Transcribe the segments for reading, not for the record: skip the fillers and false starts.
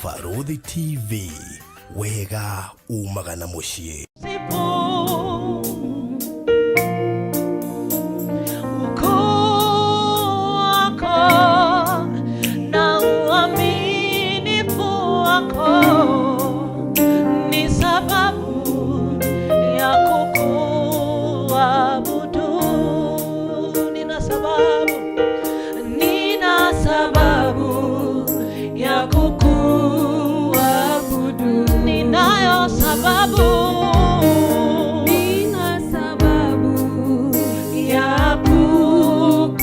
Barũthi TV, wega umaga na mũciĩ. Ukuu wako na uaminifu wako ni sababu ya kukuabudu. Nina sababu, nina sababu ya kukuabudu. Ninayo sababu, Nina sababu ya kukusifu.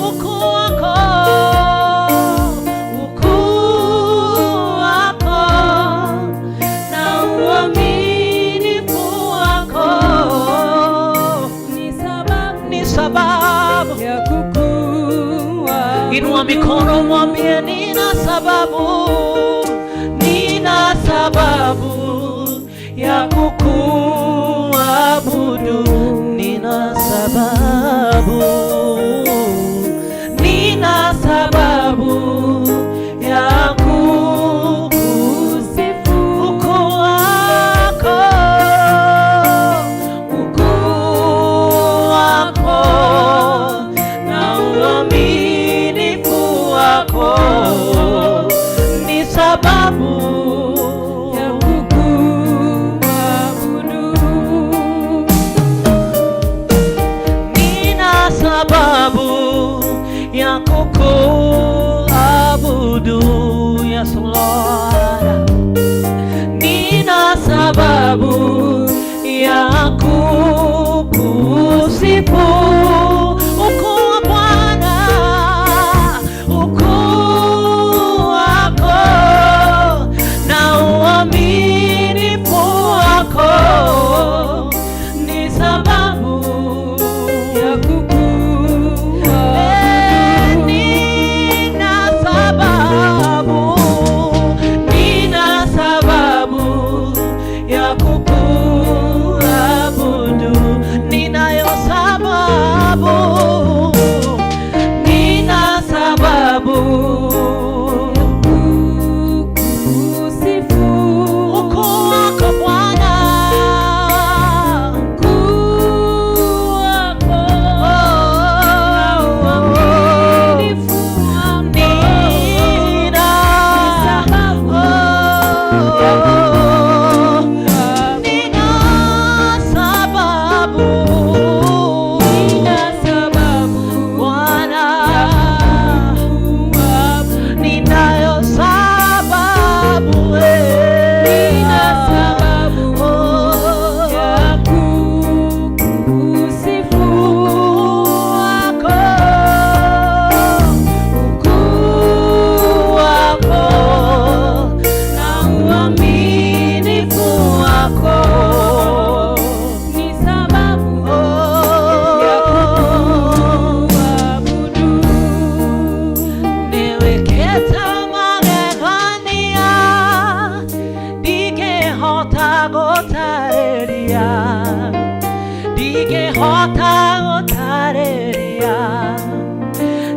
Ukuu wako, ukuu wako na uaminifu wako ni sababu ni sababu ya kukuabudu. Inua mikono mwambie, nina sababu, nina sababu ya kukuabudu, nina sababu, nina sababu ya kukusifu. Ukuu wako, ukuu wako na uaminifu wako ni sababu ya kukuabudu. Nina sababu ya kukuabudu, yes Lord. Nina sababu ya kukusifu. Ukuu wa Bwana, ukuu wako na uaminifu wako ni sababu ya kukuabudu. Nina sababu, nina sababu ya kukuabudu. Ninayo sababu, nina sababu Kukusifu. Ukuu wako Bwana, Ukuu wako na uaminifu wako nina sababu ya kukuabudu. Nina sababu, Nina sababu Bwana, kukuabudu. Ninayo sababu, eh. Nina sababu Oh. ya kukusifu. Wako, ukuu wako na uaminifu wako Ni sababu ya kukuabudu. Nĩwĩkĩte magegania ndingĩhota gũtarĩria, ndingĩhota gũtarĩria,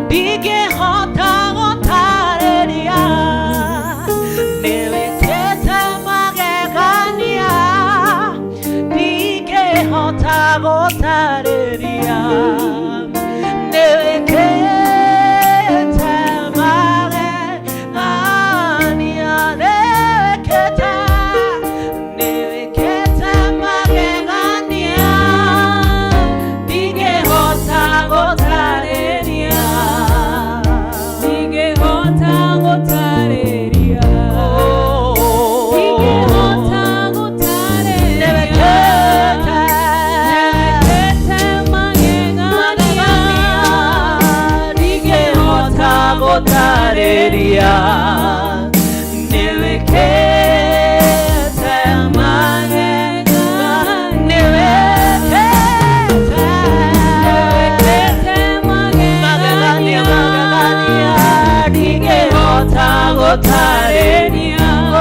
ndingĩhota gũtarĩria. Nĩwĩkĩte magegania ndingĩhota gũtarĩria. Nĩwĩkĩte magegania, nĩwĩkĩte, nĩwĩkĩte magegania ndingĩhota gũtarĩria. Ndingĩhota gũtarĩria. Ndingĩhota gũtarĩria. Nĩwĩkĩte Nĩwĩkĩte magegania. Ndingĩhota gũtarĩria. Nĩwĩkĩte magegania, nĩwĩkĩte Nĩwĩkĩte magegania, magegania. Magegania ndingĩhota gũtarĩria. Oh,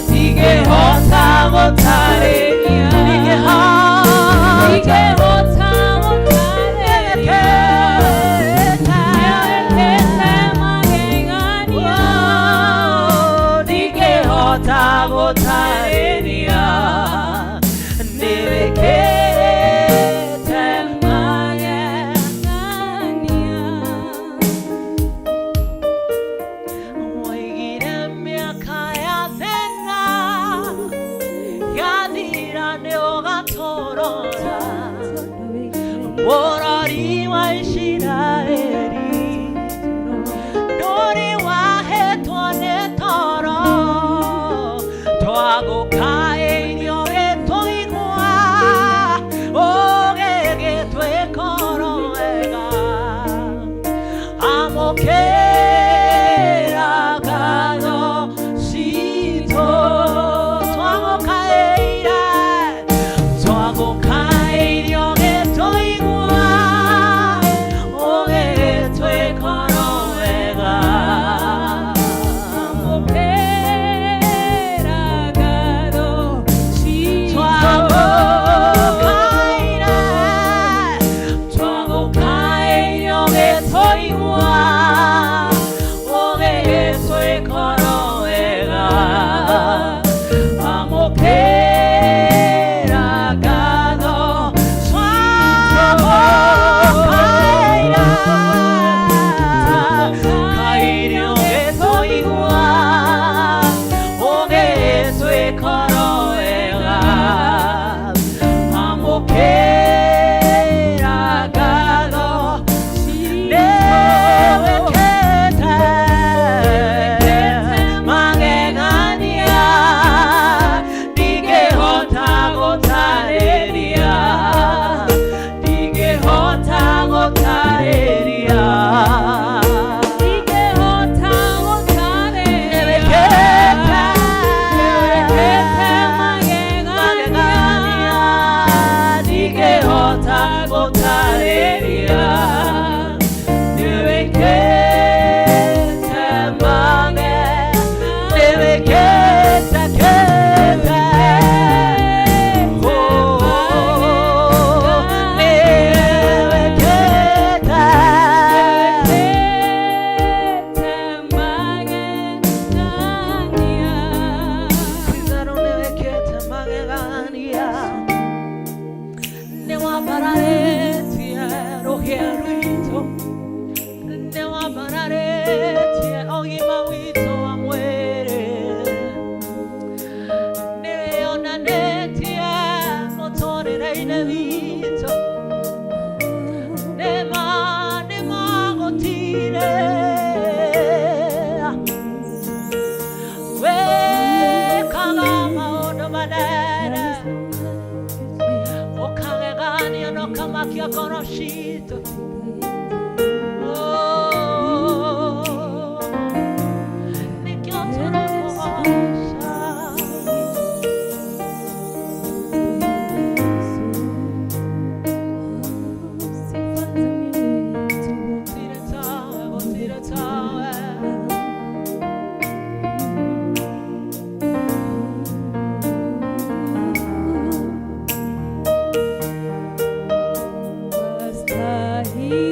ndingĩhota gũtarĩria, ndingĩhota. Ndingĩhota gũtarĩria. Nĩwĩkĩte Nĩwĩkĩte magegania. Bũrũri wa Isiraeli ndũrĩ wahetwo nĩ toro twagũkaĩirio gĩtũigua ũgĩgĩtwĩkoro wega amũkĩra ngatho citũ twagũkaĩire twagũkaĩirio gĩtũigua ũgĩgĩtwĩkoro wega twagũkaĩire twagũkaĩirio gĩtũigua ũgĩgĩtwĩkoro wega amũkĩra ngatho twagũkaĩra kairio gĩtũigua ũgĩtwĩkoro wega amũkĩra ngatho nĩwĩkĩte magegania ndingĩhota gũtarĩria ndingĩhota gũtarĩria nĩwĩkĩte magegania ndingĩhota gũtarĩria nĩwĩkĩte mage nĩwĩkĩte kĩte Oh, nĩwĩkĩte Kwizaro nĩwĩkĩte magegania nĩwambararĩtie rũhĩa rwitũ nĩwambararĩtie ũgima witũ wa mwĩrĩ nĩwĩonanĩtie mũtũrĩre-inĩ witũ nĩma nĩmagũtire wĩkaga maũndũ manene ũkagegania na ũkamakia ngoro citũ Oh, nĩkĩo tũrakũgoca. Gũtirĩ tawe, gũtirĩ tawe. Wastahili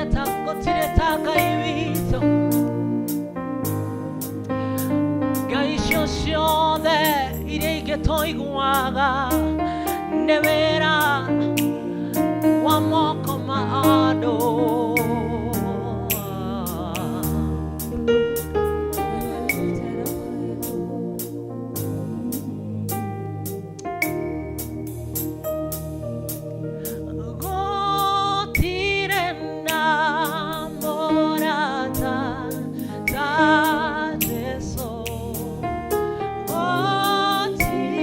Gũtirĩ ta gũtirĩ ta Ngai witũ. Ngai icio ciothe iria ingĩ tũiguaga nĩ wĩra wa moko ma andũ. Gũtirĩ na mũrata ta Jesũ. Gũtirĩ.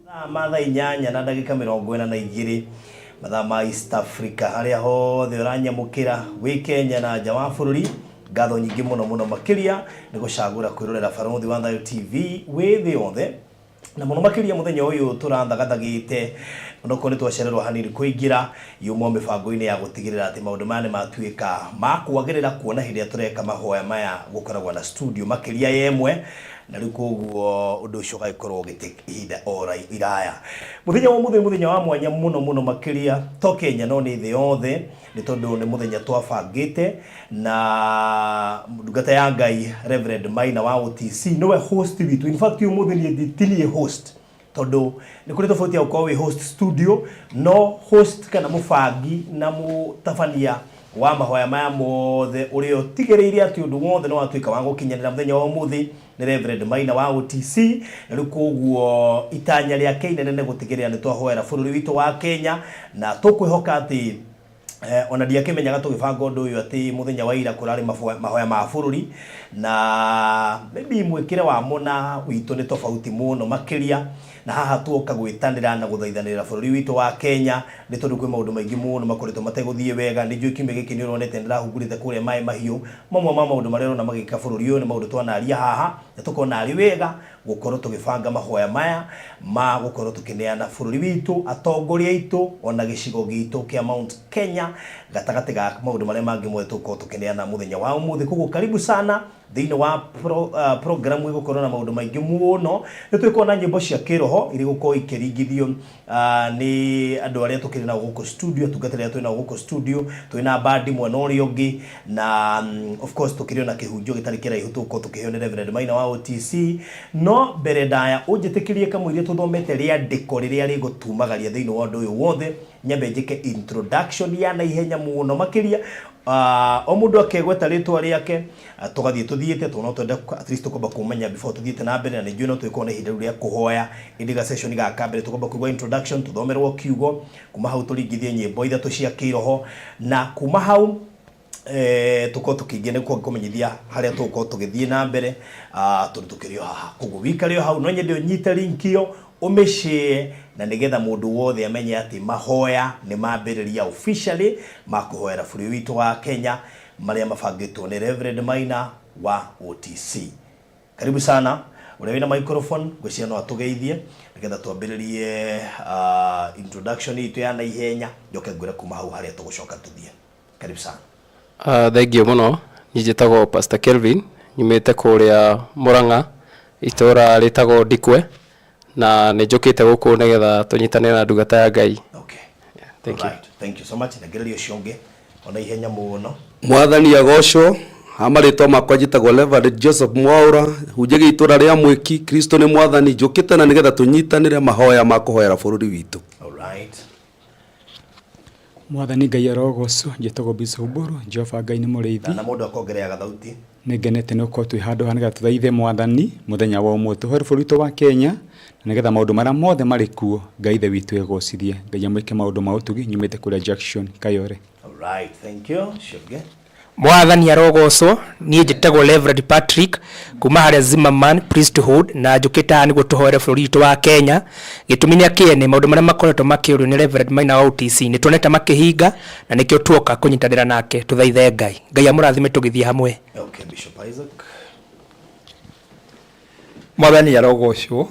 Mathaa ma thaa 8 na ndagĩka 42, mathaa ma East Africa, harĩa hothe ũranyamũkĩra wĩ Kenya na nja wa bũrũri, ngatho nyingĩ mũno mũno makĩria nĩ gũcagũra kwĩrorera Barũthi wa Thayo TV wĩ thĩ yothe. Na mũno makĩria mũthenya ũyũ tũrathagathagĩte onokorwo nĩ twacererwo hanini kũingĩra yumwo mĩbango-inĩ ya gũtigĩrĩra atĩ maũndũ maya nĩ matuĩka ma kwagĩrĩra, kuona hĩndĩ ĩrĩa tũreka mahoya maya gũkoragwo na studio makĩria ya ĩmwe, na rĩu koguo ũndũ ũcio ũgagĩkorwo ũgĩte ihinda o iraya. Mũthenya wa ũmũthĩ nĩ mũthenya wa mwanya mũno mũno makĩria, to Kenya no nĩ thĩ yothe, nĩ tondũ nĩ mũthenya twabangĩte na ndungata ya Ngai Reverend Maina wa OTC nĩwe host witũ. In fact, ũmũthĩ niĩ ti niĩ host, tondũ nĩ kũrĩ tofauti ya gũkorwo wĩ host studio, no host kana mũbangi na mũtabania wa mahoya maya mothe ũrĩa ũtigĩrĩire atĩ ũndũ wothe nĩ watuĩka wa gũkinyanĩra mũthenya wa ũmũthĩ nĩ Reverend Maina wa OTC. Na rĩu koguo itanya rĩake inene nĩ gũtigĩrĩra nĩ twahoera bũrũri witũ wa Kenya, na tũkwĩhoka atĩ ona ndiakĩmenyaga tũgĩbanga ũndũ ũyũ atĩ mũthenya wa ira kũrarĩ mahoya ma bũrũri, na maybe mwĩkĩre wamo na witũ nĩ tofauti mũno makĩria. Na haha tuoka gwĩtanĩra na gũthaithanĩrĩra bũrũri witũ wa Kenya, nĩ tondũ kwĩ maũndũ maingĩ mũno makoretwo mategũthiĩ wega. Nĩ njũĩ kiumia gĩkĩ nĩ ũronete ndĩrahungurĩte kũrĩa maĩ mahiũ. Mamwe ma maũndũ marĩa ũrona magĩka bũrũri ũyũ nĩ maũndũ twanaria haha, na tũkona arĩ wega gũkorwo tũgĩbanga mahoya maya ma gũkorwo tũkĩneana bũrũri witũ, atongoria aitũ, ona gĩcigo gitũ kĩa Mount Kenya, gatagatĩ ga maũndũ marĩa mangĩ mothe tũgũkorwo tũkĩneana mũthenya wa ũmũthĩ. Koguo karibu sana thĩinĩ wa programu ĩgũkorwo na maũndũ maingĩ mũno. Nĩ tũgũkorwo na nyĩmbo cia kĩroho iria igũkorwo ikĩringithio nĩ andũ arĩa tũkĩrĩ nao gũkũ studio, atungatĩri arĩa twĩ nao gũkũ studio. Twĩna bandi mwena ũrĩa ũngĩ, na of course tũkĩrĩ ona kĩhunjio gĩtarĩ kĩraihu tũgũkorwo tũkĩheo nĩ Reverend Maina wa OTC. No mbere ndaya, ũnjĩtĩkĩrie kamũiria tũthomete rĩandĩko rĩrĩa rĩgũtumagaria thĩinĩ wa ũndũ ũyũ wothe, nyambe njĩke introduction ya naihenya mũno makĩria. O mũndũ akegweta rĩtwa rĩake, tũgathiĩ tũthiĩte, tondũ no twende at least tũkwamba kũmenya before tũthiĩte na mbere. Na nĩ njũĩ no tũgĩkorwo na ihinda rĩu rĩa kũhoya, ĩndĩ ga session gaka mbere tũkwamba kũigua introduction, tũthomerwo kiugo, kuma hau tũringithie nyĩmbo ithatũ cia kĩroho, na kuma hau tũkorwo tũkĩingĩ nĩ kũmenyithia harĩa tũgũkorwo tũgĩthiĩ na mbere, tondũ tũkĩrĩ o haha. Koguo wikare o hau, no nyende ũnyite link ĩyo, ũmĩshare, na nĩgetha mũndũ wothe amenye atĩ mahoya nĩ mambĩrĩria officially ma kũhoera bũrũri witũ wa Kenya, marĩa mabangĩtwo nĩ Reverend Maina wa OTC. Karibu sana. Ũrĩa wĩna microphone, ngwĩciria no atũgeithie nĩgetha twambĩrĩrie introduction itũ ya naihenya, njoke ngwĩre kuma hau harĩa tũgũcoka tũthiĩ. Karibu sana. Thank you mũno. Niĩ njĩtagwo Pastor Kelvin, nyumĩte kũrĩa Murang'a, itũra rĩtagwo Ndikwe, na nĩ njũkĩte gũkũ nĩgetha tũnyitanĩre na ndungata ya Ngai. Thank you. Alright. Thank you so much. Ngereria ũcio ũngĩ ona ihenya mũno. Mwathani agocwo. Ha marĩtwa makwa njĩtagwo Reverend Joseph Mwaura, hunjagia itũra rĩa Mwĩki. Kristo nĩ Mwathani. Njũkĩte na nĩgetha tũnyitanĩre mahoya ma kũhoera bũrũri witũ. Alright. Mwathani Ngai arogocwo. Njĩtagwo Bishop Mburu. Jehova Ngai nĩ mũrĩithi. Na mũndũ akongerera gathauti. Nĩ ngenete nĩ gũkorwo twĩ handũ haha nĩgetha tũthaithe Mwathani mũthenya wa ũmũthĩ, tũhoere bũrũri witũ wa Kenya, na nĩgetha maũndũ marĩa mothe marĩ kuo Ngai Ithe witũ egocithie. Ngai amwĩke maũndũ ma ũtugi. Nyumĩte kũrĩa Junction Kayore. Alright, thank you. Ũcio ũngĩ. Mwathani arogocwo. Niĩ njĩtagwo Reverend Patrick kuma harĩa Zimmerman Priesthood, na njũkĩte haha nĩguo tũhoere bũrũri witũ wa Kenya. Gĩtũmi nĩ akĩene maũndũ marĩa makoretwo makĩũrio nĩ Reverend Maina wa OTC nĩ tuonete makĩhinga, na nĩkĩo tuoka kũnyitanĩra nake tũthaithe Ngai. Ngai amũrathime tũgĩthiĩ hamwe. Okay, Bishop Isaac. Mwathani arogocwo.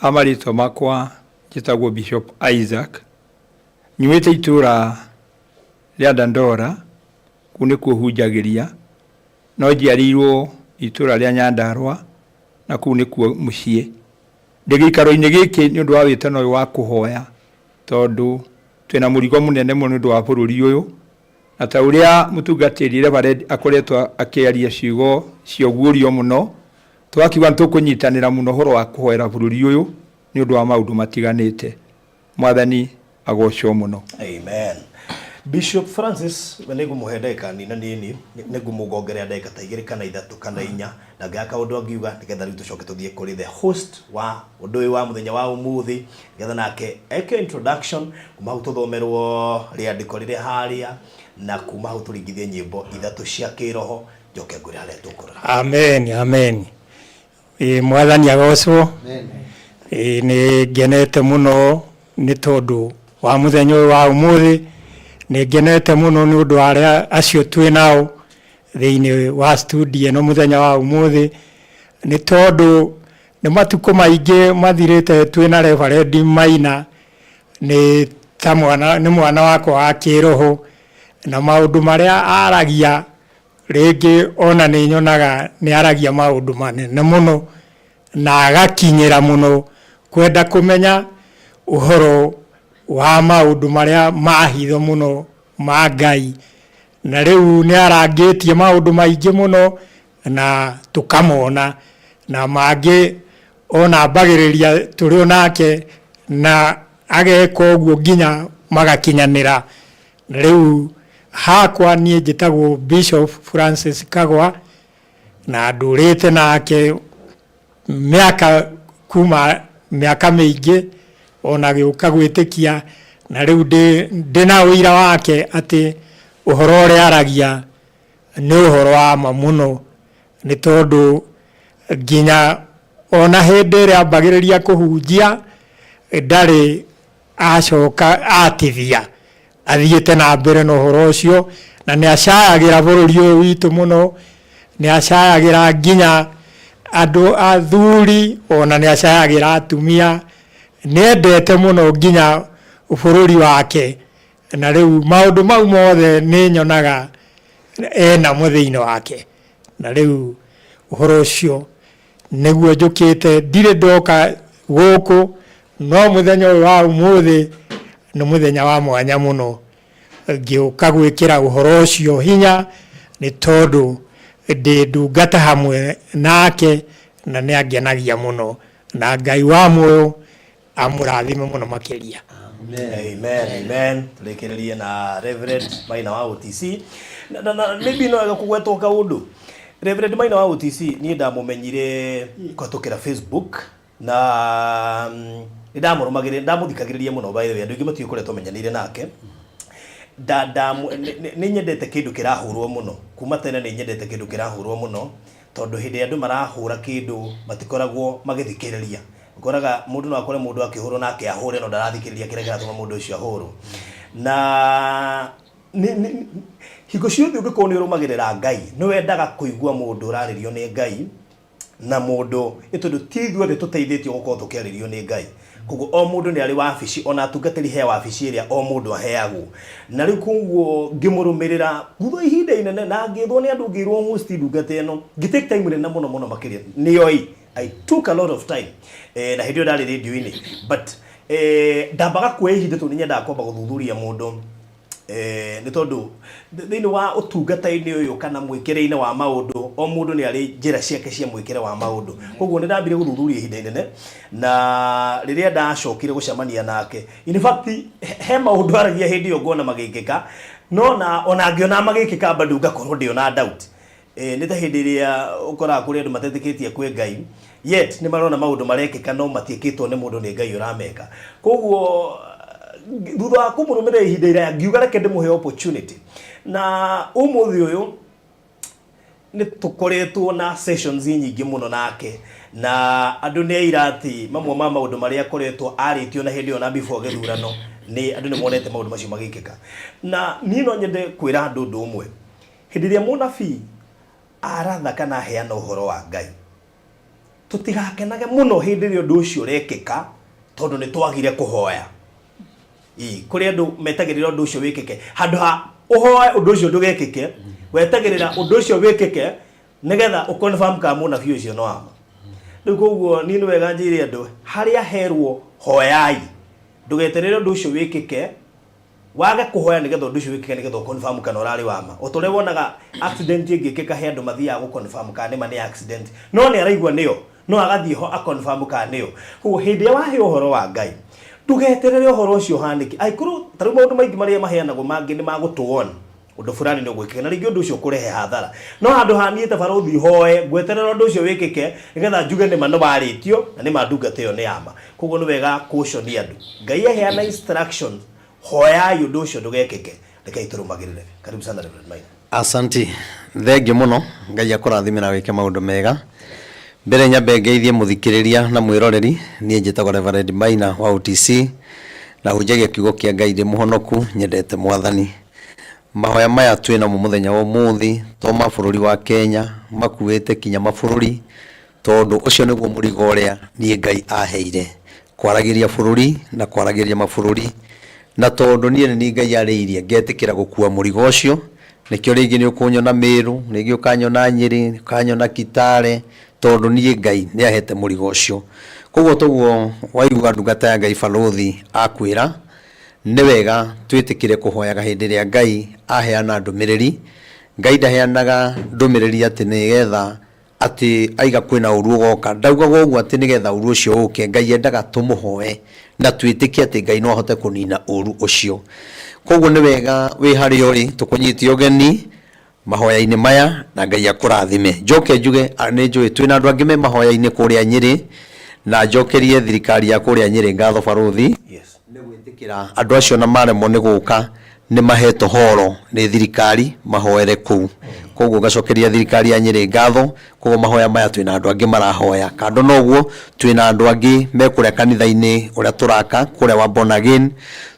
Ha marĩtwa makwa njĩtagwo Bishop Isaac, nyumĩte itũra rĩa Dandora, kũu nĩkuo hunjagĩria, no njiarĩirwo itũra rĩa Nyandarua, na kũu nĩkuo mũciĩ. Ndĩ gĩikaro-inĩ gĩkĩ nĩ ũndũ wa wĩtano ũyũ wa kũhoya, tondũ twĩna mũrigo mũnene mũno nĩ ũndũ wa bũrũri ũyũ, na ta ũrĩa mũtungatĩri Reverend akoretwo akĩaria ciugo cia ũguũrio mũno, tũgakiuga nĩ tũkũnyitanĩra mũno ũhoro wa kũhoera bũrũri ũyũ nĩ ũndũ wa maũndũ matiganĩte. Mwathani agocwo mũno. Amen. Bishop Francis, we nĩngũmũhe ndagĩka nina nini, nĩngũmũngongerera ndagĩka ta 2 kana 3 kana 4, na ngĩaga kaũndũ angiuga, nĩgetha rĩu tũcoke tũthiĩ kũrĩ the host wa ũndũ ũyũ wa mũthenya wa ũmũthĩ, nĩgetha nake eke introduction, kuma hau tũthomerwo rĩandĩko rĩrĩa harĩa, na kuma hau tũringithie nyĩmbo ithatũ cia kĩroho, njoke ngwĩre harĩa tũkũrora. Amen, amen. Ĩ Mwathani agocwo. Ĩ nĩ ngenete mũno nĩ tondũ wa mũthenya ũyũ wa ũmũthĩ. Nĩ ngenete mũno nĩ ũndũ wa arĩa acio twĩ nao thĩinĩ wa studio ĩno mũthenya wa ũmũthĩ, nĩ tondũ Nĩ matukũ maingĩ mathirĩte twĩna Reverend Maina, nĩ ta mwana, nĩ mwana wakwa wa kĩroho, na maũndũ marĩa aragia rĩngĩ ona nĩ nyonaga nĩ aragia maũndũ manene mũno na agakinyĩra mũno kwenda kũmenya ũhoro wa maũndũ marĩa ma hitho mũno ma Ngai. Na rĩu nĩ arangĩtie maũndũ maingĩ mũno na tũkamona, na mangĩ ona ambagĩrĩria tũrĩ o nake na ageka ũguo nginya magakinyanĩra. Na rĩu hakwa niĩ njĩtagwo Bishop Francis Kagwa, na ndũrĩte nake mĩaka kuma mĩaka mĩingĩ ona gĩũka gwĩtĩkia, na rĩu ndĩ na ũira wake atĩ ũhoro ũrĩa aragia nĩ ũhoro wa ma mũno, nĩ tondũ nginya ona hĩndĩ ĩrĩa ambagĩrĩria kũhunjia ndarĩ acoka atithia, athiĩte na mbere na ũhoro ũcio, na nĩ acayagĩra bũrũri ũyũ witũ mũno, nĩ acayagĩra nginya andũ athuri, ona nĩ acayagĩra atumia, nĩ endete mũno nginya bũrũri wake. Na rĩu maũndũ mau mothe nĩ nyonaga enamo thĩinĩ wake, na rĩu ũhoro ũcio nĩguo njũkĩte. Ndirĩ ndoka gũkũ, no mũthenya ũyũ wa ũmũthĩ nĩ mũthenya wa mwanya mũno ngĩũka gwĩkĩra ũhoro ũcio hinya, nĩ tondũ ndĩ ndungata hamwe nake na nĩ angenagia mũno, na Ngai wa muoyo amũrathime mũno makĩria. Amen, amen. Tũrĩkĩrĩrie na Reverend Maina wa OTC. Na maybe no wega kũgwetwo kaũndũ. Reverend Maina wa OTC niĩ ndamũmenyire kũhetũkĩra Facebook na nĩ ndamũrũmagĩrĩria, ndamũthikagĩrĩria mũno. By the way, andũ aingĩ matiũĩ kũrĩa twamenyanĩire nake. Nda nda nĩ nyendete kĩndũ kĩrahũrwo mũno kuma tene, nĩ nyendete kĩndũ kĩrahũrwo mũno, tondũ hĩndĩ ĩrĩa andũ marahũra kĩndũ matikoragwo magĩthikĩrĩria. Ũkoraga mũndũ no akore mũndũ akĩhũrwo nake ahũre, no ndarathikĩrĩria kĩrĩa kĩratũma mũndũ ũcio ahũrwo. Na hingo ciothe ũngĩkorwo nĩ ũrũmagĩrĩra Ngai, nĩ wendaga kũigua mũndũ ũrarĩrio nĩ Ngai, na mũndũ nĩ tondũ ti ithuothe tũteithĩtio gũkorwo tũkĩarĩrio nĩ Ngai. Koguo o mũndũ nĩ arĩ wabici, ona atungatĩri he wabici ĩrĩa o mũndũ aheagwo. Na rĩu koguo ngĩmũrũmĩrĩra thutha wa ihinda inene, na ngĩthwo nĩ andũ, ngĩirwo host ndungata ĩno, ngĩ take time nene mũno mũno makĩria nĩoĩ. I took a lot of time, na hĩndĩ ĩyo ndarĩ radio-inĩ, but ndambaga kuoya ihinda tondũ nĩ nyendaga kwamba gũthuthuria mũndũ, nĩ tondũ thĩinĩ wa ũtungata-inĩ ũyũ kana mwĩkĩre-inĩ wa maũndũ, o mũndũ nĩ arĩ njĩra ciake cia mwĩkĩre wa maũndũ. Koguo nĩ ndambire gũthuthuria ihinda inene, na rĩrĩa ndacokire gũcemania nake, in fact he maũndũ aragia hĩndĩ ĩyo ngona magĩkĩka, no na ona ngĩona magĩkĩka bado ngakorwo ndĩ ona doubt. Nĩ ta hĩndĩ ĩrĩa ũkoraga kũrĩ andũ matetĩkĩtie kwĩ Ngai, yet nĩ marona maũndũ marekĩka no matiĩkĩtwo nĩ mũndũ, nĩ Ngai ũrameka. Koguo thutha wa kũmũrũmĩrĩra ihinda iraya, ngiuga reke ndĩmũhe opportunity, na ũmũthĩ ũyũ nĩ tũkoretwo na sessions nyingĩ mũno nake, na andũ nĩ aira atĩ mamwe ma maũndũ marĩa akoretwo arĩtio na hĩndĩ ĩyo na before gĩthurano, nĩ andũ nĩ monete maũndũ macio magĩkĩka. Na niĩ no nyende kwĩra andũ ũndũ ũmwe: hĩndĩ ĩrĩa mũnabii aratha kana aheana ũhoro wa Ngai, tũtigakenage mũno hĩndĩ ĩrĩa ũndũ ũcio ũrekĩka tondũ nĩ twagire kũhoya. Ĩĩ, kũrĩ andũ metagĩrĩra ũndũ ũcio wĩkĩke handũ ha ũhoe ũndũ ũcio ndũgekĩke. Wetagĩrĩra ũndũ ũcio wĩkĩke nĩgetha ũconfirm kana mũnabii ũcio no wama. Rĩu koguo niĩ nĩ wega njĩre andũ harĩa herwo hoyai, ndũgeterere ũndũ ũcio wĩkĩke wage kũhoya nĩgetha ũndũ ũcio wĩkĩke, nĩgetha ũconfirm kana ũrarĩ wama. O ta ũrĩa wonaga accident ĩngĩkĩka, he andũ mathiaga gũconfirm kana nĩma nĩ accident, no nĩ araigua nĩyo, no agathiĩ ho aconfirm kana nĩyo. Koguo hĩndĩ ĩrĩa waheo ũhoro wa Ngai, ndũgeterere ũhoro ũcio ũhanĩke. Angĩkorwo ta rĩu maũndũ maingĩ marĩa maheanagwo mangĩ nĩ magũtũon ũndũ fulani nĩ ũgwĩkĩka, na rĩngĩ ũndũ ũcio ũkũrehe hathara, no handũ ha niĩ ta barũthi hoe ngweterera ũndũ ũcio wĩkĩke nĩgetha njuge nĩma nĩ warĩtio na nĩma ndungata ĩyo nĩ yama. Koguo nĩ wega kũconia andũ, Ngai aheana instructions, hoyai ũndũ ũcio ndũgekĩke. Rekei tũrũmagĩrĩre. Karibu sana, Reverend Maina. Asanti, thengiũ mũno. Ngai akũrathime na wĩke maũndũ mega. Mbere nyambe ngeithie mũthikĩrĩria na mwĩroreri. Niĩ njĩtagwo Reverend Maina wa OTC na hunjagia kiugo kĩa Ngai, ndĩ mũhonoku, nyendete Mwathani. Mahoya maya twĩ namo mũthenya wa ũmũthĩ to ma bũrũri wa Kenya, makuĩte kinya mabũrũri. Tondũ ũcio nĩguo mũrigo ũrĩa niĩ Ngai aheire, kwaragĩria bũrũri na kwaragĩria mabũrũri. Na tondũ niĩ nĩ niĩ Ngai arĩirie, ngetĩkĩra gũkua mũrigo ũcio, nĩkĩo rĩngĩ nĩ ũkũnyona Mĩrũ, rĩngĩ ũkanyona Nyĩrĩ, ũkanyona Kitale, tondũ niĩ Ngai nĩ ahete mũrigo ũcio. Koguo toguo waigua ndungata ya Ngai Barũthi akwĩra, nĩ wega twĩtĩkĩre kũhoyaga hĩndĩ ĩrĩa Ngai aheana ndũmĩrĩri. Ngai ndaheanaga ndũmĩrĩri atĩ nĩgetha atĩ aiga kwĩna ũru ũgoka. Ndaugaga ũguo atĩ nĩgetha ũru ũcio ũke. Ngai endaga tũmũhoe na twĩtĩkie atĩ Ngai no ahote kũnina ũru ũcio. Koguo nĩ wega wĩ harĩa ũrĩ tũkũnyite ũgeni mahoya-inĩ maya na Ngai akũrathime. Njoke njuge nĩ njũĩ twĩna andũ angĩ me mahoya-inĩ kũrĩa Nyĩrĩ na njokerie thirikari ya kũrĩa Nyĩrĩ ngatho barũthi. Yes. Nĩ gwĩtĩkĩra andũ acio ona maremwo nĩ gũka nĩ mahetwo horo nĩ thirikari mahoere kũu. Koguo ngacokeria thirikari ya Nyĩrĩ ngatho, koguo mahoya maya twĩna andũ angĩ marahoya. Kando na ũguo, twĩna andũ angĩ me kũrĩa kanitha-inĩ ũrĩa tũraka kũrĩa wa Born Again,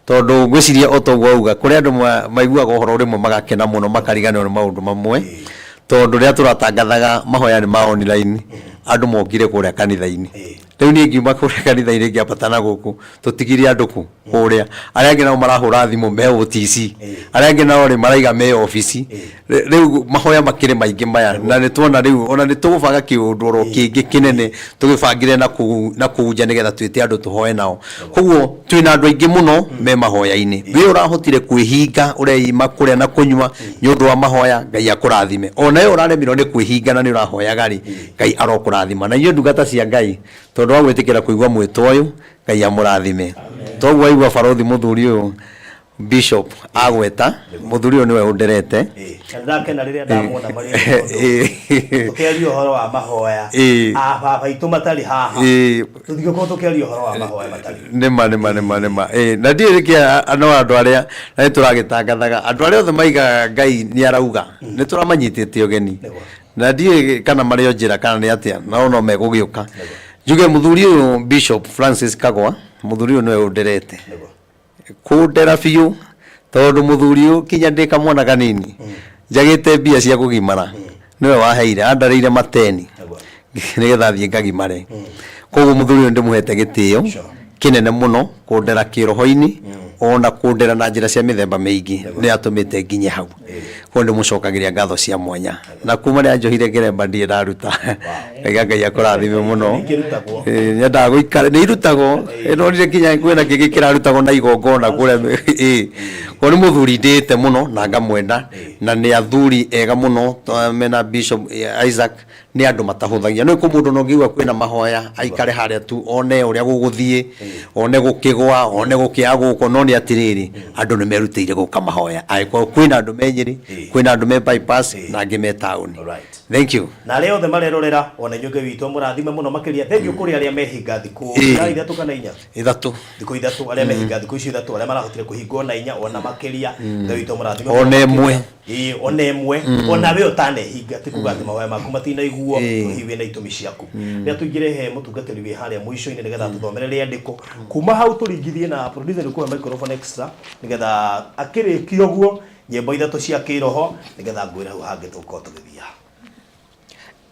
tondũ ngwĩciria o ta ũguo wauga, kũrĩ andũ maiguaga ũhoro rĩmwe magakena mũno makariganĩrwo nĩ maũndũ mamwe, tondũ rĩrĩa tũratangathaga mahoya nĩ ma online, andũ mokire kũrĩa kanitha-inĩ. Rĩu niĩ ngiuma kũrĩa kanitha-inĩ ngĩambata na gũkũ, tũtigire andũ kũ? Kũrĩa. Arĩa angĩ nao marahũra thimũ me OTC. Arĩa angĩ nao rĩ maraiga me obici. Rĩu mahoya makĩrĩ maingĩ maya na nĩ tuona rĩu ona nĩ tũgũbanga kĩũndũ oro kĩngĩ kĩnene tũgĩbangĩre na kũu nja nĩgetha twĩte andũ tũhoe nao. Koguo twĩna andũ aingĩ mũno me mahoya-inĩ. We ũrahotire kwĩhinga ũreima kũrĩa na kũnyua nĩ ũndũ wa mahoya, Ngai akũrathime. Ona we ũraremirwo nĩ kwĩhinga na nĩ ũrahoyaga rĩ, Ngai arokũrathima. Na inyuĩ ndungata cia Ngai, tondũ wa gwĩtĩkĩra kũigua mwĩto ũyũ, Ngai amũrathime. Toguo waigua barothi mũthuri ũyũ Bishop agweta, mũthuri ũyũ nĩwe ũnderete. Na ndakena rĩrĩa ndamona marĩ tondũ tũkĩaria ũhoro wa mahoya a baba aitũ matarĩ haha tũtingĩkorwo tũkĩaria ũhoro wa mahoya matarĩ. Nĩma nĩma nĩma nĩma. Na ndiũĩ nĩkĩ no andũ arĩa na nĩtũragĩtangathaga andũ arĩa othe maigaga Ngai nĩ arauga nĩtũramanyitĩte ũgeni. Na ndiũĩ kana marĩ o njĩra kana nĩ atĩa, nao no megũgĩũka. Njuge mũthuri ũyũ Bishop Francis Kagwa, mũthuri ũyũ nĩwe ũnderete. Kũndera biũ, tondũ mũthuri ũyũ kinya ndĩ kamwana kanini, njagĩte mbia cia kũgimara, nĩwe waheire, andarĩire mateni, nĩgetha thiĩ ngagimare. Koguo mũthuri ũyũ nĩndĩmũhete gĩtĩo kĩnene mũno, kũndera kĩroho-inĩ, ona kũndera na njĩra cia mĩthemba mĩingĩ, nĩ atũmĩte nginye hau. Koguo ndĩmũcokagĩria ngatho cia mwanya. Na kuma rĩrĩa anjohire ngeremba ndirĩ ndaruta. Reke Ngai akũrathime mũno. Ĩĩ, nyendaga gũikara, nĩ irutagwo. Nĩndonire nginya kwĩna kĩngĩ kĩrarutagwo na igongona kũrĩa. Ĩĩ. Koguo nĩ mũthuri ndĩĩte mũno na ngamwenda, na nĩ athuri ega mũno mena Bishop Isaac. Nĩ andũ matahũthagia. Nĩũĩ kwĩ mũndũ ona ũngĩigua kwĩna mahoya aikare harĩa tu one ũrĩa gũgũthiĩ, one gũkĩgwa, one gũkĩaga gũkũ, no nĩ atĩrĩrĩ, andũ nĩ merutĩire gũka mahoya. Angĩkorwo kwĩna andũ me Nyĩrĩ, kwĩna andũ me bypass na angĩ me taũni. Thank you. Na arĩa othe marerorera, ona inyuĩ Ngai witũ amũrathime mũno makĩria. Thengiũ kũrĩ arĩa mehinga thikũ 3 kana 4? 3. Thikũ 3, arĩa mehinga thikũ icio 3, arĩa marahotire kũhingwo na 4 ona makĩria. Ngai witũ amũrathime mũno Ona makĩria. ĩmwe. Ĩĩ, ona ĩmwe. Ona we ũtanehinga, ti kuga atĩ mahoya maku matinaiguo, hihi wĩna itũmi ciaku. Rĩrĩa tũingĩre he mũtungatĩri wĩ harĩa mũico-inĩ nĩgetha atũthomere rĩandĩko. Kuma hau tũringithie na producer nĩ ũkũhe microphone extra nĩgetha akĩrĩkia ũguo nyĩmbo 3 cia kĩroho nĩgetha ngwĩre hau hangĩ tũgũkorwo tũgĩthiĩ.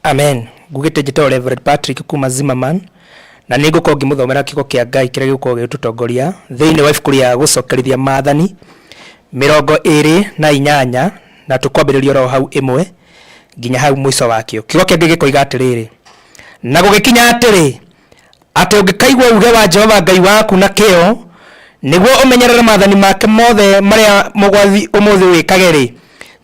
Amen. Ngugĩte njĩtagwo Reverend Patrick kuma Zimmerman na nĩ ngũkorwo ngĩmũthomera kiugo kĩa Ngai kĩrĩa gĩgũkorwo gĩgĩtũtongoria thĩinĩ wa ibuku rĩa gũcokerithia maathani 28 na tũkwambĩrĩria oro hau 1 nginya hau mũico wakĩo. Kiugo kĩa Ngai gĩkoiga atĩrĩrĩ, na gũgĩkinya atĩrĩ, atĩ ũngĩkaigua uuge wa Jehova Ngai waku na kĩyo, nĩguo ũmenyerere maathani make mothe marĩa mũgwathi ũmũthĩ wĩkage-rĩ,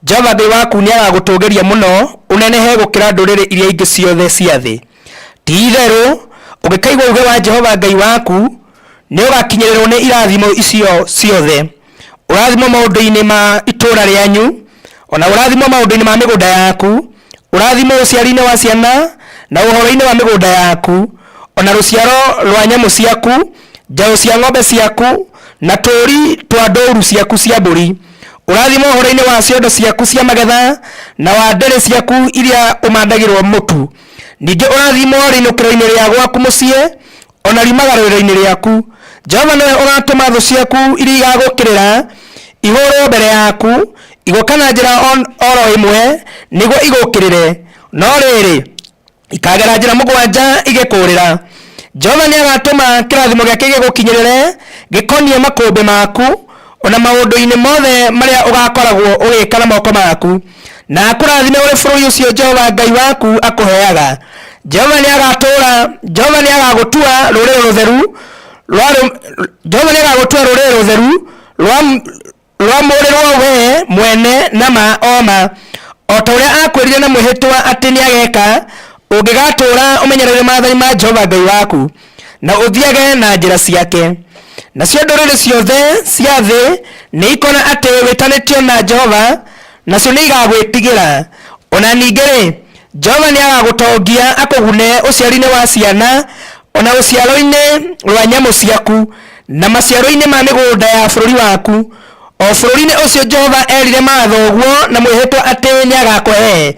Jehova Ngai waku nĩagagũtũũgĩria mũno, ũnenehe gũkĩra ndũrĩrĩ iria ingĩ ciothe cia thĩ. Ti-itherũ, ũngĩkaigua uuge wa Jehova Ngai waku, nĩũgakinyĩrĩrũo nĩ irathimo icio ciothe, ũrathimwo maũndũ-inĩ ma itũũra rĩanyu, o na ũrathimwo maũndũ-inĩ ma mĩgũnda yaku, ũrathimwo ũciari-inĩ wa ciana, na ũhoro-inĩ wa mĩgũnda yaku, o na rũciaro rwa nyamũ ciaku, njaũ cia ng'ombe ciaku, na tũũri twa ndũũru ciaku cia mbũri. Ũrathimwo ũhoro-inĩ wa ciondo ciaku cia magetha, na wa ndĩrĩ ciaku iria ũmandagĩrũo mũtu. Ningĩ ũrathimwo rĩinũkĩro-inĩ rĩa gwaku mũciĩ, o na riumagarũrĩro-inĩ rĩaku. Jehova nĩwe ũgaatũma thũ ciaku iria igaagũũkĩrĩra ihũũrũo mbere yaku, igũũka na njĩra o ro ĩmwe nĩguo igũũkĩrĩre. No rĩrĩ, Ikagera njĩra mũgwanja igĩkũũrĩra. Jehova nĩagatũma kĩrathimo gĩake gĩgũkinyĩrĩre gĩkoniĩ makũmbĩ maku, o na maũndũ-inĩ mothe marĩa ũgakoragwo ũgĩka na moko maku, na akũrathime ũrĩ bũrũri ũcio Jehova Ngai waku akũheaga. Jehova nĩagatũũra Jehova nĩagagũtua rũrĩrĩ rũtheru rwa Jehova nĩagagũtua rũrĩrĩ rũtheru rwa rwamũrĩrwo we mwene na ma o ma, o ta ũrĩa aakwĩrire na mwĩhĩtwa atĩ nĩageka, ũngĩgatũũra ũmenyereire maathani ma Jehova Ngai waku, na ũthiage na njĩra ciake. Nacio ndũrĩrĩ ciothe cia thĩ nĩikona atĩ wĩtanĩtio na Jehova, nacio nĩigagwĩtigĩra. O na ningĩ-rĩ, Jehova nĩagagũtongia akũgune ũciari-inĩ wa ciana, o na rũciaro-inĩ rwa nyamũ ciaku, na maciaro-inĩ ma mĩgũnda ya bũrũri waku, o bũrũri-inĩ ũcio Jehova erire mathoguo na mwĩhĩtwa atĩ nĩagakũhe.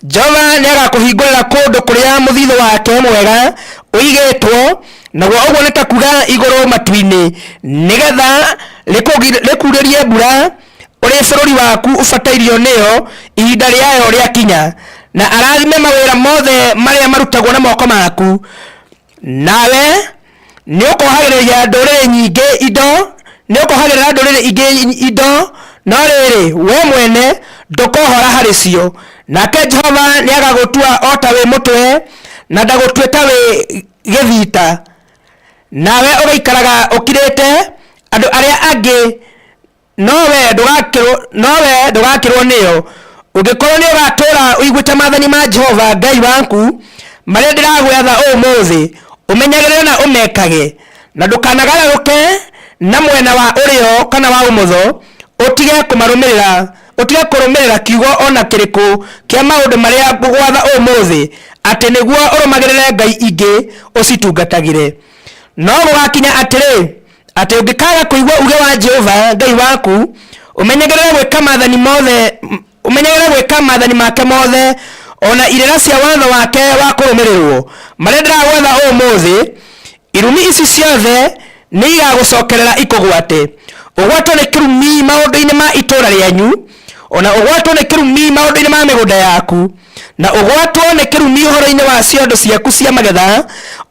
Jehova nĩagakũhingũrĩra kũndũ kũrĩa mũthithũ wake mwega ũigĩtwo, naguo ũguo nĩ ta kuga igũrũ matu-inĩ, nĩgetha rĩkurĩrie mbura ũrĩ bũrũri waku ũbatairio nĩyo ihinda rĩayo rĩakinya, na arathime mawĩra mothe marĩa marutagwo na moko maku. Nawe nĩũkohagĩrĩria ndũrĩrĩ nyingĩ indo, nĩũkohagĩrĩra ndũrĩrĩ ingĩ indo, no rĩrĩ, we mwene ndũkohora harĩ cio. Nake Jehova nĩagagũtua o ta wĩ mũtwe, na ndagũtue ta wĩ gĩthita. Nawe ũgaikaraga ũkirĩte andũ arĩa angĩ nowe ndũgakĩrwo nowe ndũgakĩrwo nĩyo. Ũngĩkorwo nĩũgatũũra ũiguĩte maathani ma Jehova Ngai waku marĩa ndĩragwatha ũmũthĩ, ũmenyagĩrĩre na ũmekage, na ndũkanagarũrũke na mwena wa ũrĩo kana wa ũmotho, ũtige kũmarũmĩrĩra ũtige kũrũmĩrĩra kiugo o na kĩrĩkũ kĩa maũndũ marĩa ngũgwatha ũmũthĩ, atĩ nĩguo ũrũmagĩrĩre ngai ingĩ ũcitungatagĩre. No gũgakinya atĩrĩ, atĩ ũngĩkaaga kũigua uge wa Jehova Ngai waku, ũmenyagĩrĩre gwĩka maathani mothe ũmenyagĩrĩre gwĩka maathani make mothe, o na irĩra cia watho wake wa kũrũmĩrĩrwo, marĩa ndĩragwatha ũmũthĩ, irumi ici ciothe nĩigagũcokerera ikũgwate. Ũgwatwo nĩ kĩrumi maũndũ-inĩ ma itũũra rĩanyu, o na ũgwatwo nĩ kĩrumi maũndũ-inĩ ma mĩgũnda yaku, na ũgwatwo nĩ kĩrumi ũhoro-inĩ wa ciondo ciaku cia magetha,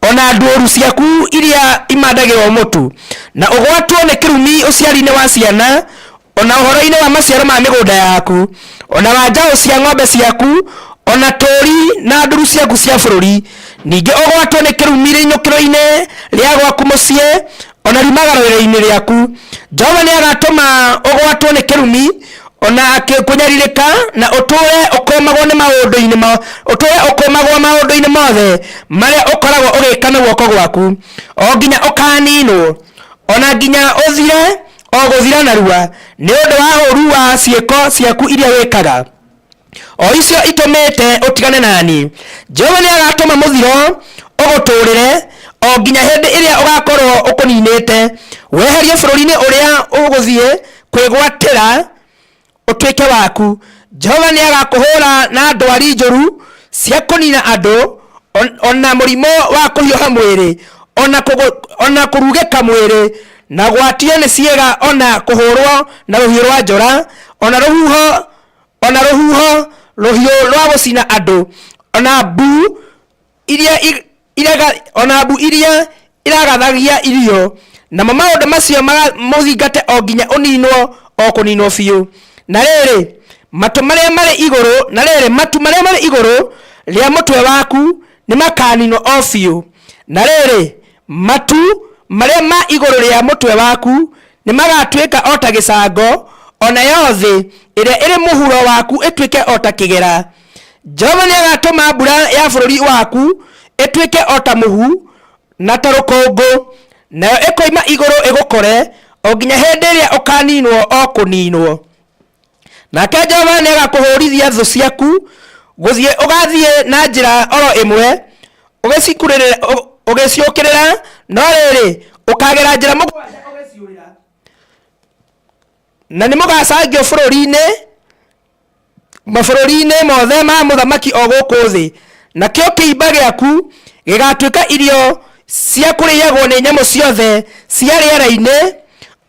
o na ndũũru ciaku iria imandagĩrwo mũtu, na ũgwatwo nĩ kĩrumi ũciari-inĩ wa ciana, o na ũhoro-inĩ wa maciaro ma mĩgũnda yaku, o na wa njaũ cia ng'ombe ciaku, o na tũũri na ndũru ciaku cia bũrũri. Ningĩ ũgwatwo nĩ kĩrumi rĩinũkĩro-inĩ rĩa gwaku mũciĩ, o na riumagaro-inĩ rĩaku. Jehova nĩagatũma ũgwatwo nĩ kĩrumi, o na kũnyarirĩka, na ũtũũre ũkũmagwo nĩ maũndũ-inĩ ma ũtũũre ũkũmagwo maũndũ-inĩ mothe marĩa ũkoragwo ũgĩka na guoko gwaku, o nginya ũkaaninwo, o na nginya ũthire o gũthira narua, nĩ ũndũ wa ũũru wa ciĩko ciaku iria wĩkaga, o icio itũmĩte ũtigane na niĩ. Jehova nĩagatũma mũthiro ũgũtũũrĩre o nginya hĩndĩ ĩrĩa ũgakorwo ũkũninĩte, weherio bũrũri-inĩ ũrĩa ũgũthiĩ kwĩgwatĩra ũtuĩke waku. Jehova nĩagakũhũũra na ndwari njũru cia kũnina andũ, o na mũrimũ wa kũhiũha mwĩrĩ, o na kũrugĩka mwĩrĩ, na gwatio nĩ ciĩga, o na kũhũrwo na rũhiũ rwa njora, o na rũhuho o na rũhuho rũhiũ rwa gũcina andũ, o na mbu iria o na mbu iria iragathagia irio. Namo maũndũ macio mũthingate o nginya ũninwo o kũninwo biũ. Na rĩrĩ, matu marĩa marĩ igũrũ na rĩrĩ, matu marĩa marĩ igũrũ rĩa mũtwe waku nĩmakaninwo o biũ. Na rĩrĩ, matu marĩa ma igũrũ rĩa mũtwe waku nĩmagatuĩka o ta gĩcango, o nayo thĩ ĩrĩa ĩrĩ mũhuro waku ĩtuĩke o ta kĩgera. Jehova nĩagatũma mbura ya bũrũri waku ĩtuĩke o ta mũhu na ta rũkũngũ, nayo ĩkoima igũrũ ĩgũkore o nginya hĩndĩ ĩrĩa ũkaninwo o kũninwo. Nake Jehova nĩagakũhũrithia thũ ciaku, gũthiĩ ũgathiĩ na njĩra oro ĩmwe ũgĩciũkĩrĩra, no rĩrĩ, ũkagera njĩra mũgwanja ũgĩciũrĩra. Na nĩmũgacangio bũrũri-inĩ mabũrũri-inĩ mothe ma mũthamaki o gũkũ thĩ, nakĩo kĩimba gĩaku gĩgatuĩka irio cia kũrĩagwo nĩ nyamũ ciothe cia rĩera-inĩ,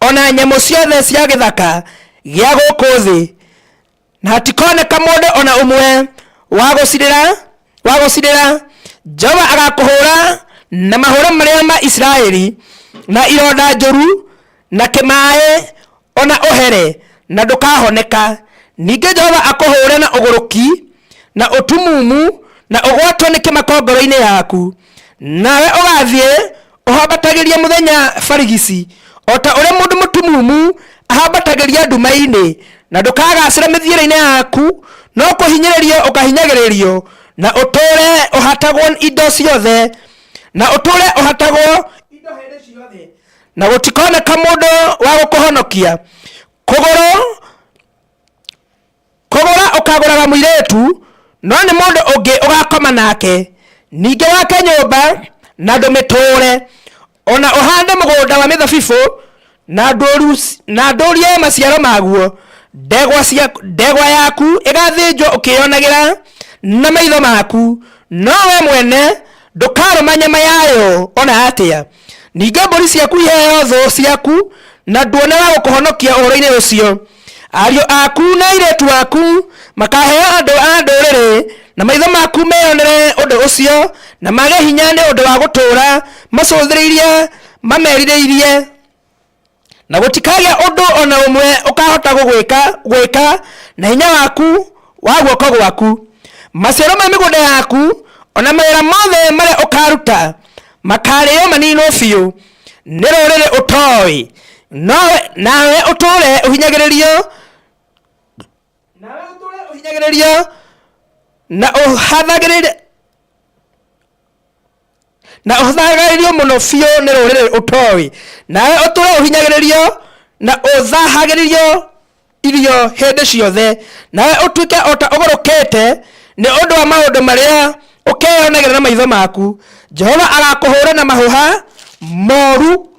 o na nyamũ ciothe cia gĩthaka gĩa gũkũ thĩ, na hatikoneka mũndũ o na ũmwe wa gũcirĩra. Jehova agakũhũra na mahũra marĩa ma Isiraeli, na ironda njũru, na kĩmaĩ, ona ũhere, na ndũkahoneka. Ningĩ Jehova akũhũre na ũgũrũki, na ũtumumu, na ũgwatwo nĩ kĩmako ngoro-inĩ yaku. Nawe ũgathiĩ ũhambatagĩria mũthenya barigici, o ta ũrĩa mũndũ mũtumumu ahambatagĩria nduma-inĩ, na ndũkagaacĩra mĩthiĩre-inĩ yaku, no kũhinyĩrĩrio ũkahinyagĩrĩrio, na ũtũũre ũhatagwo indo ciothe, na ũtũũre ũhatagwo indo hĩndĩ ciothe, na gũtikoneka mũndũ wa gũkũhonokia. Kũgũrũ Kũgũra ũkagũraga mũirĩtu, no nĩ mũndũ ũngĩ ũgakoma nake. Ningĩ wake nyũmba na ndũmĩtũũre, o na ũhande mũgũnda wa mĩthabibũ na ndũũru na ndũrie maciaro maguo. Ndegwa cia ndegwa yaku ĩgathĩnjwo ũkĩyonagĩra na maitho maku, no we mwene ndũkarũma nyama yayo o na atĩa. Ningĩ mbũri ciaku iheo thũ ciaku, na nduone wa gũkũhonokia ũhoro-inĩ ũcio. Ariũ aku na airĩtu aku makaheo andũ a ndũrĩrĩ, na maitho maku meyonere ũndũ ũcio, na mage hinya nĩ ũndũ wa gũtũũra macũthĩrĩirie mamerirĩirie. Na gũtikagĩa ũndũ o na ũmwe ũkahota gũgwĩka gwĩka na hinya waku wa guoko gwaku. Maciaro ma mĩgũnda yaku o na mawĩra mothe marĩa ũkaruta makarĩo maninwo biũ nĩ rũrĩrĩ ũtoĩ, nowe nawe ũtũũre ũhinyagĩrĩrio nawe ũtũũre ũhinyagĩrĩrio na ũhathagĩrĩre na ũthagagĩrio mũno biũ nĩ rũrĩrĩ ũtoĩ, nawe ũtũũre ũhinyagĩrĩrio na ũthahagĩrĩrio irio hĩndĩ ciothe, nawe ũtuĩke o ta ũgũrũkĩte nĩ ũndũ wa maũndũ marĩa ũkeyonagĩra na maitho maku. Jehova agakũhũra na mahũha moru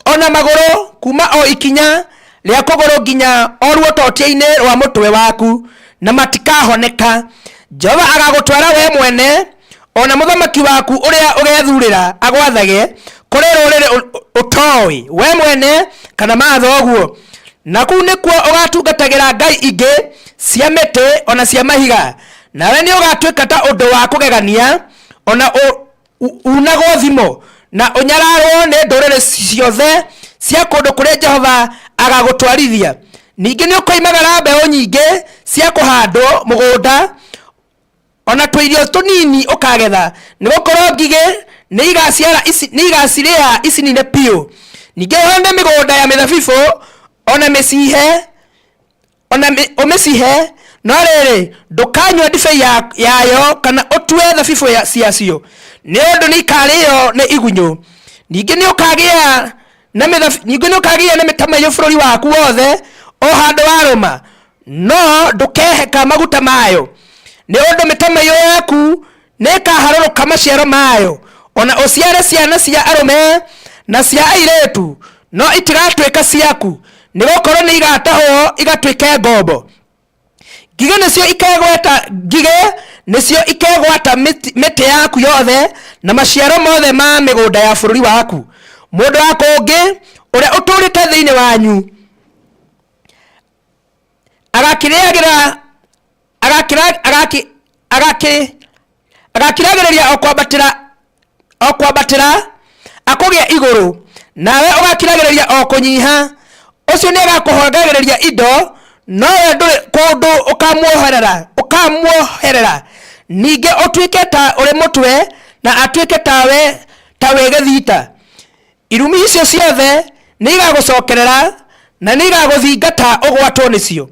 o na magũrũ kuma o ikinya rĩa kũgũrũ nginya o ruototia-inĩ rwa mũtwe waku, na matikahoneka. Jehova agagũtwara we mwene o na mũthamaki waku ũrĩa ũgethurĩra agwathage kũrĩ rũrĩrĩ ũtoĩ we mwene kana mathoguo, na kũu nĩkuo ũgatungatagĩra ngai ingĩ cia mĩtĩ o na cia mahiga, nawe nĩ ũgatuĩka ta ũndũ wa kũgegania o na unagwo thimo na ũnyararwo nĩ ndũrĩrĩ ciothe cia kũndũ kũrĩa Jehova agagũtwarithia. Ningĩ nĩ ũkoimagara mbeũ nyingĩ cia kũhandwo mũgũnda, o na tũirio tũnini ũkagetha, nĩ gũkorwo ngigĩ nĩ igaciara ici nĩ igacirĩa icinine biũ. Ningĩ ũhande mĩgũnda ya mĩthabibũ o na mĩcihe o na ũmĩcihe, no rĩrĩ, ndũkanyua ndibei yayo kana ũtue thabibũ ciacio, nĩ ũndũ nĩikarĩo nĩ igunyũ. Ningĩ nĩũkagĩa na ningĩ nĩũkagĩa na mĩtamaiyũ bũrũri waku wothe o handũ warũma, no ndũkeheka maguta mayo, nĩ ũndũ mĩtamaiyũ yaku nĩĩkaharũrũka maciaro mayo, o na ũciare ciana cia arũme na cia airĩtu, no itigatuĩka ciaku, nĩ gũkorwo nĩigatahwo igatuĩke ngombo. Ngigĩ nĩcio ikegweta ngigĩ nĩcio ikegwata mĩtĩ yaku yothe na maciaro mothe ma mĩgũnda ya bũrũri waku. Mũndũ wa kũngĩ ũrĩa ũtũũrĩte thĩinĩ wanyu agakĩrĩagĩra agakĩra agakĩ agakĩ agakiragĩrĩria o kwambatĩra o kwambatĩra akũgĩa igũrũ, nawe ũgakiragĩrĩria o kũnyiha. Ũcio nĩagakũhongagĩrĩria indo, no we ndũrĩ kũndũ ũkamuoherera ũkamuoherera. Ningĩ ũtuĩke ta ũrĩ mũtwe, na atuĩke tawe ta wĩ gĩthita. Irumi icio ciothe nĩigagũcokerera, na nĩigagũthingata ũgwatwo nĩcio,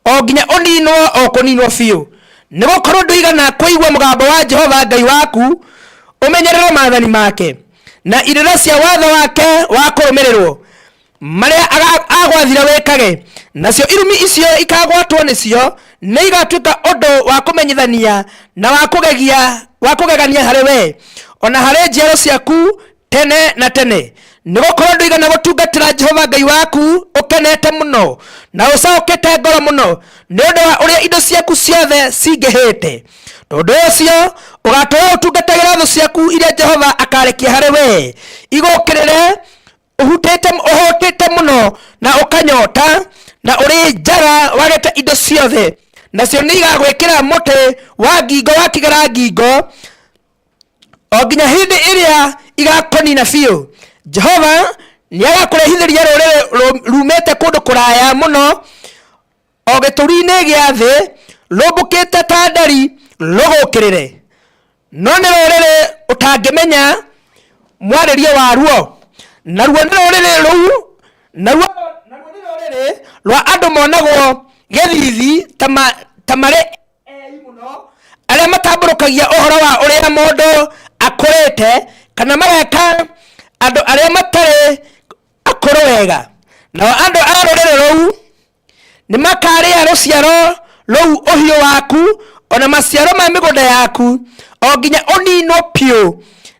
o nginya ũninwo o kũninwo biũ, nĩ gũkorũo ndũigana kũigua mũgambo wa Jehova Ngai waku ũmenyerere maathani make, na irĩra cia watho wake wa kũrũmĩrĩrũo, marĩa agwathire wĩkage. Nacio irumi icio ikagwatwo nĩcio nĩigatuĩka ũndũ wa kũmenyithania na wa kũgegia wa kũgegania harĩ we, o na harĩ njiaro ciaku tene na tene. Nĩ gũkorwo ndũigana gũtungatĩra Jehova Ngai waku ũkenete mũno na ũcaũkĩte ngoro mũno nĩ ũndũ wa ũrĩa indo ciaku ciothe cingĩhĩte. Tondũ ũcio ũgatũũra ũtungatagĩra thũ ciaku iria Jehova akarekia harĩ wee igũũkĩrĩre ũhutĩte ũhũtĩte mũno na ũkanyota na ũrĩ njaga wagĩte indo ciothe, nacio nĩ igagwĩkĩra mũtĩ wa ngingo wa kĩgera ngingo. O nginya hĩndĩ ĩrĩa igakũnina biũ. Jehova nĩagakũrehithĩria rũrĩrĩ rumĩte kũndũ kũraya mũno, o gĩturi-inĩ gĩa thĩ, rũmbũkĩte ta nderi rũgũũkĩrĩre. No nĩ rũrĩrĩ ũtangĩmenya mwarĩrie waruo, naruo nĩ rũrĩrĩ rũu naruo nĩ rũrĩrĩ rwa andũ monagwo gĩthithi ta marĩ ei mũno, arĩa matambũrũkagia ũhoro wa ũrĩa mũndũ akũrĩte, kana mageka andũ arĩa matarĩ akũrũ wega. Nao andũ a rũrĩrĩ rũu nĩ makarĩa rũciaro rũu ũhiũ waku, o na maciaro ma mĩgũnda yaku, o nginya ũninwo piũ.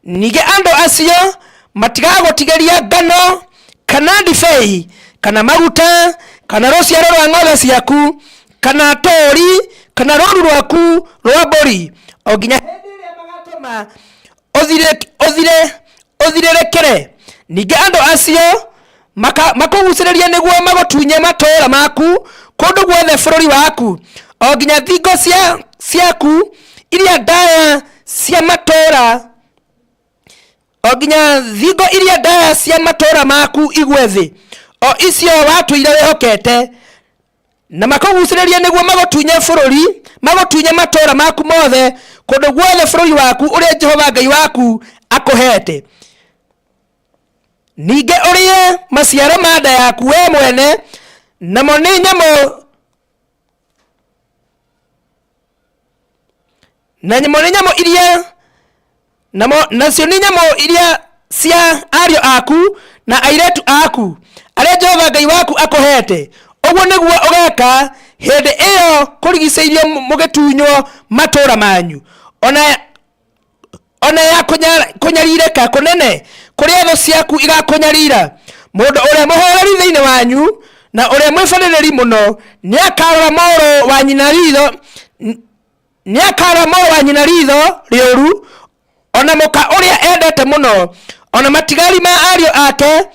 Ningĩ andũ acio matigagũtigĩria ngano, kana ndibei, kana maguta, kana rũciaro rwa ng'ombe ciaku, kana tũũri, kana rũũru rwaku rwa mbũri, o nginya hĩndĩ ĩrĩa magatũma ũthirĩrĩkĩre. Ningĩ andũ acio makũgucĩrĩrie nĩguo magũtunye matũũra maku kũndũ guothe bũrũri waku, o nginya thingo ciaku iria ndaya cia matũũra, o nginya thingo iria ndaya cia matũũra maku igwe thĩ, o icio watũire wĩhokete, na makũgucĩrĩrie nĩguo magũtunye bũrũri, magũtunye matũũra maku mothe kũndũ guothe bũrũri waku ũrĩa Jehova Ngai waku akũheete. Ningĩ ũrĩe maciaro ma nda yaku wee mwene, namo nĩ nyamũ na nyamũ nĩ nyamũ iria namo nacio nĩ nyamũ iria cia ariũ aku na airĩtu aku, arĩa Jehova Ngai waku akũheete. Ũguo nĩguo ũgeka hĩndĩ ĩyo kũrigicĩirio mũgĩtunywo matũũra manyu, ona ya kũnyarirĩka kũnene kũrĩa thũ ciaku igakũnyarira. Mũndũ ũrĩa mũhoreri thĩinĩ wanyu na ũrĩa mwĩbarĩrĩri mũno nĩakarora mũrũ wa nyina ritho, nĩakarora mũrũ wa nyina ritho rĩũru, ona mũka ũrĩa endete mũno, ona matigari ma ariũ ake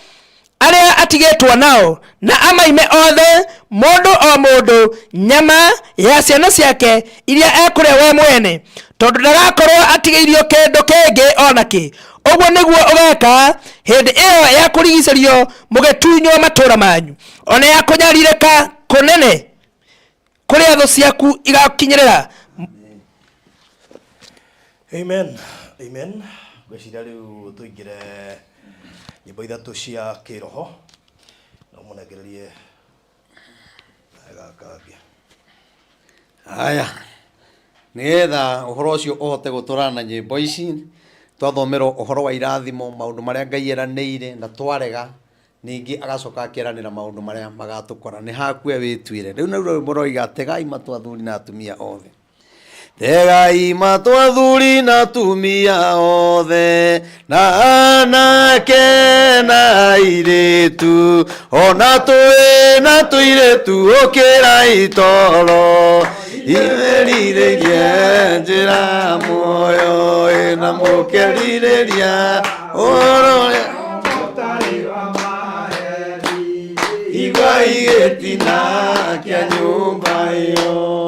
arĩa atigĩtwo nao, na amaime othe, mũndũ o mũndũ, nyama ya ciana ciake iria ekũrĩa we mwene, tondũ ndagakorwo atigĩirio kĩndũ kĩngĩ o nakĩ. Ũguo nĩguo ũgeka hĩndĩ ĩyo ya kũrigicĩrio mũgĩtunywo matũũra manyu, ona ya kũnyarirĩka kũnene kũrĩa thũ ciaku igakinyĩrĩra. Amen. Amen. Ngwĩciria rĩu tũingĩre nyĩmbo ithatũ cia kĩroho na ũmũnengererie gaka kangĩ. Haya, nĩgetha ũhoro ũcio ũhote gũtũrana na nyĩmbo ici, twathomerwo ũhoro wa irathimo, maũndũ marĩa Ngai eranĩire na twarega, ningĩ agacoka akeranĩra maũndũ marĩa magatũkora. Nĩ haku we wĩtuĩre. Rĩu naruo rwĩmbo rũroiga, tegai matũ athuri na atumia othe. Tegai matũ athuri na atumia othe, na anake na airĩtu, ona twĩ na tũirĩtu ũkĩrai toro, imerirĩrie njĩra ya muoyo, ĩna mũkerirĩria ũhoro ũrĩa igwa igĩtina kĩa nyũmba ĩyo.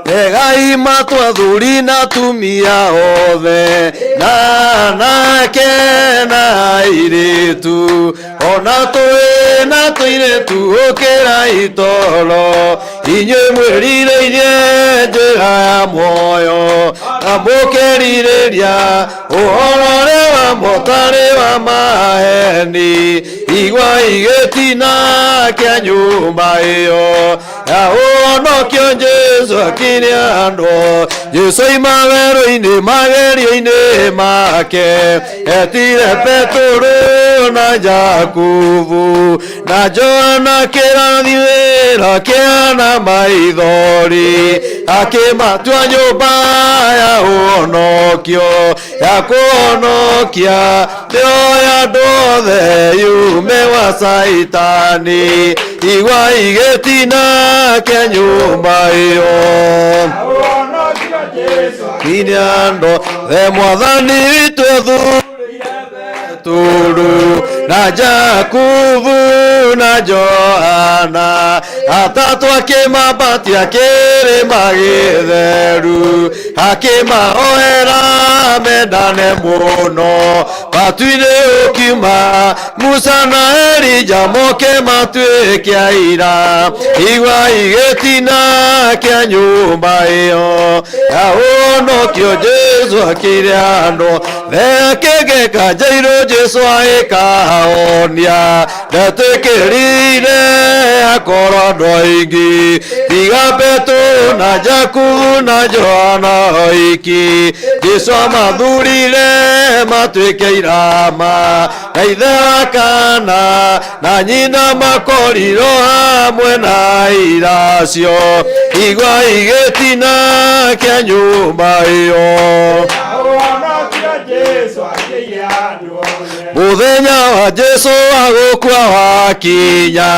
Tegai matũ athuri na atumia othe, na anake na airĩtu, ona twĩ na tũirĩtu ũkĩrai toro, inyuĩ mwĩrirĩirie njĩra ya muoyo, na mũkerirĩria ũhoro ũrĩa wa mũtarĩ wa maheni, igwa igĩtina kĩa nyũmba ĩyo ya ũhonokio Jesu akĩrĩa andũ. Jesu aima werũ-inĩ magerio-inĩ make, etire Petero na Jakubu na Johana kĩrathi wĩra kĩana maithori, akĩmatua nyũmba ya ũhonokio, ya kũhonokia mĩoyo ya andũ othe yume wa Saitani, igwa igĩtina kĩa nyũmba ĩyo. Kinya andũ the mwathani witũ athurire Petero na Jakubu na Johana, Atatũ akĩmambatia kĩrĩma gĩtheru, akĩmahoera mendane mũno. Matu-inĩ ũkiuma Musa na Elija moke matuĩke aira, igwa igĩtina kĩa nyũmba ĩyo ya ũhonokio Jesũ akĩire andũ thekĩgĩka Jairũ Jesũ agĩkahonia ndetĩkĩrire akorwo andũ aingĩ tiga Petero na Jakubu na Johana oiki. Jesũ amathurire matuĩke irama na ithe wa kana na nyina makorirwo hamwe na iracio, igwa igĩtina kĩa nyũmba ĩyo. Mũthenya wa Jesũ wa gũkua wakinya,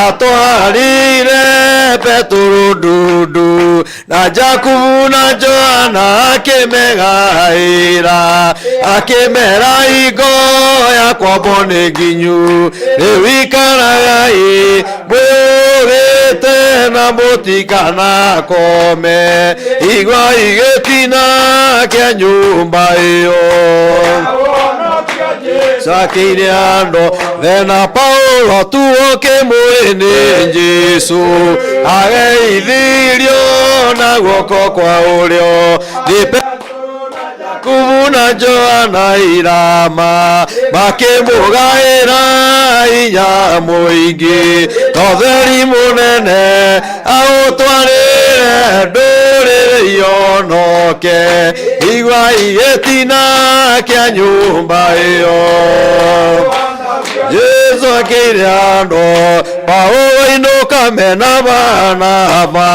atwarire Petero ndundu na Jakubu na Johana akĩmegaĩra, akĩmera hingo ya kwambwo nĩ nginyu, rĩu ikaragai mwĩũgĩte na mũtikanakome, igwa igĩtina kĩa nyũmba ĩyo. Sakire andũ thena Paulo tuoke mwĩrĩ nĩ Jesũ ageithirio na guoko kwa ũrĩo nĩ Jakubu na Johana irama makĩmũgaĩra hinya mũingĩ na ũtheri mũnene aũtwarĩre ndũrĩrĩ ionoke, igwa igĩtina kĩa nyũmba ĩyo. Jesũ akĩire andũ Paulo inũka mena Baranaba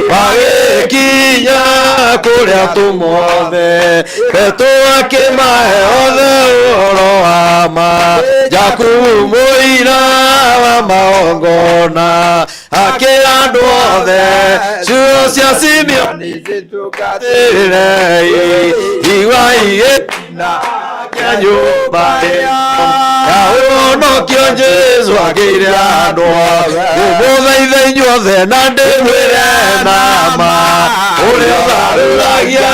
magĩkinya kũrĩa atũmwo othe, Petero akĩmahe othe ũhoro wa ma, Jakubu mũira wa magongona akĩra andũ othe ciugo cia Simeoni zitũngatĩrĩrei, igwa igĩtina kĩa nyũmba ĩyo ya ũhonokio Jesũ akĩire andũ othe ndĩmũthaithe inyuothe na ndĩmwĩre na ma ũrĩa ũtharũragia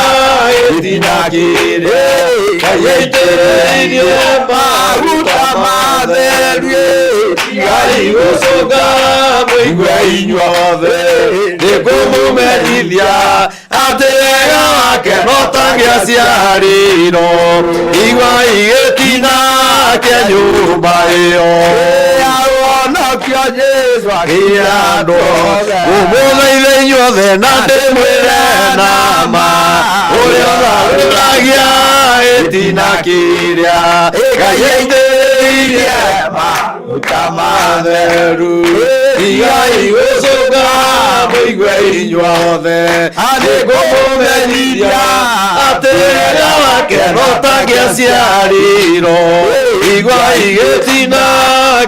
gĩtina kĩrĩa Ngai aitĩrĩirie maguta matheru tigai gũcũnga mũigue inyuothe nĩngũmũmenyithia atĩ wega wake no ta gĩaciarirwo, igwa igĩtina kĩa nyũmba ĩyo akĩire andũ ngũmũthaithe inyuothe na ndĩmwĩre na ma ũrĩa ũtharũragia gĩtina kĩrĩa Ngai aitĩrĩirie maguta matheru, tigai gũcũnga mũigue inyuothe nĩngũmũmenyithia atĩ wega wake no ta gĩaciarirwo, igwa igĩtina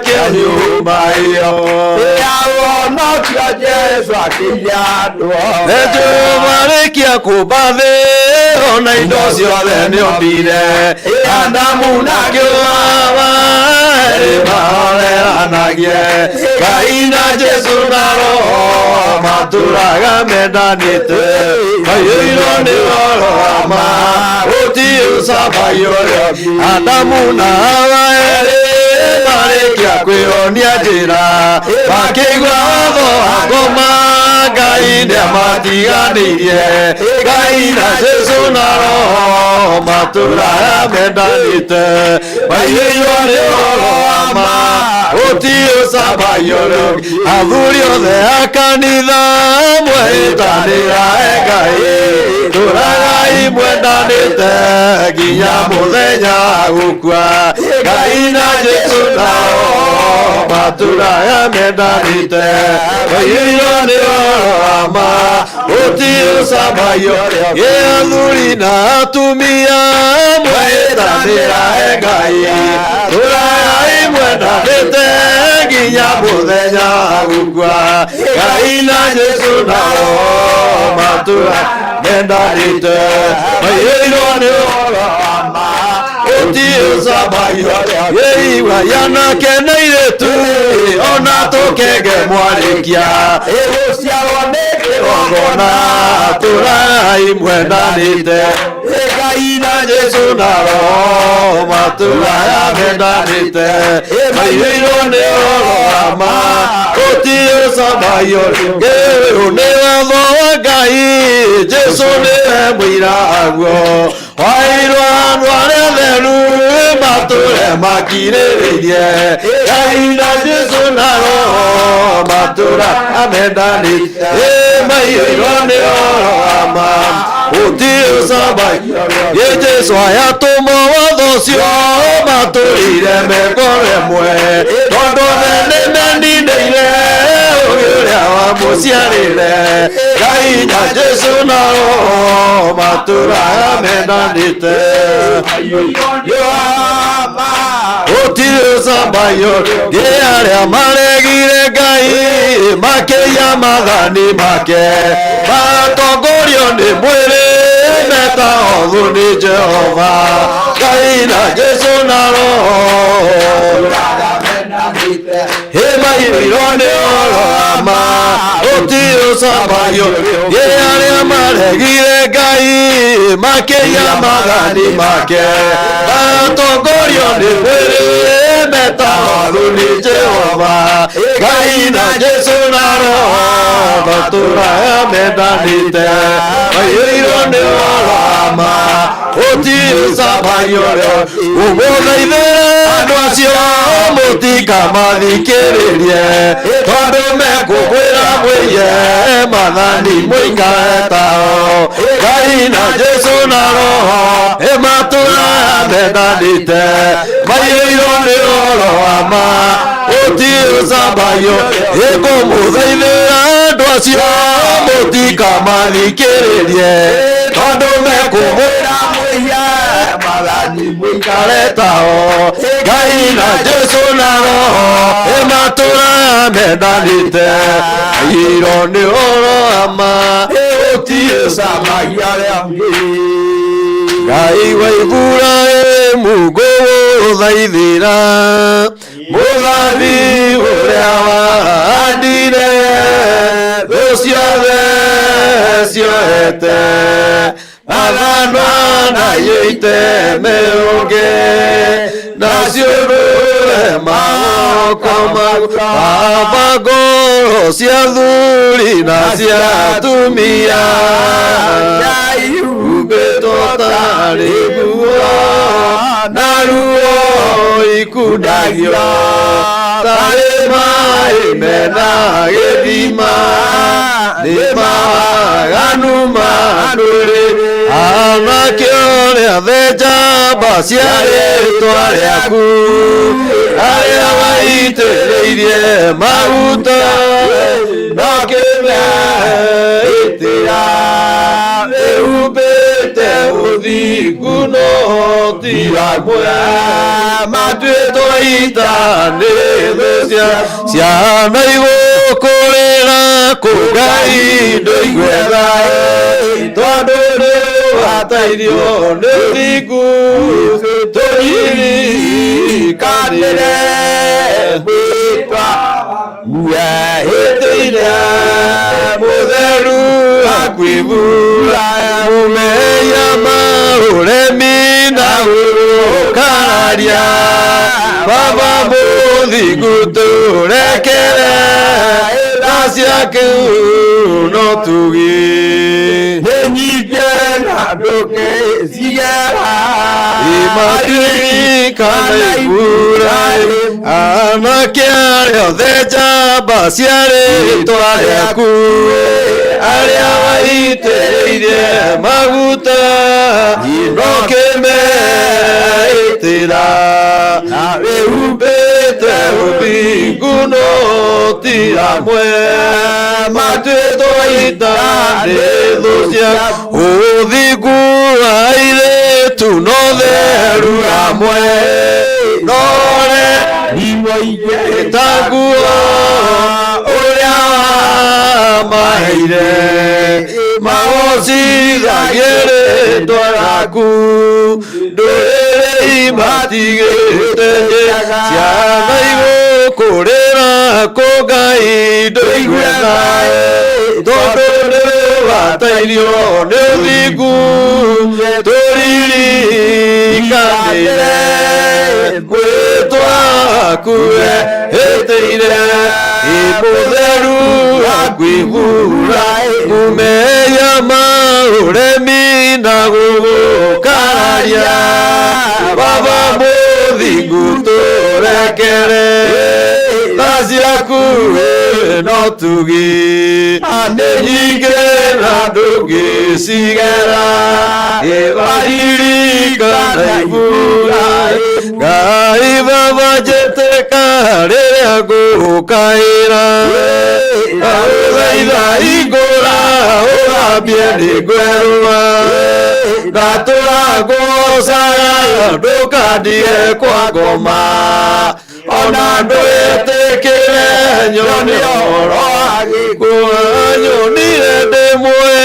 kĩa nyũmba ĩyo. Nĩtũmarĩkia kũmba thĩ ona indo ciothe nĩombire, Adamu na Hawa erĩ mahoreranagie, Ngai na Jesũ na Roho matũraga mendanĩte, maiyũirwo nĩ ũhoro wa ma gũtirĩ ũcambagio ũrĩa ũngĩ. Adamu na Hawa erĩ marĩkia kwĩonia njĩra, makĩigua watho wa ngoma Ngai nĩamatiganĩirie, Ngai na Jesũ na Roho matũraga mendanĩte, maiyũirwo nĩ ũhoro wa ma gũtirĩ ũcambagio ũrĩa ũngĩ. Athuri othe a kanitha mwĩtanĩra Ngai, tũragai mwendanĩte nginya mũthenya wa gũkua, Ngai na Jesũ na Roho matũraga mendanĩte, maiyũirwo nĩ ũhoro wa ma gũtirĩ ũcambagio ũrĩa ũngĩ. Athuri na atumia mwĩtanĩra Ngai, tũragai mwendanĩte nginya mũthenya wa gũkua, Ngai na Jesũ na Roho matũraga mendanĩte, maiyũirwo nĩ ũhoro wa ma gũtirĩ ũcambagio ũrĩa ũngĩ. Igua anake na airĩtu Ona tũkenge mwarĩkia ĩgũciarwo nĩ kĩgongona tũrai mwendanĩte Ngai na Jesũ na Roho matũraga mendanĩte maiyũirwo nĩ ũhoro wa ma gũtirĩ ũcambagio rĩngĩ ũyũ nĩ watho wa Ngai Jesũ nĩwe mũira waguo waheirwo andũ arĩa atheru matũre makirĩrĩirie Ngai na Jesũ na Roho matũra amendanĩte maiyũirwo nĩ ũhoro wa ma gũtirĩ ũcambagio rĩngĩ Jesũ ayatũmwo watho ũcio matũrire mengoro ĩmwe tondũ othe nĩmeninĩire ũgĩ ũrĩa wamũciarĩre Ngai na Jesũ na Roho matũraga mendanĩte gũtirĩ ũcambagio rĩngĩ arĩa maregire Ngai makĩiya maathani make matongorio nĩ mwĩrĩ metagwo thũ nĩ Jehova Ngai na Jesũ na Roho maiyũirwo nĩ ũhoro wa ma gũtirĩ ũcambagio rĩngĩ arĩa maregire Ngai makĩiya maathani make matongorio nĩ mwĩrĩ metagwo thũ nĩ Jehova Ngai na Jesũ na Roho matũraga mendanĩte maiyũirwo nĩ ũhoro wa ma gũtirĩ ũcambagio rĩngĩ ũmũthaithĩre andũ acio mũtikamathikĩrĩrie tondũ mekũkwĩra mwĩye maathani mũikare tao Ngai na Jesũ na Roho ĩmatũraga mendanĩte maiyũirwo nĩ ũhoro wa ma gũtirĩ ũcambagio ĩkũmũthaithĩra andũ acio mũtikamathikĩrĩrie tondũ mekũmwĩra mwĩye maathani mũikare tao Ngai na Jesũ na Roho ĩmatũraga mendanĩte maiyũirwo nĩ ũhoro wa ma gũtirĩ ũcambagio rĩngĩ Ngai wa Iburahĩmu ngũgũthaithĩra mũthambi ũrĩa wahandire thũ ciothe ciohete mathanwa na iteme ũngĩ naciũrũre moko maku baba ngoro cia thuri na cia atumia ihumbĩtwo tarĩ nguo na ruo ikundagio tarĩ maĩ mena gĩthima nĩ mawaganu ma ndũrĩrĩ anake ũrĩa thenjamba cia rĩtwa rĩaku arĩa waitĩrĩirie maguta na kĩmeitĩra ĩhumbĩte ũthingu no ti amwe matuĩtwo ita nĩ thũ cia ciana igũkũrĩra kũ Ngai ndũigue thaĩ tondũ nĩ wataithio nĩ ũthingu tũririkanĩre mwĩtwa wehĩtĩire mũtheru akwĩbura mũmenya maũremi na gũkararia baba mũthingu tũrekere tha ciaku no tugi nĩ nyingĩ na ndũngĩcigera imatirikana Iburahĩmu anake arĩa othe njamba cia rĩtwa rĩaku arĩa waitĩrĩirie maguta no kĩmeitĩra wĩhumbĩte ũthingu no ti amwe matuĩtwo ita nĩ thũ cia ũthingu wa airĩtu no theru amwe nore ta nguo ũrĩa wamaheire magocithagie rĩtwa rĩaku ndũrĩrĩ imatigĩte ciana igũkũrĩra Ngũkũrĩra kũ Ngai ndũigue thaĩ tondũ nĩ watairio nĩ ũthingu tũririkanĩre mwĩtwakue hĩtĩire mũtheru wakwihura kumeya maũremi na gũgũkararia baba mũthingu tũrekere tha ciaku no tugi nĩ nyingĩ na ndũngĩcigera ĩbaririkana ibura Ngai baba njĩtĩka rĩrĩa ngũkaĩra ndagũthaitha hingũra ũthambie nĩ ngwerũa ndatũra ngũgocaga ndũkandige kwa ngoma ona ndwĩtĩkĩre nyone ũhoro wa gĩkuũ nyonire ndĩ muoĩ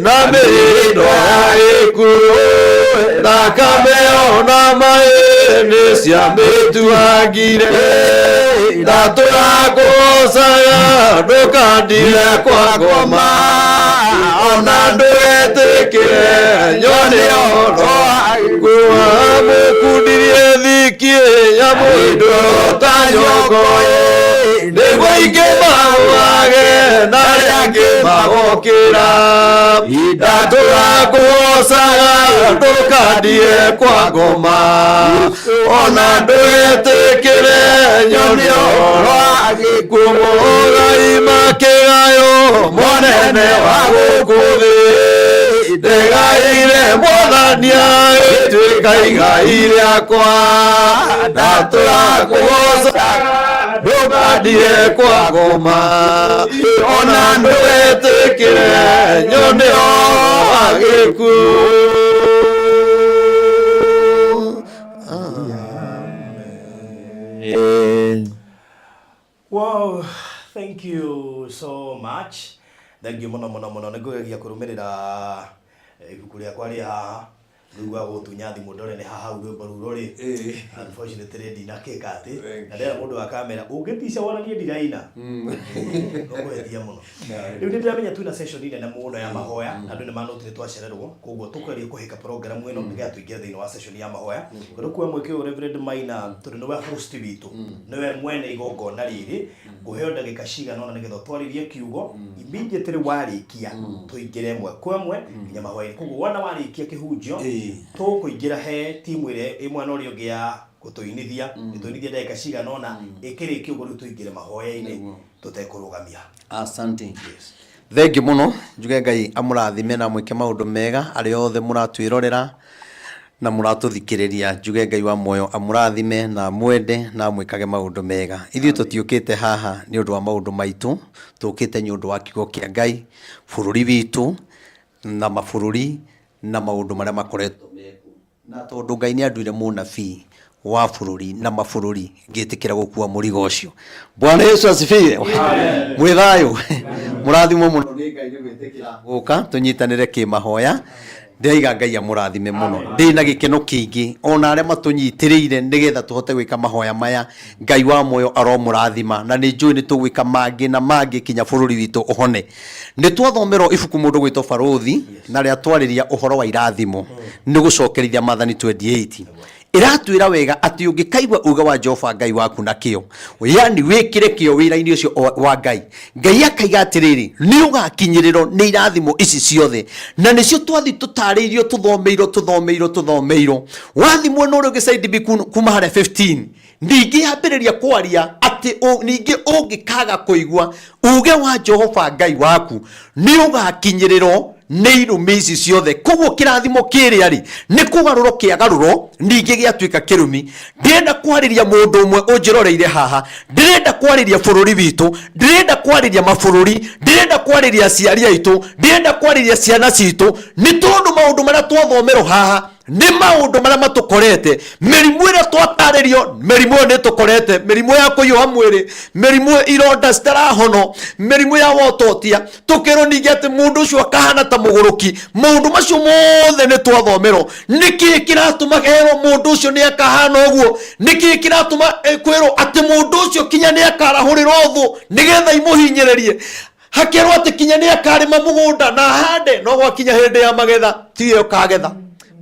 na mĩhĩndo ya gĩkuũ thakame ona maĩ nĩ ciamĩtuangire ndatũra ngũgocaga ndũkandire kwa ngoma ona ndwĩtĩkĩre nyone ũhoro wa gĩkuũ amũkundirie thikiĩ nyamũndũ ta nyongo nĩguo ingĩ magũage na arĩa angĩ magokĩra ndatũra ngũgocaga ndũkandie kwa ngoma ona ndũgetĩkĩre nyone ũhoro wa gĩkuũ mũgai makĩgayo monene wa gũkũ thĩ ndĩgaire mwathania ĩtuĩka igai rĩakwa ndatũra ngũgocaga ndũkandie kwa ngoma ona ndũgetĩkĩre nyone ũhoro wa gĩkuũ Wow, thank you so much. Thank you muno muno muno. Nĩngũgeria kũrũmĩrĩra ibuku rĩakwa rĩ haha rĩu gũtunya thimũ ndore nĩ haha hau rwĩmbo rũu rũrĩ. Unfortunately ndinakĩka atĩ na ndĩra mũndũ wa kamera ũngĩtica wonanie ndiraina ũkũhĩtia mũno. Rĩu nĩ ndĩramenya twĩna session nene mũno ya mahoya na andũ nĩ manotire twacererwo koguo tũkũgeria kũhĩka program ĩno nĩgetha tũingĩre thĩinĩ wa session ya mahoya. Tondũ kuoya mweke ũyũ Reverend Maina tondũ nĩwe host witũ nĩwe mwene igongona rĩrĩ ngũheo ndagĩka cigana ũna nĩgetha ũtwarĩrie kiugo immediately warĩkia tũingĩre ĩmwe kwa ĩmwe nginya mahoya-inĩ koguo wona warĩkia kĩhunjio tũkũingĩra he timu ĩrĩa ĩ mwena ũrĩa ũngĩ ya gũtũinithia ĩtũinithie ndagĩka cigana ũna ĩkĩrĩkia ũguo rĩu tũingĩre mahoya-inĩ tũtekũrũgamia. Asante. Thengiũ mũno njuge Ngai amũrathime na amwĩke maũndũ mega arĩa othe mũratwĩrorera na mũratũthikĩrĩria njuge Ngai wa muoyo amũrathime na amwende na amwĩkage maũndũ mega. Ithuĩ tũtiũkĩte haha nĩ ũndũ wa maũndũ maitũ, tũkĩte nĩ ũndũ wa kiugo kĩa Ngai, bũrũri witũ na mabũrũri na maũndũ marĩa makoretwo mekuo. Na tondũ Ngai nĩ anduire mũnabii wa bũrũri na mabũrũri ngĩtĩkĩra gũkua mũrigo ũcio. Bwana Yesu asifiwe. Mwĩ thayũ. Mũrathimwo mũno nĩ Ngai nĩ gwĩtĩkĩra gũka tũnyitanĩre kĩmahoya. Ndĩraiga Ngai amũrathime mũno. Ndĩna gĩkeno kĩingĩ ona arĩa matũnyitĩrĩire nĩgetha tũhote gwĩka mahoya maya. Ngai wa muoyo aromũrathima na nĩ njũĩ nĩ tũgwĩka mangĩ na mangĩ kinya bũrũri witũ ũhone. Nĩ twathomerwo ibuku mũndũ gwĩtwo Barũthi na rĩa twarĩria ũhoro wa irathimo nĩ gũcokerithia Maathani 28. Ĩratwĩra wega atĩ ũngĩkaigua uge wa Jehova Ngai waku na kĩo, yani wĩkĩre kĩo wĩra-inĩ ũcio wa Ngai, Ngai akaiga atĩrĩrĩ, nĩ ũgakinyĩrĩrwo nĩ irathimo ici ciothe. Na nĩcio twathi tũtarĩirio, tũthomeirwo, tũthomeirwo, tũthomeirwo. Wathi mwena ũrĩa ũngĩ side B kuma harĩa 15, ningĩ yambĩrĩria kwaria atĩ ningĩ ũngĩkaga kũigua uge wa Jehova Ngai waku, nĩ ũgakinyĩrĩrwo nĩ irumi ici ciothe. Koguo kĩrathimo kĩrĩa rĩ, nĩ kũgarũrwo kĩagarũrwo, ningĩ gĩatuĩka kĩrumi. Ndĩrenda kwarĩria mũndũ ũmwe ũnjĩroreire haha, ndĩrenda kwarĩria bũrũri witũ, ndĩrenda kwarĩria mabũrũri, ndĩrenda kwarĩria aciari aitũ, ndĩrenda kwarĩria ciana citũ, nĩ tondũ maũndũ marĩa twathomerwo haha Nĩ maũndũ marĩa matũkorete, mĩrimũ ĩrĩa twatarĩrio, mĩrimũ ĩyo nĩ tũkorete, mĩrimũ ya kũhiũha mwĩrĩ, mĩrimũ ironda citarahono, mĩrimũ ya wototia, tũkerwo ningĩ atĩ mũndũ ũcio akahana ta mũgũrũki. Maũndũ macio mothe nĩ twathomerwo. Nĩkĩ kĩratũma herwo mũndũ ũcio nĩ akahana ũguo? Nĩkĩ kĩratũma kwĩrwo atĩ mũndũ ũcio kinya nĩ akarahũrĩrwo thũ nĩgetha imũhinyĩrĩrie? Hakerwo atĩ kinya nĩ akarĩma mũgũnda na ahande, no gwakinya hĩndĩ ya magetha tiwe ũkagetha.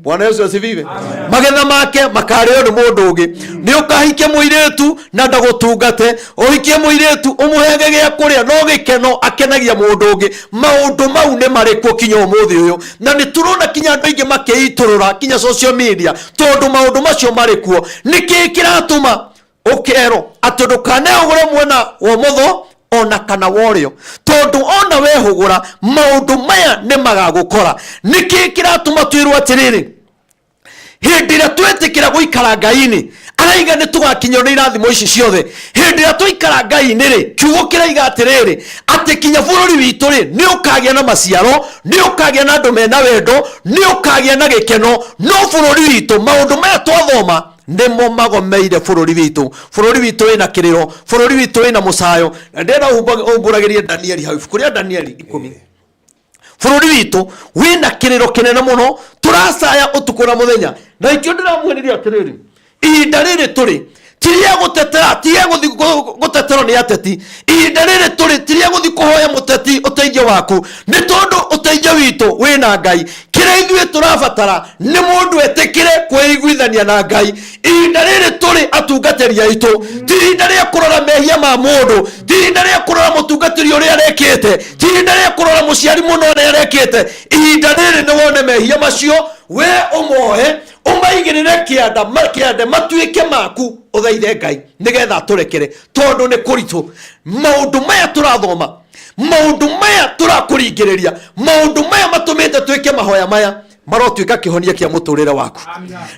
Bwana Yesu asifiwe. Magetha make makarĩo nĩ mũndũ ũngĩ. Nĩ ũkahikia mũirĩtu na ndagũtungate, ũhikie mũirĩtu ũmũheage gĩa kũrĩa no gĩkeno akenagia mũndũ ũngĩ. Maũndũ mau nĩ marĩkuo kinya ũmũthĩ ũyũ, na nĩ tũrona kinya andũ aingĩ makĩitũrũra kinya social media tondũ maũndũ macio marĩ kuo. Nĩkĩ kĩratũma ũkerwo atĩ ndũkanehũgũre mwena wa ũmotho ona kana wa ũrĩo, tondũ ona wehũgũra maũndũ maya nĩ magagũkora? Nĩkĩ kĩratũma twĩrwo atĩrĩrĩ, hĩndĩ ĩrĩa twetĩkĩra gũikara Ngai-inĩ, araiga nĩ tũgakinywo nĩ irathimo ici ciothe? Hĩndĩ ĩrĩa twaikara Ngai-inĩ rĩ, kiugo kĩraiga atĩrĩrĩ, atĩ kinya bũrũri witũ rĩ, nĩ ũkagĩa na maciaro, nĩ ũkagĩa na andũ mena wendo, nĩ ũkagĩa na gĩkeno. No bũrũri witũ, maũndũ maya twathoma nĩmo magomeire bũrũri witũ. Bũrũri witũ wĩna kĩrĩro, bũrũri witũ wĩna mũcayo, na ndĩrenda ũmbũragĩrie Danieli hau, ibuku rĩa Danieli 10. Bũrũri witũ wĩna kĩrĩro kĩnene mũno, tũracaya ũtukũ na mũthenya, na ikĩo ndĩramwĩrire atĩrĩrĩ, ihinda rĩrĩ tũrĩ ti rĩa gũtetera, ti rĩa gũthiĩ gũteterwo nĩ ateti. Ihinda rĩrĩ tũrĩ ti rĩa gũthiĩ kũhoya mũteti ũteithio waku, nĩ tondũ ũteithio witũ wĩna Ngai. Kĩrĩa ithuĩ tũrabatara nĩ mũndũ etĩkĩre kwĩiguithania na Ngai. Ihinda rĩrĩ tũrĩ atungatĩri aitũ ti ihinda rĩa kũrora mehia ma mũndũ, ti ihinda rĩa kũrora mũtungatĩri ũrĩa arekĩte, ti ihinda rĩa kũrora mũciari mũno ũrĩa arekĩte. Ihinda rĩrĩ nĩ wone mehia macio, we ũmoe ũmaigĩrĩre kĩanda kĩande matuĩke maku, ũthaithe Ngai nĩgetha atũrekere, tondũ nĩ kũritũ. Maũndũ maya tũrathoma, maũndũ maya tũrakũringĩrĩria, maũndũ maya matũmĩte twĩke mahoya maya marotuĩka kĩhonia kĩa mũtũrĩre waku.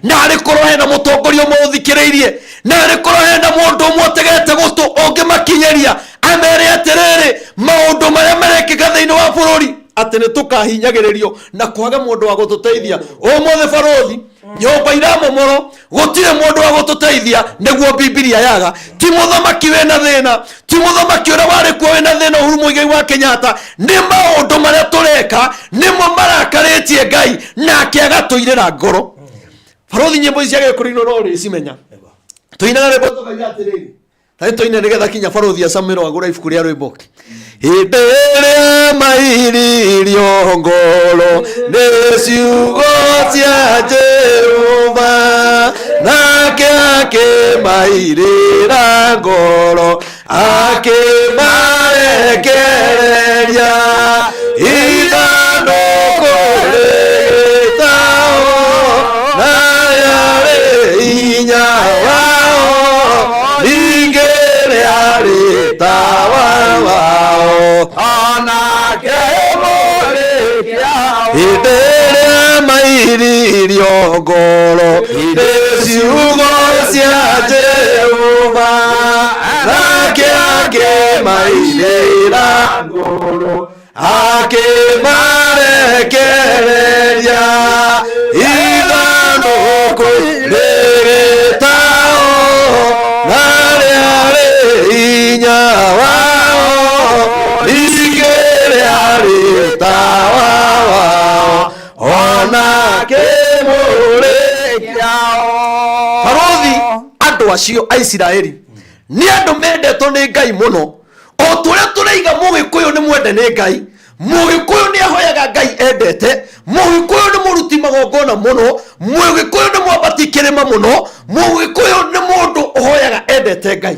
Na arĩ korwo hena mũtongoria ũmwe ũthikĩrĩirie, na arĩ korwo hena mũndũ ũmwe ũtegete gũtũ ũngĩmakinyĩria, amere atĩrĩrĩ, maũndũ marĩa marekĩka thĩinĩ wa bũrũri, atĩ nĩ tũkahinyagĩrĩrio na kwaga mũndũ wa gũtũteithia. Ũmũthĩ barũthi nyũmba iramomorwo, gũtirĩ mũndũ wa gũtũteithia, nĩguo Bibilia yaga. Ti mũthamaki wĩna thĩna, ti mũthamaki ũrĩa warĩ kuo wĩna thĩna, Uhuru Muigai wa Kenyatta. Nĩ maũndũ marĩa tũreka nĩmo marakarĩtie Ngai, nake agatũirĩra ngoro. Barũthi, nyĩmbo ici cia gĩkũrũ-inĩ no ũrĩcimenya, tũinaga rwĩmbo tũkaiga atĩrĩrĩ, tarĩ tũine nĩgetha kinya barũthi acamĩrwo agũre ibuku rĩa rwĩmbo. Hĩndĩ ĩrĩa mairirio ngoro nĩ ciugo cia Jehova, nake akĩmairĩra ngoro, akĩmarekereria ithandũkũ rĩgĩtao, na rĩarĩ hinya wao, ningĩ rĩarĩ tawa wao. Onake mũrĩkiao. Hĩndĩ ĩrĩa mairirio ngoro nĩ ciugo cia Jehova, nake akĩmairĩra ngoro, akĩmarekereria ithandũkũ rĩgĩtao, na rĩarĩ hinya wao, ningĩ rĩarĩ tawa wao, ona kĩmũrĩ. Barũthi, andũ acio a Isiraeli nĩ andũ mendetwo nĩ Ngai mũno, o tũrĩa tũraiga mũgĩkũyũ nĩ mwende nĩ Ngai. Mũgĩkũyũ nĩ ahoyaga Ngai endete, mũgĩkũyũ nĩ mũruti magongona mũno, mũgĩkũyũ nĩ mwambati kĩrĩma mũno, mũgĩkũyũ nĩ mũndũ ũhoyaga endete Ngai.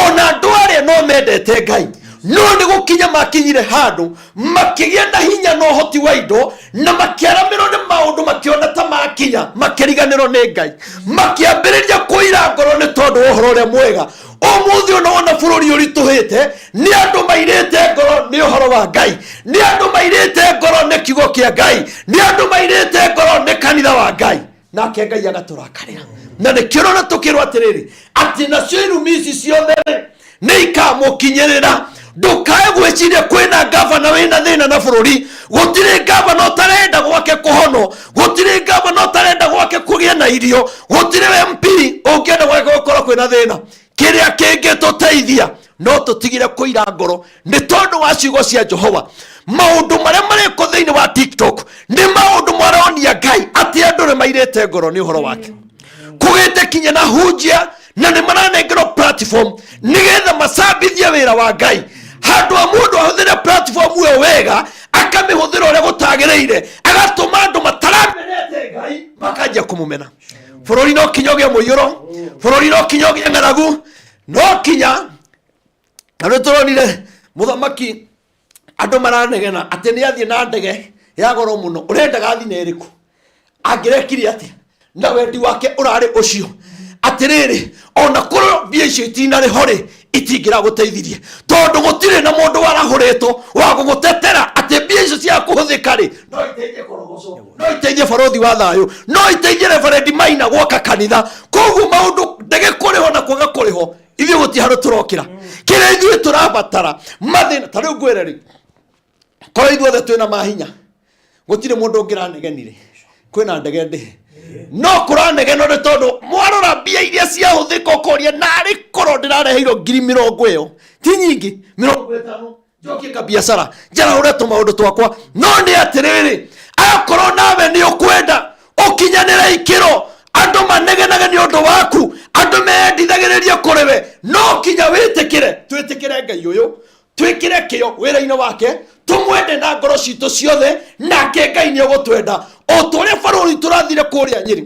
Ona andũ arĩa no mendete Ngai, no nĩ gũkinya makinyire handũ makĩgĩa na hinya na ũhoti wa indo, na makĩaramĩrwo nĩ maũndũ, makĩona ta makinya, makĩriganĩrwo nĩ Ngai, makĩambĩrĩria kũira ngoro nĩ tondũ wa ũhoro ũrĩa mwega. Ũmũthĩ ona wona bũrũri ũritũhĩte, nĩ andũ mairĩte ngoro nĩ ũhoro wa Ngai, nĩ andũ mairĩte ngoro nĩ kiugo kĩa Ngai, nĩ andũ mairĩte ngoro nĩ kanitha wa Ngai, nake Ngai agatũrakarĩra. Na nĩkĩo ũrona tũkĩrwo atĩrĩrĩ, atĩ nacio irumi ici ciothe rĩ, nĩ ikamũkinyĩrĩra. Ndũkae gwĩciria kwĩna ngavana wĩna thĩna na bũrũri. Gũtirĩ ngavana ũtarenda gwake kũhonwo, gũtirĩ ngavana ũtarenda gwake. irio gũtirĩ mp ũngĩenda gwake gũkorwo kwĩna thĩna kĩrĩa kĩngĩtũteithia no tũtigire kũira ngoro nĩ tondũ wa ciugo cia jehova maũndũ marĩa marĩkwo thĩinĩ wa tiktok nĩ maũndũ maronia ngai atĩ andũ nĩ mairĩte ngoro nĩ ũhoro wake kũgĩte kinya na hunjia na nĩ maranengerwo platform nĩgetha macambithie wĩra wa ngai handũ ha mũndũ ahũthĩre platform ĩyo wega akamĩhũthĩra ũrĩa gũtagĩrĩire agatũma andũ mataramenete ngai makanjia kũmũmena bũrũri no kinya ũgĩe mũiyũro bũrũri no kinya ũgĩe ng'aragu no kinya na nĩ tũronire mũthamaki andũ maranegena atĩ nĩ athiĩ na ndege ya goro mũno ũrendaga athiĩ na ĩrĩkũ angĩrekire atĩa na wendi wake ũrarĩ ũcio atĩrĩrĩ ona korwo mbia icio itinarĩ ho rĩ itingĩragũteithirie tondũ gũtirĩ na mũndũ warahũrĩtwo wa gũgũtetera atĩ mbia icio cia kũhũthĩka rĩ no iteithie korogoco no iteithie barothi wa thayũ no iteithie reverend maina gwaka kanitha koguo maũndũ ndege kũrĩho na kwaga kũrĩho ithuĩ gũtirĩ handũ tũrokĩra kĩrĩa ithuĩ tũrabatara mathĩna ta rĩu ngwĩre rĩ korwo ithuothe twĩna mahinya gũtirĩ mũndũ ũngĩranegenire kwĩna ndege ndĩhe no kũranegenwo nĩ tondũ mwarora mbia iria ciahũthĩka ũkoria narĩ korwo ndĩrareheirwo ngiri mĩrongo ĩyo ti nyingĩ mĩrongo ĩtano njokie kabiacara njarahũre tũmaũndũ twakwa no nĩ atĩrĩrĩ akorwo nawe nĩ ũkwenda ũkinyanĩre ikĩro andũ manegenage nĩ ũndũ waku andũ mendithagĩrĩrie kũrĩ we no kinya wĩtĩkĩre twĩtĩkĩre ngai ũyũ twĩkĩre kĩo wĩra-inĩ wake tũmwende na ngoro citũ ciothe nake ngai nĩ ũgũtwenda o ta ũrĩa barũri tũrathire kũrĩa nyĩrĩ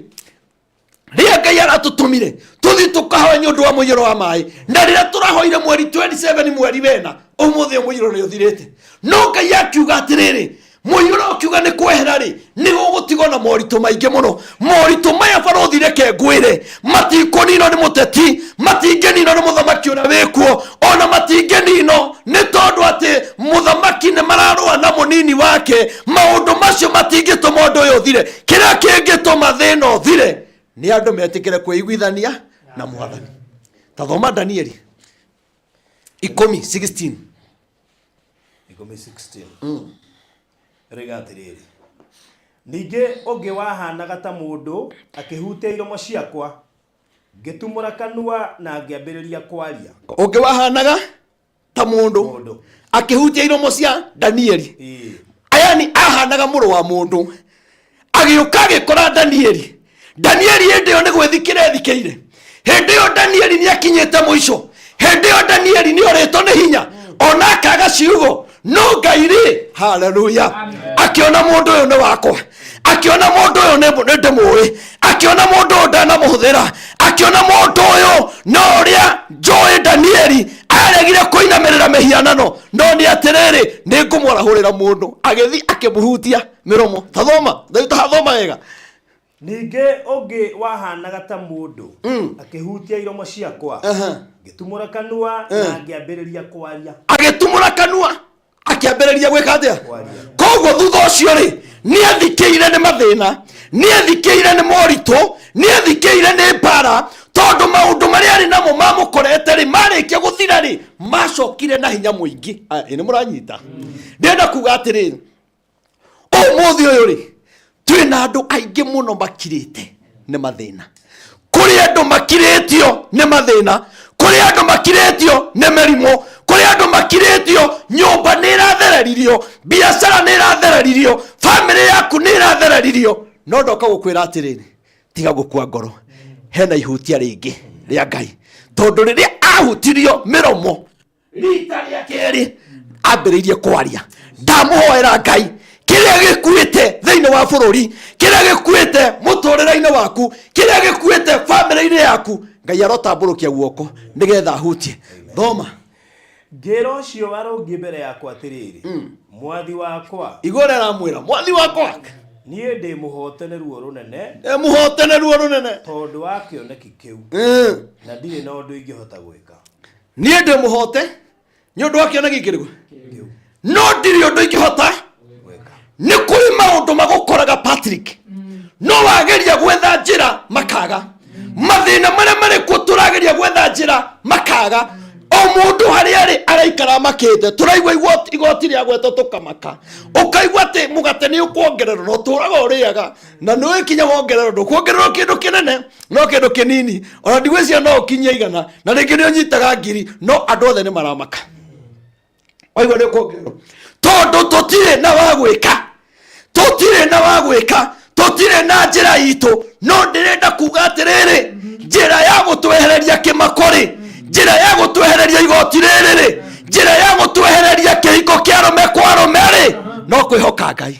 rĩrĩa ngai aratũtũmire tũthiĩ tũkahoe nĩ ũndũ wa mũiyũro wa maĩ na rĩrĩa tũrahoire mweri 27 mweri wena ũmũthĩ ũyũ mũiyũro nĩ ũthirĩte no ngai akiuga atĩrĩrĩ mũiyũro ũkiuga nĩ kwehera rĩ nĩ gũgũtigwo na moritũ maingĩ mũno moritũ maya barũthi reke ngwĩre matikũninwo nĩ mũteti matingĩninwo nĩ mũthamaki ũrĩa wĩkuo ona matingĩninwo nĩ tondũ atĩ mũthamaki nĩ mararũa na mũnini wake maũndũ macio matingĩtũma ũndũ ũyũ ũthire kĩrĩa kĩngĩtũma thĩna ũthire nĩ andũ metĩkĩre kwĩiguithania na mwathani ta thoma danieli ikũmi 16 ikũmi 16 rĩga atĩrĩrĩ ningĩ ũngĩ wahanaga ta mũndũ akĩhutia iromo ciakwa ngĩtumũra kanua na ngĩambĩrĩria kwaria ũngĩ wahanaga ta mũndũ Mũndũ. akĩhutia iromo cia danieli Ĩĩ. ayani ahanaga mũrũ wa mũndũ agĩũka agĩkora danieli danieli hĩndĩ ĩyo nĩ gwĩthikĩra ethikĩire hĩndĩ ĩyo danieli nĩ akinyĩte mũico hĩndĩ ĩyo danieli nĩ orĩtwo nĩ hinya ona akaga ciugo no ngai rĩ haleluya akĩona mũndũ ũyũ nĩ wakwa akĩona mũndũ ũyũ nĩ nĩ ndĩmũĩ akĩona mũndũ ũyũ ndanamũhũthĩra akĩona mũndũ ũyũ no ũrĩa njũĩ danieli aregire kũinamĩrĩra mĩhianano no nĩ atĩrĩrĩ nĩ ngũmwarahũrĩra mũndũ agĩthiĩ akĩmũhutia mĩromo tathoma tathoma wega ningĩ ũngĩ wahanaga ta mũndũ akĩhutia iromo ciakwa ngĩtumũra kanua na ngĩambĩrĩria kwaria agĩtumũra kanua akĩambĩrĩria gwĩka atĩa Kwaria. koguo thutha ũcio rĩ nĩ athikĩire nĩ mathĩna nĩ athikĩire nĩ moritũ nĩ athikĩire nĩ mbara tondũ maũndũ marĩa arĩ namo mamũkorete rĩ marĩkia gũthira rĩ macokire na hinya mũingĩ Aya, ĩ nĩ mũranyita ndĩrenda kuga atĩrĩrĩ ũmũthĩ ũyũ rĩ twĩna andũ aingĩ mũno makirĩte nĩ mathĩna kũrĩ andũ makirĩtio nĩ mathĩna kũrĩ andũ makirĩtio nĩ mĩrimũ kũrĩ andũ makirĩtio nyũmba nĩ ĩrathereririo biacara nĩ ĩrathereririo bamĩrĩ yaku nĩ ĩrathereririo no ndoka gũkwĩra atĩrĩrĩ tiga gũkua ngoro hena ihutia rĩngĩ rĩa ngai tondũ rĩrĩa ahutirio mĩromo rita rĩa kerĩ ambĩrĩirie kwaria ndamũhoera ngai kĩrĩa gĩkuĩte thĩinĩ wa bũrũri kĩrĩa gĩkuĩte mũtũrĩre-inĩ waku kĩrĩa gĩkuĩte bamĩrĩ-inĩ yaku ngai arotambũrũkia guoko nĩgetha ahutie thoma ngĩra ũcio warũngiĩ mbere yakwa atĩrĩrĩ mwathi wakwa igua ũrĩa aramwĩra mwathi wakwa niĩ ndĩ mũhote nĩ ruo rũnene mũhote nĩ ruo rũnene tondũ wa kĩoneki kĩu na ndirĩ na ũndũ ingĩhota gwĩka niĩ ndĩ mũhote nĩ ũndũ wa kĩoneki kĩrĩkũ no ndirĩ ũndũ ingĩhota nĩ kũrĩ maũndũ magũkoraga patrick no wageria gwetha njĩra makaga mathĩna marĩa marĩ kuo tũrageria gwetha njĩra makaga O mũndũ harĩa arĩ araikara amakĩte. Tũraigua igoti rĩa gwetwo tũkamaka, ũkaigua atĩ mũgate nĩ ũkuongererwo na ũtũraga ũrĩaga na nĩ ũgĩkinya wongererwo, ndũkuongererwo kĩndũ kĩnene no kĩndũ kĩnini, ona ndigwĩciria no ũkinyie 100 na rĩngĩ nĩ ũnyitaga 1000, no andũ othe nĩ maramaka waigua nĩ ũkuongererwo, tondũ tũtirĩ na wa gwĩka, tũtirĩ na wa gwĩka, tũtirĩ na njĩra itũ. No ndĩrenda kuga atĩrĩrĩ, njĩra ya gũtwehereria kĩmako rĩ, njĩra ya gũtwehereria igoti rĩrĩ rĩ, njĩra ya gũtwehereria kĩhiko kĩa arũme kwa arũme rĩ, no kwĩhoka Ngai.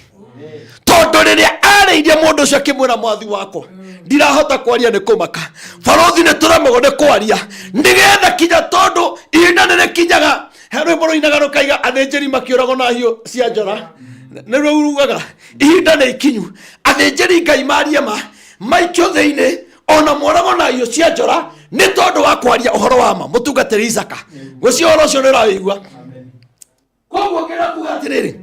Tondũ rĩrĩa arĩirie mũndũ ũcio akĩmwĩra, mwathi wakwa, ndirahota kwaria nĩ kũmaka, barothi nĩ tũremagwo nĩ kwaria nĩgetha kinya, tondũ ihinda nĩ rĩkinyaga. He rwĩmbo rũinaga rũkaiga athĩnjĩri makĩũragwo na hiũ cia njora, nĩruo rugaga ihinda nĩ ikinyu athĩnjĩri Ngai marie ma maikio thĩinĩ ona moragwo na hiũ cia njora nĩ tondũ wa kwaria ũhoro wa ma. Mũtungatĩri Isaka, gũcio ũhoro ũcio nĩ ũrawĩigua. Koguo ngĩra kuga atĩrĩrĩ,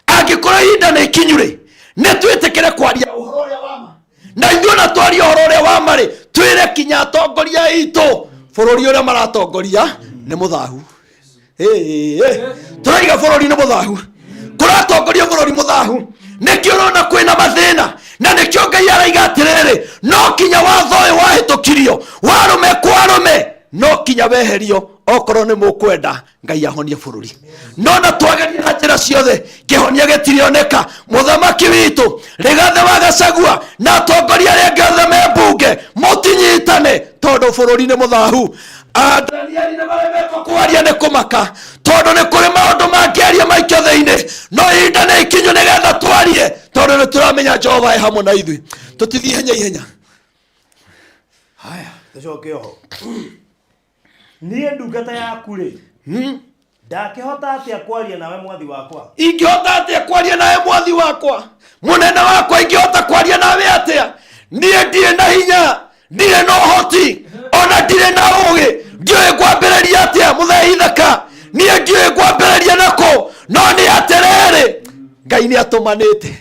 angĩkorwo ihinda nĩ ikinyu rĩ, nĩ twĩtĩkĩre kwaria ũhoro ũrĩa wa ma, na ithuĩ ona twaria ũhoro ũrĩa wa ma rĩ, twĩre kinya atongoria aitũ bũrũri ũrĩa maratongoria nĩ mũthahu. Tũraiga bũrũri nĩ mũthahu, kũratongoria bũrũri mũthahu, nĩkĩo ũrona kwĩna mathĩna, na nĩkĩo Ngai araiga atĩrĩrĩ, no kinya watho ũyũ wahĩtũkirio warũme kwa arũme no kinya weherio okorwo nĩ mũkwenda Ngai ahonie bũrũri. No na twageria na njĩra ciothe, kĩhonia gĩtirioneka. Mũthamaki witũ Rigathĩ wa Gachagua na atongoria arĩa angĩ othe me mbunge, mũtinyitane tondũ bũrũri nĩ mũthahu. Danieli nĩ maremetwo kwaria nĩ kũmaka, tondũ nĩ kũrĩ maũndũ mangĩaria maikio thĩinĩ, no ihinda nĩ ikinyu nĩgetha twarie, tondũ nĩ tũramenya Jehova e hamwe na ithuĩ. Tũtithiĩ ihenya ihenya. Haya, tũcoke oho. Niĩ ndungata yaku rĩ, ndakĩhota atĩa kwaria nawe mwathi wakwa? Ingĩhota atĩa kwaria nawe mwathi wakwa, mũnene wakwa? Ingĩhota kwaria nawe atĩa? Niĩ ndirĩ na hinya, ndirĩ na ũhoti, ona ndirĩ na ũgĩ. Ndiũĩ ngwambĩrĩria atĩa, mũthee ithaka. Niĩ ndiũĩ ngwambĩrĩria nakũ, no nĩ atĩrĩrĩ, Ngai nĩ atũmanĩte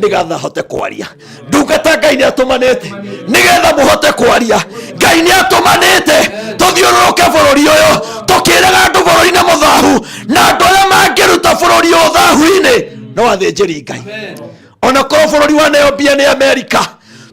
nĩgetha hote kwaria. Ndungata, Ngai nĩ atũmanĩte nĩgetha mũhote kwaria. Ngai nĩ atũmanĩte tũthiũrũrũke bũrũri ũyũ tũkĩraga andũ bũrũri nĩ mũthahu, na andũ arĩa mangĩruta bũrũri ũyũ thahu-inĩ no athĩnjĩri Ngai. Ona korwo bũrũri waneo mbia nĩ Amerika,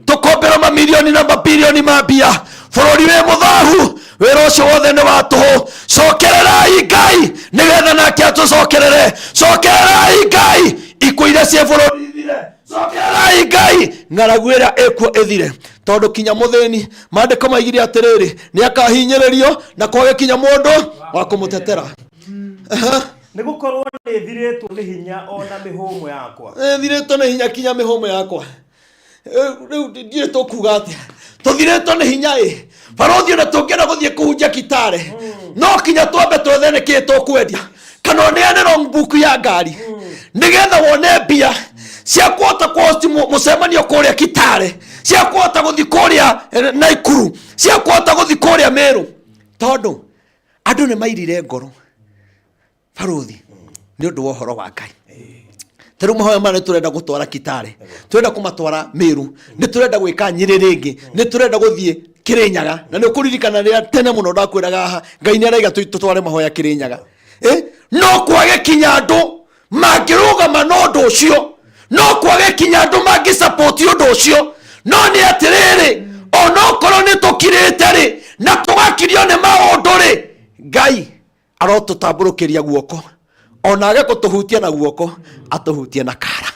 tũkombera mamirioni na mabilioni ma mbia, bũrũri wĩ mũthahu, wĩra ũcio wothe nĩ wa tũhũ. Cokererai Ngai nĩgetha nake atũcokerere. Cokererai Ngai ikuũ iria ciĩ bũrũri ithire. Cokererai Ngai ng'aragu ĩrĩa ĩkuo ĩthire, tondũ kinya mũthĩni, maandĩko maigire atĩrĩrĩ, nĩ akahinyĩrĩrio na kwage kinya mũndũ wa kũmũtetera. Nĩ gũkorwo nĩ thirĩtwo nĩ hinya o na mĩhũmũ yakwa. Thirĩtwo nĩ hinya kinya mĩhũmũ yakwa. Rĩu ndiũĩ tũkuga atĩa, tũthirĩtwo nĩ hinya ĩ barothi. Ona tũngĩenda gũthiĩ kũhunjia Kitale, no kinya twambe twethe nĩ kĩĩ tũkwendia, kana ũneane wrong book ya ngari nĩgetha wone mbia cia kũhota kũhost mũcemanio kũrĩa Kitale, cia kũhota gũthiĩ kũrĩa Naikuru, cia kũhota gũthiĩ kũrĩa Meru, tondũ andũ nĩ mairire ngoro barothi nĩ ũndũ wa ũhoro wa Ngai. Ta rĩu mahoya maya nĩ tũrenda gũtwara Kitale, tũrenda kũmatwara Meru, nĩ tũrenda gwĩka Nyĩrĩ rĩngĩ, nĩ tũrenda gũthiĩ Kĩrĩnyaga. Na nĩ ũkũririkana rĩrĩa tene mũno ndakwĩraga haha Ngai nĩ araiga tũtware mahoya Kĩrĩnyaga. No kwage kinya andũ mangĩrũgama na ũndũ ũcio, no kwage kinya andũ mangĩsapoti ũndũ ũcio, no nĩ atĩrĩrĩ, onokorwo nĩ tũkirĩte rĩ na tũgakirio nĩ maũndũ rĩ, Ngai arotũtambũrũkĩria guoko, ona age kũtũhutia na guoko, atũhutie na kara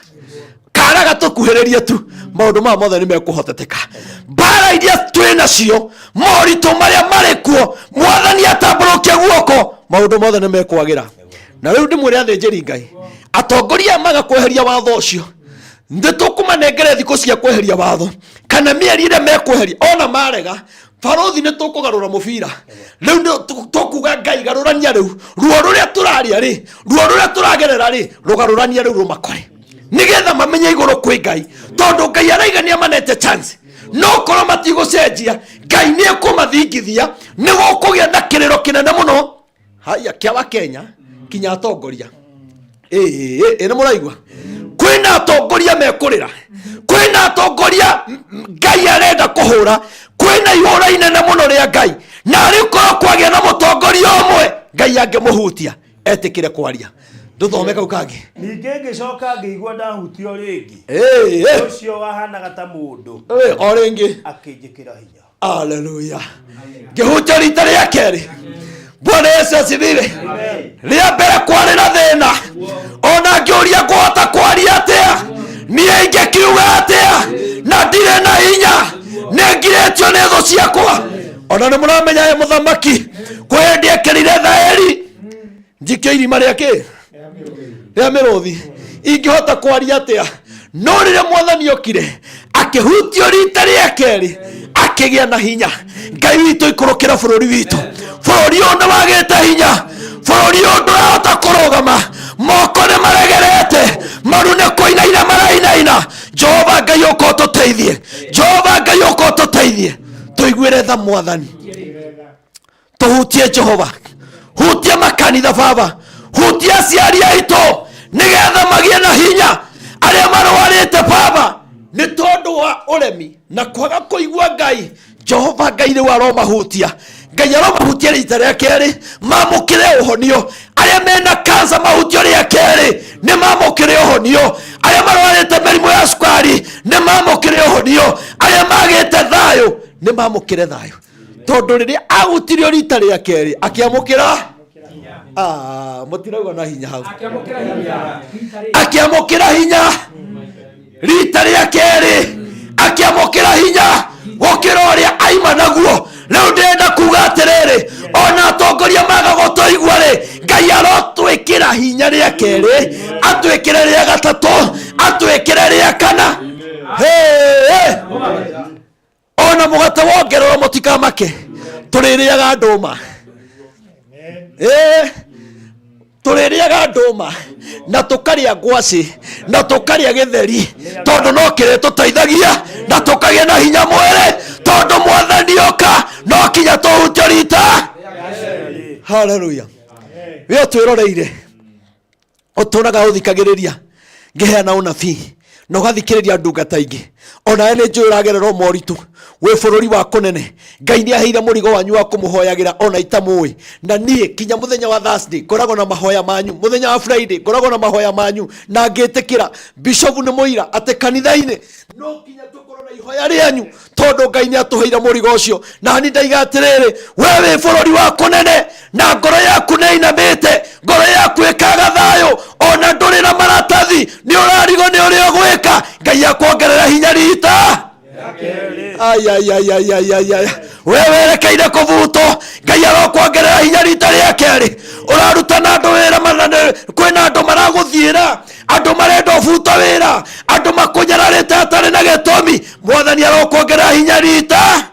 kara gatũkuhĩrĩrie tu, maũndũ maya mothe nĩ mekũhoteteka. Mbara iria twĩ nacio, moritũ marĩa marĩ kuo, Mwathani atambũrũkie guoko, maũndũ mothe nĩ mekwagĩra. Na rĩu ndĩmwĩre athĩnjĩri Ngai, atongoria maga kweheria watho ũcio, nĩ tũkũmanengere thikũ cia kweheria watho kana mĩeri ĩrĩa mekweheria. Ona marega, barothi, nĩ tũkũgarũra mũbira. Rĩu nĩ tũkuga Ngai garũrania rĩu ruo rũrĩa tũraria rĩ, ruo rũrĩa tũragerera rĩ, rũgarũrania rĩu rũmakore nĩgetha mamenye igũrũ kwĩ Ngai, tondũ Ngai araiga nĩ amanete chance. No korwo matigũcenjia, Ngai nĩ ekũmathingithia, nĩ gũkũgĩa na kĩrĩro kĩnene mũno haya kĩa wa Kenya kinya atongoria. Ĩ nĩ mũraigua kwĩna atongoria mekũrĩra, kwĩna atongoria Ngai arenda kũhũra, kwĩna ihũra inene mũno rĩa Ngai. Na arĩ korwo kwagĩa na mũtongoria ũmwe Ngai angĩmũhutia etĩkĩre kwaria. Ndũthome kau kangĩ. Ningĩ ngĩcoka ngĩigua ndahutio rĩngĩ. Ĩĩ, ĩĩ. Ũcio wahanaga ta mũndũ. Ĩĩ, o rĩngĩ. Akĩnjĩkĩra hinya. Haleluya. Ngĩhutia rita rĩa kerĩ. Bwana Yesu asifiwe. Rĩa mbere kwarĩ na thĩna. Ona ngĩũria ngũhota kwaria atĩa? Niĩ ingĩkiuga atĩa? Na ndirĩ na hinya. Nĩ ngirĩtio nĩ thũ ciakwa. Ona nĩ mũramenya ye mũthamaki kwĩ hĩndĩ ekĩrire thaĩri njikio irima rĩa kĩ rĩa mĩrũthi ingĩhota kwaria atĩa no rĩrĩa mwathani okire akĩhutio rita rĩa kerĩ akĩgĩa na hinya. Ngai witũ ikũrũkĩra bũrũri witũ. Bũrũri ũyũ nĩ wagĩte hinya, bũrũri ũyũ ndũrahota kũrũgama, moko nĩ maregerete, maru nĩ kũinaina marainaina. Jehova Ngai ũka ũtũteithie, Jehova Ngai ũka ũtũteithie, tũiguĩre tha mwathani, tũhutie Jehova, hutia makanitha baba, hutia aciari aitũ nĩgetha magĩe na hinya. Arĩa marwarĩte baba nĩ tondũ wa ũremi na kwaga kũigua Ngai, Jehova Ngai rĩu aromahutia. Ngai aromahutia rita rĩa kerĩ mamũkĩre ũhonio. Arĩa mena kansa mahutio rĩa kerĩ nĩ mamũkĩre ũhonio. Arĩa marwarĩte mĩrimũ ya cukari nĩ mamũkĩre ũhonio. Arĩa magĩte thayũ nĩ mamũkĩre thayũ, tondũ rĩrĩa ahutirio rita rĩa kerĩ akĩamũkĩra. Ah, mũtirauga na hinya hau. Akĩamũkĩra hinya rita rĩa kerĩ, akĩamũkĩra hinya gũkĩra ũrĩa aima naguo. Rĩu ndĩrenda kuga atĩrĩrĩ, ona atongoria maga gũtũigua rĩ, Ngai arotwĩkĩra hinya rĩa kerĩ, atwĩkĩre rĩa gatatũ, atwĩkĩre rĩa kana. Hey, ona mũgate wongererwo mũtikamake, tũrĩrĩaga ndũma. Ĩĩ, tũrĩrĩaga ndũma na tũkarĩa ngwacĩ na tũkarĩa gĩtheri, tondũ no kĩrĩ tũteithagia na tũkagĩa na hinya mwĩrĩ, tondũ mwathani oka no kinya tũhutio rita. Haleluya. We ũtwĩroreire, ũtũraga ũthikagĩrĩria ngĩheana ũnabii na ũgathikĩrĩria ndungata ingĩ, onawe nĩ njũĩ ũragerera moritũ wĩ bũrũri wa kũnene. Ngai nĩ aheire mũrigo wanyu wa kũmũhoyagĩra ona itamũĩ, na niĩ kinya mũthenya wa Thursday ngoragwo na mahoya manyu, mũthenya wa Friday ngoragwo na mahoya manyu, na ngĩtĩkĩra bishop nĩ mũira atĩ kanitha-inĩ no kinya tũkorwo na ihoya rĩanyu, tondũ Ngai nĩ atũheire mũrigo ũcio. Na ni ndaiga atĩrĩrĩ, we wĩ bũrũri wa kũnene na ngoro yaku nĩ inamĩte, ngoro yaku ĩkaga thayũ, ona ndũrĩ na maratathi, nĩ ũrarigwo nĩ ũrĩa ũgwĩka, Ngai akuongerera hinya rita. Ai, ai, ai, ai, ai, ai, ai. We werekeire kũbutwo, Ngai arokuongerera hinya rita rĩa kerĩ. Ũraruta na andũ wĩra kwĩna andũ maragũthiĩra, andũ marenda ũbutwo wĩra, andũ makũnyararĩte hatarĩ na gĩtũmi, mwathani arokuongerera hinya rita.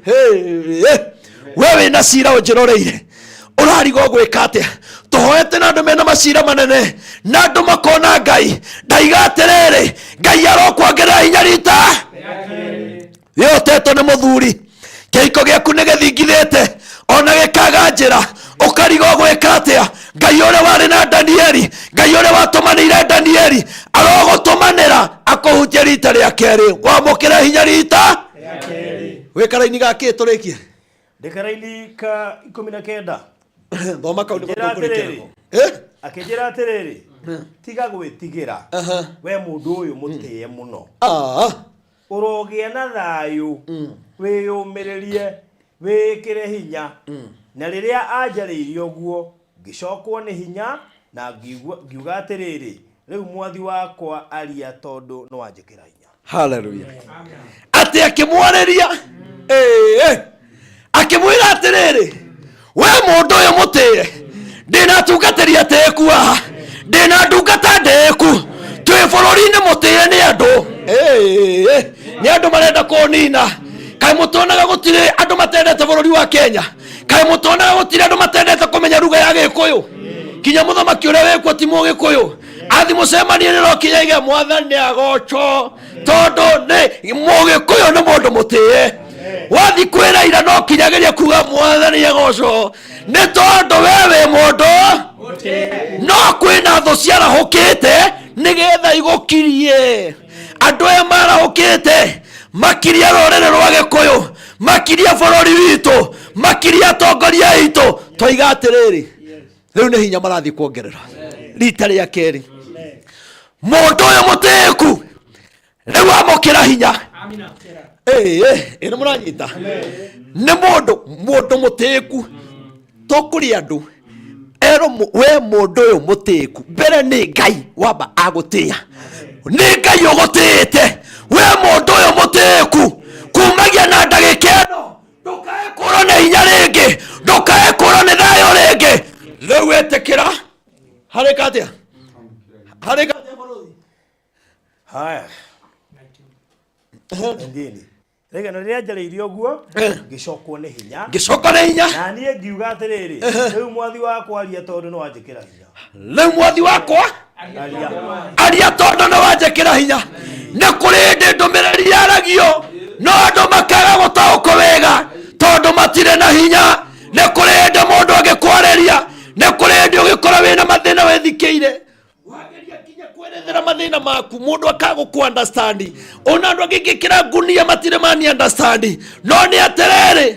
Hey, hey. We wĩna cira ũnjĩroreire, ũrarigwo gwĩka atĩa? Tũhoete na andũ mena macira manene na andũ makona Ngai. Ndaiga atĩrĩrĩ, Ngai arokuongerera hinya rita. We ũtetwo nĩ mũthuri, kĩhiko gĩaku nĩ gĩthingithĩte ona gĩkaga njĩra, ũkarigwo gwĩka atĩa? Ngai ũrĩa warĩ na Danieli, Ngai ũrĩa watũmanĩire Danieli, arogũtũmanĩra akũhutie rita rĩa kerĩ, wamũkĩre hinya rita. Wĩ karaini ga kĩ tũrĩkie? Ndĩ karaini ka 19. Thoma kau nĩko Njĩra tũkũrĩkia atĩrĩrĩ. nako. Eh? Akĩnjĩra atĩrĩrĩ, tiga gwĩtigĩra, we mũndũ ũyũ mũtĩe mũno, ũrogĩa na thayũ, wĩyũmĩrĩrie, wĩĩkĩre hinya. Na rĩrĩa anjarĩirie ũguo, ngĩcokwo nĩ hinya na ngiuga atĩrĩrĩ, rĩu mwathi wakwa aria, tondũ nĩ wanjĩkĩra hinya. Haleluya. Atĩ akĩmwarĩria, ĩĩ, akĩmwĩra atĩrĩrĩ, we mũndũ ũyũ mũtĩe, ndĩna atungatĩri atĩĩku haha, ndĩna ndungata ndĩĩku, twĩ bũrũri-inĩ mũtĩe nĩ andũ. Ĩĩ, nĩ andũ marenda kũnina. Kaĩ mũtonaga gũtirĩ andũ matendete bũrũri wa Kenya? Kaĩ mũtonaga gũtirĩ andũ matendete kũmenya ruga ya Gĩkũyũ? Kinya mũthamaki ũrĩa wĩkuo ti Mũgĩkũyũ, athi mũcemanio nĩ no kinya ige mwathani agocwo, tondũ nĩ Mũgĩkũyũ, nĩ mũndũ mũtĩe. Wathi kwĩra ira no kinyageria kuga mwathani agocwo, nĩ tondũ we wĩ mũndũ. No kwĩna thũ ciarahũkĩte nĩgetha igũkirie. Andũ aya marahũkĩte makirie rũrĩrĩ rwa Gĩkũyũ. Makiria bũrũri witũ, makiria atongoria aitũ. Twaiga atĩrĩrĩ, rĩu nĩ hinya marathiĩ kuongerera rita rĩa kerĩ. Mũndũ ũyũ mũtĩĩku rĩu amũkĩra hinya. Ĩĩ, ĩ nĩ mũranyita? Nĩ mũndũ mũndũ mũtĩĩku to kũrĩ andũ erwo we mũndũ ũyũ mũtĩĩku mbere nĩ Ngai wamba agũtĩĩa, nĩ Ngai ũgũtĩĩte we mũndũ ũyũ mũtĩĩku. Kumagia na ndagĩka ĩno ndũkae kũrwo nĩ hinya rĩngĩ, ndũkae kũrwo nĩ thayũ rĩngĩ. Rĩu wĩtĩkĩra harĩka atĩa? Harĩka atĩa bũrũri? Haya, ndini rĩgano rĩrĩa njarĩirie ũguo ngĩcokwo nĩ hinya. Ngĩcokwo nĩ hinya. Na niĩ ngiuga atĩrĩrĩ, rĩu mwathi wakwa aria tondũ nĩ wanjĩkĩra hinya. Rĩu mwathi wakwa aria, aria tondũ nĩ wanjĩkĩra hinya. Nĩ kũrĩ hĩndĩ ndũmĩrĩri yaragio no andũ makaga gũtaũkwo wega tondũ matirĩ na hinya. Nĩ kũrĩ hĩndĩ mũndũ angĩkwarĩria, nĩ kũrĩ hĩndĩ ũgĩkora wĩna mathĩna wĩthikĩire, wageria nginya kwerethera mathĩna maku mũndũ akaga gũkũ understand. Ona andũ angĩ ngĩkĩra ngunia matirĩ mani understand. No nĩ atĩrĩrĩ,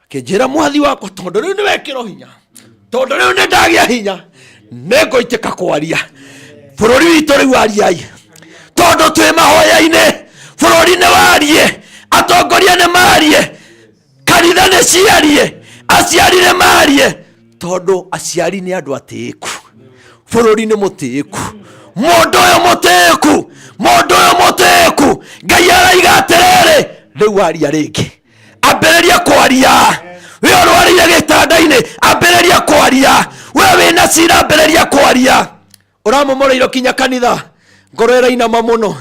akĩnjĩra mwathi wakwa, tondũ rĩu nĩ wekĩrwo hinya, tondũ rĩu nĩ ndagĩa hinya, nĩ ngũitĩka kwaria bũrũri witũ. Rĩu ariai tondũ twĩ mahoya-inĩ. Bũrũri nĩ warie, atongoria nĩ marie, kanitha nĩ ciarie, aciari nĩ marie, tondũ aciari nĩ andũ atĩĩku, bũrũri nĩ mũtĩĩku. Mũndũ ũyũ mũtĩĩku, mũndũ ũyũ mũtĩĩku, Ngai araiga atĩrĩrĩ, rĩu aria rĩngĩ, ambĩrĩria kwaria. We ũrwarĩire gĩtanda-inĩ, ambĩrĩria kwaria. We wĩna cira, ambĩrĩria kwaria. Ũramomoreirwo kinya kanitha, ngoro ĩrainama mũno,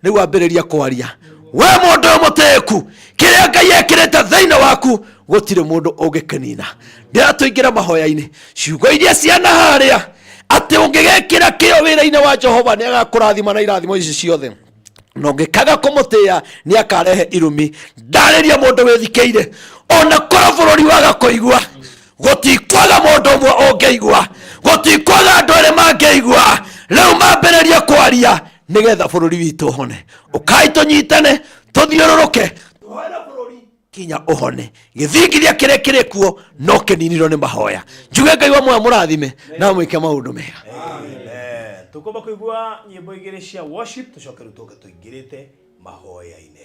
rĩu ambĩrĩria kwaria. We mũndũ ũyũ mũtĩĩku, kĩrĩa Ngai ekĩrĩte thĩinĩ waku gũtirĩ mũndũ ũngĩkĩnina. Ndĩratũingĩra mahoya-inĩ, ciugo iria ciana harĩa atĩ ũngĩgekĩra kĩo wĩra-inĩ wa Jehova nĩ agakũrathima na irathimo ici ciothe, na ũngĩkaga kũmũtĩĩa nĩ akarehe irumi. Ndarĩria mũndũ wĩthikĩire, ona korwo bũrũri waga kũigua, gũtikwaga mũndũ ũmwe ũngĩigua, gũtikwaga andũ erĩ mangĩigua. Rĩu mambĩrĩrie kwaria nĩgetha bũrũri witũ ũhone. Ũkai tũnyitane, tũthiũrũrũke, tũhoere bũrũri kinya ũhone. Gĩthingithia kĩrĩa kĩrĩ kuo no kĩninirwo nĩ mahoya. Njuge Ngai wa muoyo mũrathime na mwĩke maũndũ mega. Amen. Tũkwamba kũigua nyĩmbo igĩrĩ cia worship, tũcoke rĩu tũke tũingĩrĩte mahoya-inĩ.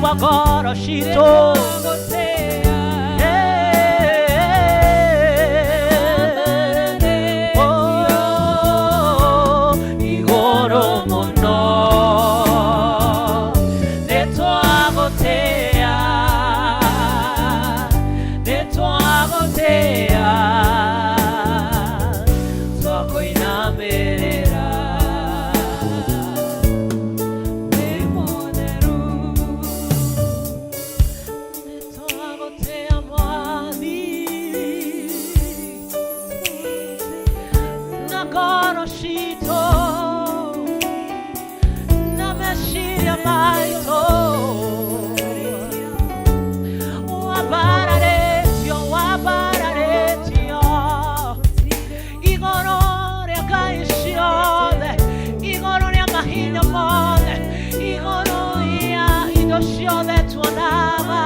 wa ngoro citũ. Oh, igũrũ mũno nĩtwagũtĩa, nĩtwagũtĩa, twakũinamĩrĩra. Wĩ mũtheru, nĩtwagũtĩa Mwathi na ngoro citũ na meciria maitũ. Wambararĩtio, wambararĩtio igũrũ rĩa ngai ciothe, igũrũ rĩa mahinya mothe, igũrũ rĩa indo ciothe tuonaga.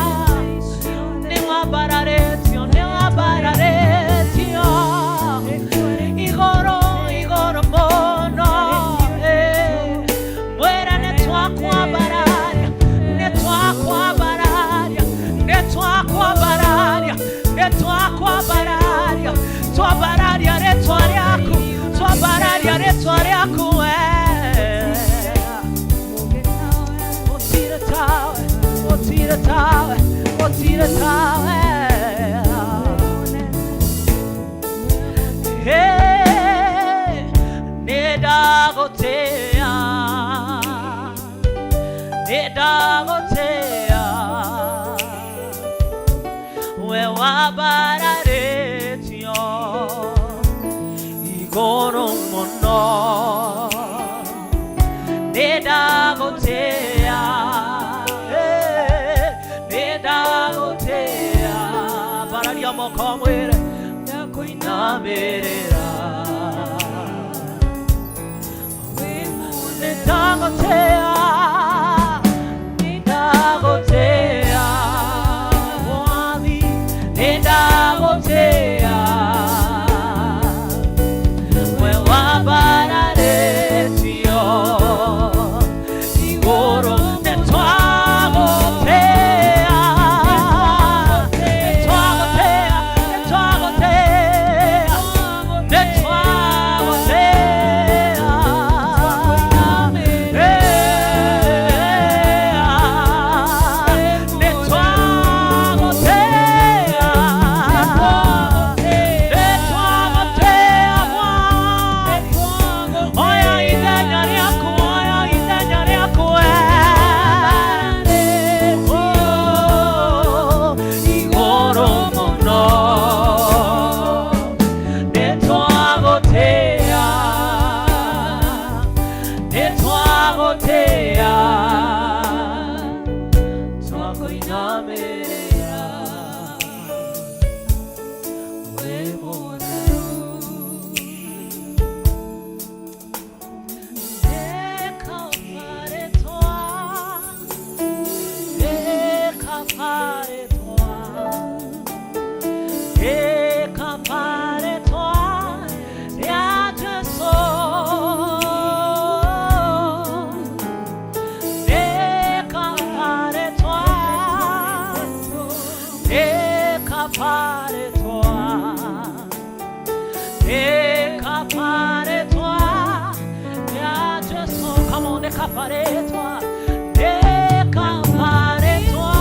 Nĩwambararĩtio, nĩwambararĩtio igũrũ, igũrũ mũno. Mwĩra nĩtwakwambararia, nĩtwakwambararia, nĩtwakwambararia, nĩtwakwambararia, twambararia rĩtwa rĩaku, twambararia rĩtwa rĩaku we. Gũtirĩ tawe, gũtirĩ tawe, gũtirĩ tawe. Hey, nĩndagũtĩa, nĩndagũtĩa, we wambararĩtio igũrũ mũno. Nĩndagũtĩa, nĩndagũtĩa. Mbararia moko mwĩre ndakũinamĩrĩra. Nĩndagũtĩa, nĩndagũtĩa Mwathi, nĩndagũtĩa, we wambararĩtio igũrũ. Nĩtwagũtĩa, nĩtwagũtĩa, nĩtwagũtĩa, nĩtwagũtĩa. Nĩtwagũtĩa, nĩtwagũtĩa, twakũinamĩrĩra. Wĩ mũtheru. Nĩkabarĩtwa, nĩkabarĩtwa, nĩkabarĩtwa rĩa Jesũ. Nĩkabarĩtwa, nĩkabarĩtwa, nĩkabarĩtwa rĩa Jesũ. Come on, nĩkabarĩtwa, nĩkabarĩtwa,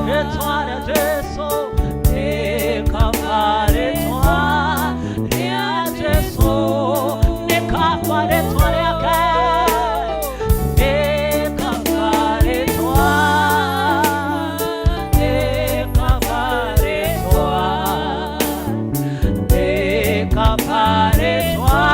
nĩkabarĩtwa rĩa Jesũ, nĩkabarĩtwa rĩa Jesũ, nĩkabarĩtwa rĩake, nĩkabarĩtwa, nĩkabarĩtwa, nĩkabarĩtwa,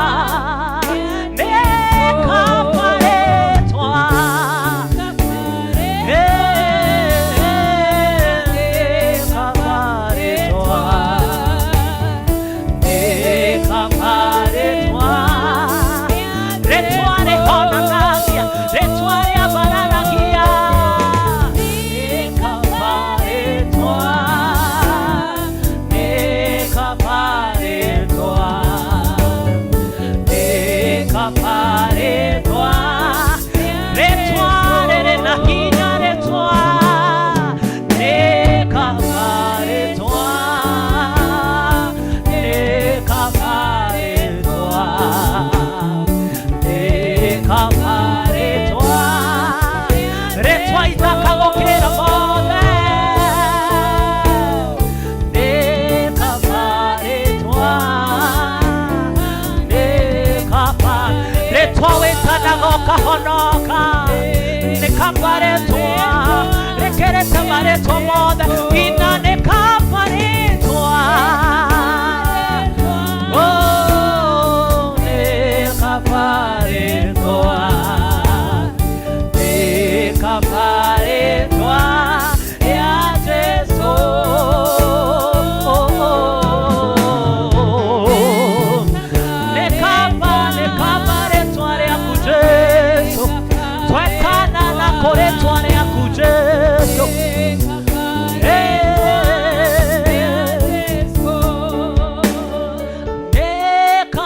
Nĩkabarĩtwa, rĩtwa wĩtanaga ũkahonoka nĩ kaba rĩtwa rĩkĩrĩte marĩtwa mothe ina nĩ kaba rĩtwa Oh, nĩ kaba rĩtwa nĩ kaba rĩtwa rĩa Jesũ nĩ kaba nĩ kaba rĩtwa rĩaku Jesũ twetana na kũrĩtwa rĩaku Jesũ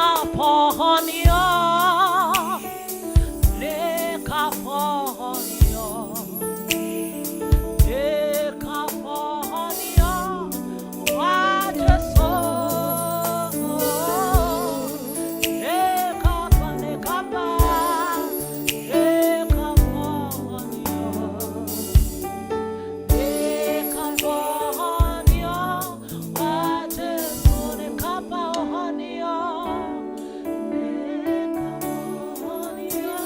Nĩkapohonio, nĩkapohonio, nĩkapohonio wa Jesũ. Nĩkaba, nĩkaba, nĩkapohonio. Nĩkapohonio wa Jesũ, nĩkapohonio, nĩkapohonio,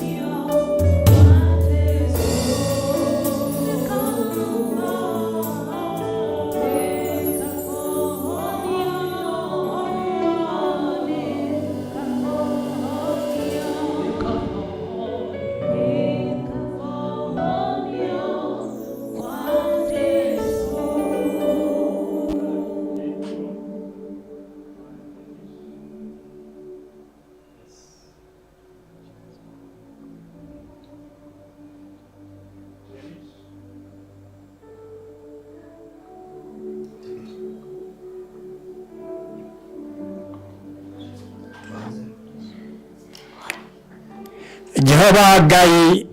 nĩkapohonio, nĩkapohonio wa Jesũ, Jehova Ngai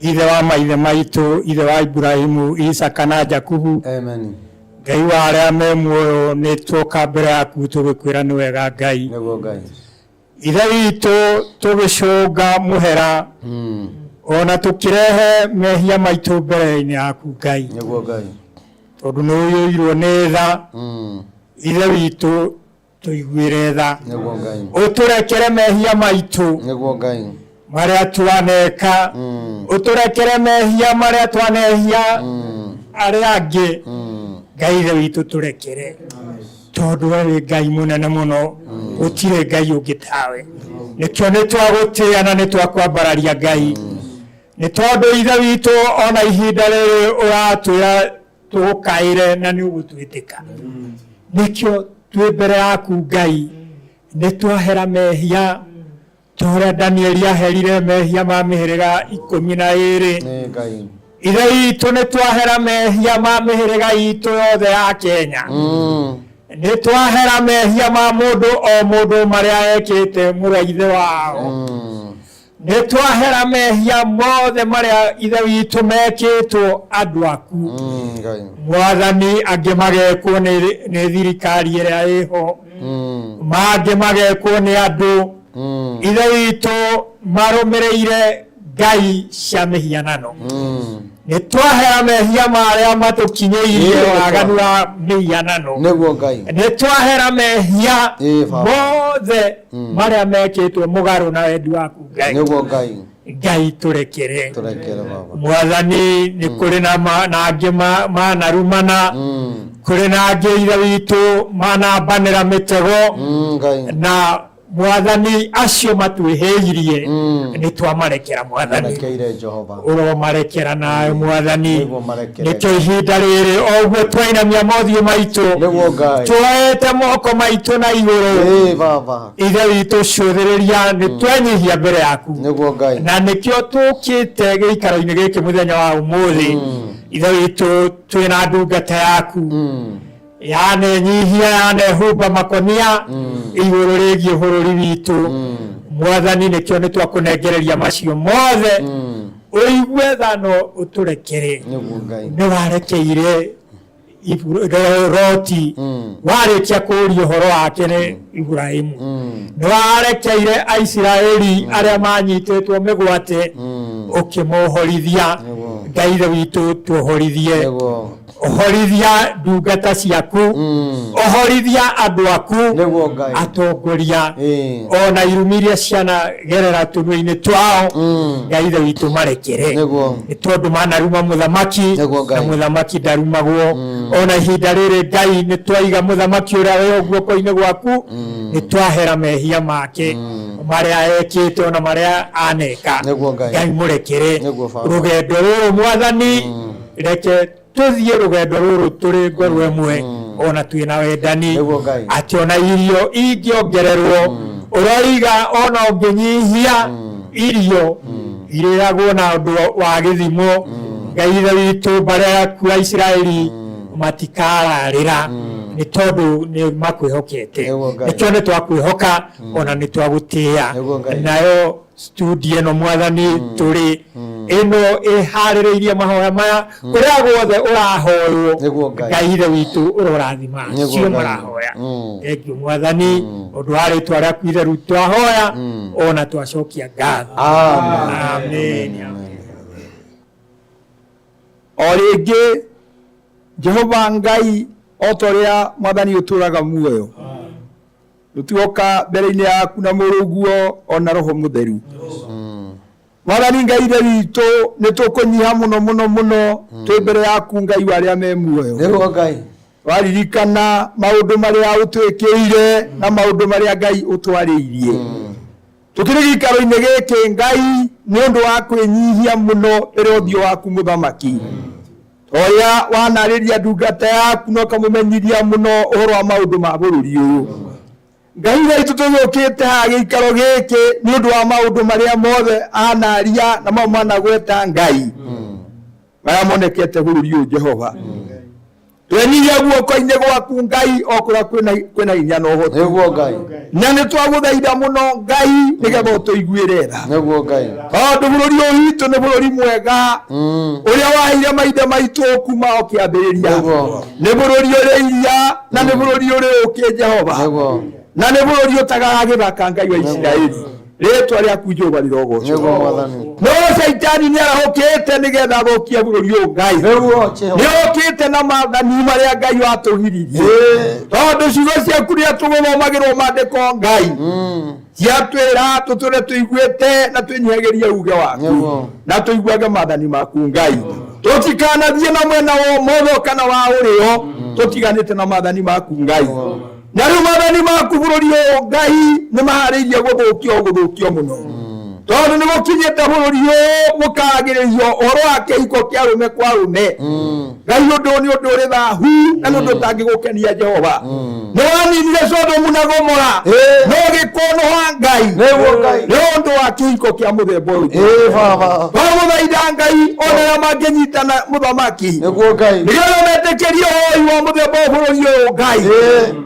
ithe wa maithe maitũ ithe wa Ibrahimu Isaka na Jakubu Amen. Ngai wa arĩa me muoyo nĩ tuoka mbere yaku tũgĩkwĩra nĩ wega Ngai Nĩguo Ngai. ithe witũ tũgĩcũnga mũhera ona tũkĩrehe mehia maitũ mbere-inĩ yaku Ngai Nĩguo Ngai. tondũ nĩ ũiyũirwo nĩ tha ithe witũ tũiguĩre tha Nĩguo Ngai. ũtũrekere mehia maitũ Nĩguo Ngai. marĩa twaneka ũtũrekere mehia marĩa twanehia arĩa angĩ Ngai ithe witũ tũrekere tondũ we wĩ Ngai mũnene mũno gũtirĩ Ngai ũngĩ tawe nĩkĩo nĩ twagũtĩĩa na nĩ twakwambararia Ngai nĩ tondũ ithe witũ ona ihinda rĩrĩ ũratwĩra tũgũkaĩre na nĩ ũgũtwĩtĩka nĩkĩo twĩ mbere yaku Ngai nĩ twahera mehia ta ũrĩa Danieli aherire mehia ma mĩhĩrĩga 12 Nĩ Ngai. ithe witũ nĩ twahera mehia ma mĩhĩrĩga itũ yothe ya Kenya nĩ twahera mehia ma mũndũ o mũndũ marĩa ekĩte mũrũ ithe wao nĩ twahera mehia mothe marĩa ithe witũ mekĩtwo andũ aku Ngai. mwathani angĩ magekwo nĩ nĩ thirikari ĩrĩa ĩho mangĩ magekwo nĩ andũ ithe witũ marũmĩrĩire ngai cia mĩhianano nĩ twahera mehia marĩa matũkinyĩirie Ĩĩ, waganu wa mĩhianano Nĩguo Ngai. nĩ twahera mehia Ĩĩ, Baba. mothe marĩa mekĩtwo mũgarũ na wendi waku Ngai Nĩguo Ngai. Ngai tũrekere Tũrekere Baba. mwathani nĩ kũrĩ na ma- na angĩ ma- manarumana kũrĩ na angĩ ithe witũ manambanĩra mĩtego Ngai. na mwathani acio matwĩhĩirie nĩ twamarekera mwathani Marekeire Jehova. ũromarekera nawe mwathani Nĩguo marekere. nĩkĩo ihinda rĩrĩ o ũguo twainamia mothiũ maitũ Nĩguo Ngai. tuoete moko maitũ na igũrũ Ĩĩ Baba. ithe witũ cũthĩrĩria nĩ twenyihia mbere yaku Nĩguo Ngai. na nĩkĩo tũkĩte gĩikaro-inĩ gĩkĩ mũthenya wa ũmũthĩ ithe witũ twĩna ndungata yaku yanenyihia yanehumba makonia igũrũ rĩgiĩ bũrũri witũ mwathani nĩkĩo nĩ twakũnengereria macio mothe ũigue tha no ũtũrekere Nĩguo Ngai. nĩ warekeire Loti warĩkia kũũria ũhoro wake nĩ Iburahĩmu nĩ warekeire Aisiraeli arĩa manyitĩtwo mĩgwate ũkĩmohorithia Ngai ithe witũ tuohorithie Ũhorithia ndungata ciaku, ũhorithia andũ aku, Nĩguo Ngai. atongoria, Ĩĩ. ona irumi iria cianagerera tũnua-inĩ twao, Ngai ithe witũ marekere. Nĩguo. Nĩ tondũ manaruma mũthamaki, Nĩguo Ngai. na mũthamaki ndarumagwo. Ona ihinda rĩrĩ Ngai nĩ twaiga mũthamaki ũrĩa wĩ guoko-inĩ gwaku, nĩ twahera mehia make marĩa ekĩte ona marĩa aneka. Nĩguo Ngai. Ngai mũrekere. Nĩguo Baba. Rũgendo rũrũ mwathani, reke tũthiĩ rũgendo rũrũ tũrĩ ngoro ĩmwe, ona twĩna wendani. Nĩguo Ngai. Atĩ ona irio ingĩongererwo, ũroiga ona ũngĩnyihia irio irĩagwo na ũndũ wa gĩthimo, Ngai ithe witũ, mbarĩ yaku ya Isiraeli matikararĩra, nĩ tondũ nĩ makwĩhokete. Nĩguo Ngai. Nĩkĩo nĩ twakwĩhoka ona nĩ twagũtĩĩa. Nĩguo Ngai. Nayo studio ĩno mwathani tũrĩ ĩno ĩharĩrĩirie mahoya maya, kũrĩa guothe ũrahoywo, Nĩguo Ngai. Ngai ithe witũ ũrorathima Nĩguo acio Ngai. marahoya. Thengiũ mwathani, ũndũ wa rĩtwa rĩaku itheru twahoya ona twacokia ngatho. Amen. Amen. O rĩngĩ Jehova Ngai, o ta ũrĩa mwathani ũtũũraga muoyo, tũtigoka mbere-inĩ yaku na mũrũguo ona roho mũtheru. Mwathani Ngai ithe witũ, nĩ tũkũnyiha mũno mũno mũno twĩ mbere yaku Ngai wa arĩa me muoyo. Nĩguo Ngai. Waririkana maũndũ marĩa ũtwĩkĩire na maũndũ marĩa Ngai ũtwarĩirie. Tũkĩrĩ gĩikaro-inĩ gĩkĩ Ngai, nĩ ũndũ wa kwĩnyihia mũno mbere ya ũthiũ waku mũthamaki. Ũrĩa wanarĩria ndungata yaku na ũkamũmenyithia mũno ũhoro wa maũndũ ma bũrũri ũyũ. Ngai witũ, tũgĩũkĩte haha gĩikaro gĩkĩ nĩ ũndũ wa maũndũ marĩa mothe anaria na mau managweta Ngai marĩa monekete bũrũri ũyũ. Jehova, twenyihia guoko-inĩ gwaku Ngai, o kũrĩa kwĩna hinya na ũhoti. Nĩguo Ngai. Na nĩ twagũthaitha mũno Ngai, nĩgetha ũtũiguĩre tha. Nĩguo Ngai. Tondũ bũrũri ũyũ witũ nĩ bũrũri mwega ũrĩa waheire maithe maitũ kuma o kĩambĩrĩria. Nĩguo. Nĩ bũrũri ũrĩ iria na nĩ bũrũri ũrĩ ũkĩ Jehova. Nĩguo. Na nĩ bũrũri ũtagaga gĩthaka Ngai wa Isiraeli. Rĩtwa rĩaku Jehova rĩrogocwo. Nĩguo mwathani. No caitani nĩ arahũkĩte nĩgetha athũkie bũrũri ũyũ Ngai. Nĩguo Jehova. Nĩ okĩte na maathani marĩa Ngai watũgiririe, tondũ ciugo ciaku rĩrĩa tũgũthomagĩrwo maandĩko Ngai ciatwĩra tũtũre tũiguĩte na twĩnyihagĩrie uge waku. Nĩguo. Na tũiguage maathani maku Ngai, tũtikanathiĩ na mwena wa ũmotho kana wa ũrĩo tũtiganĩte na maathani maku Ngai. Na rĩu maathani maku bũrũri ũyũ Ngai nĩ maharĩirie gũthũkio mũno, tondũ nĩ gũkinyĩte bũrũri ũyũ gũkaragĩrĩrio ũhoro wa kĩhiko kĩa arũme kwa arũme. Ngai, ũndũ ũyũ nĩ ũndũ ũrĩ thahu na nĩ ũndũ ũtangĩgũkenia. Jehova, nĩ waninire Sodomu na Gomora no gĩkũnũha Ngai. Nĩguo Ngai. Nĩ ũndũ wa kĩhiko kĩa mũthemba ũyũ. Ĩĩ Baba. Twagũthaitha Ngai, ona arĩa mangĩnyitana mũthamaki, Nĩguo Ngai. nĩgetha metĩkĩrie ũhoi wa mũthemba ũyũ bũrũri ũyũ Ngai,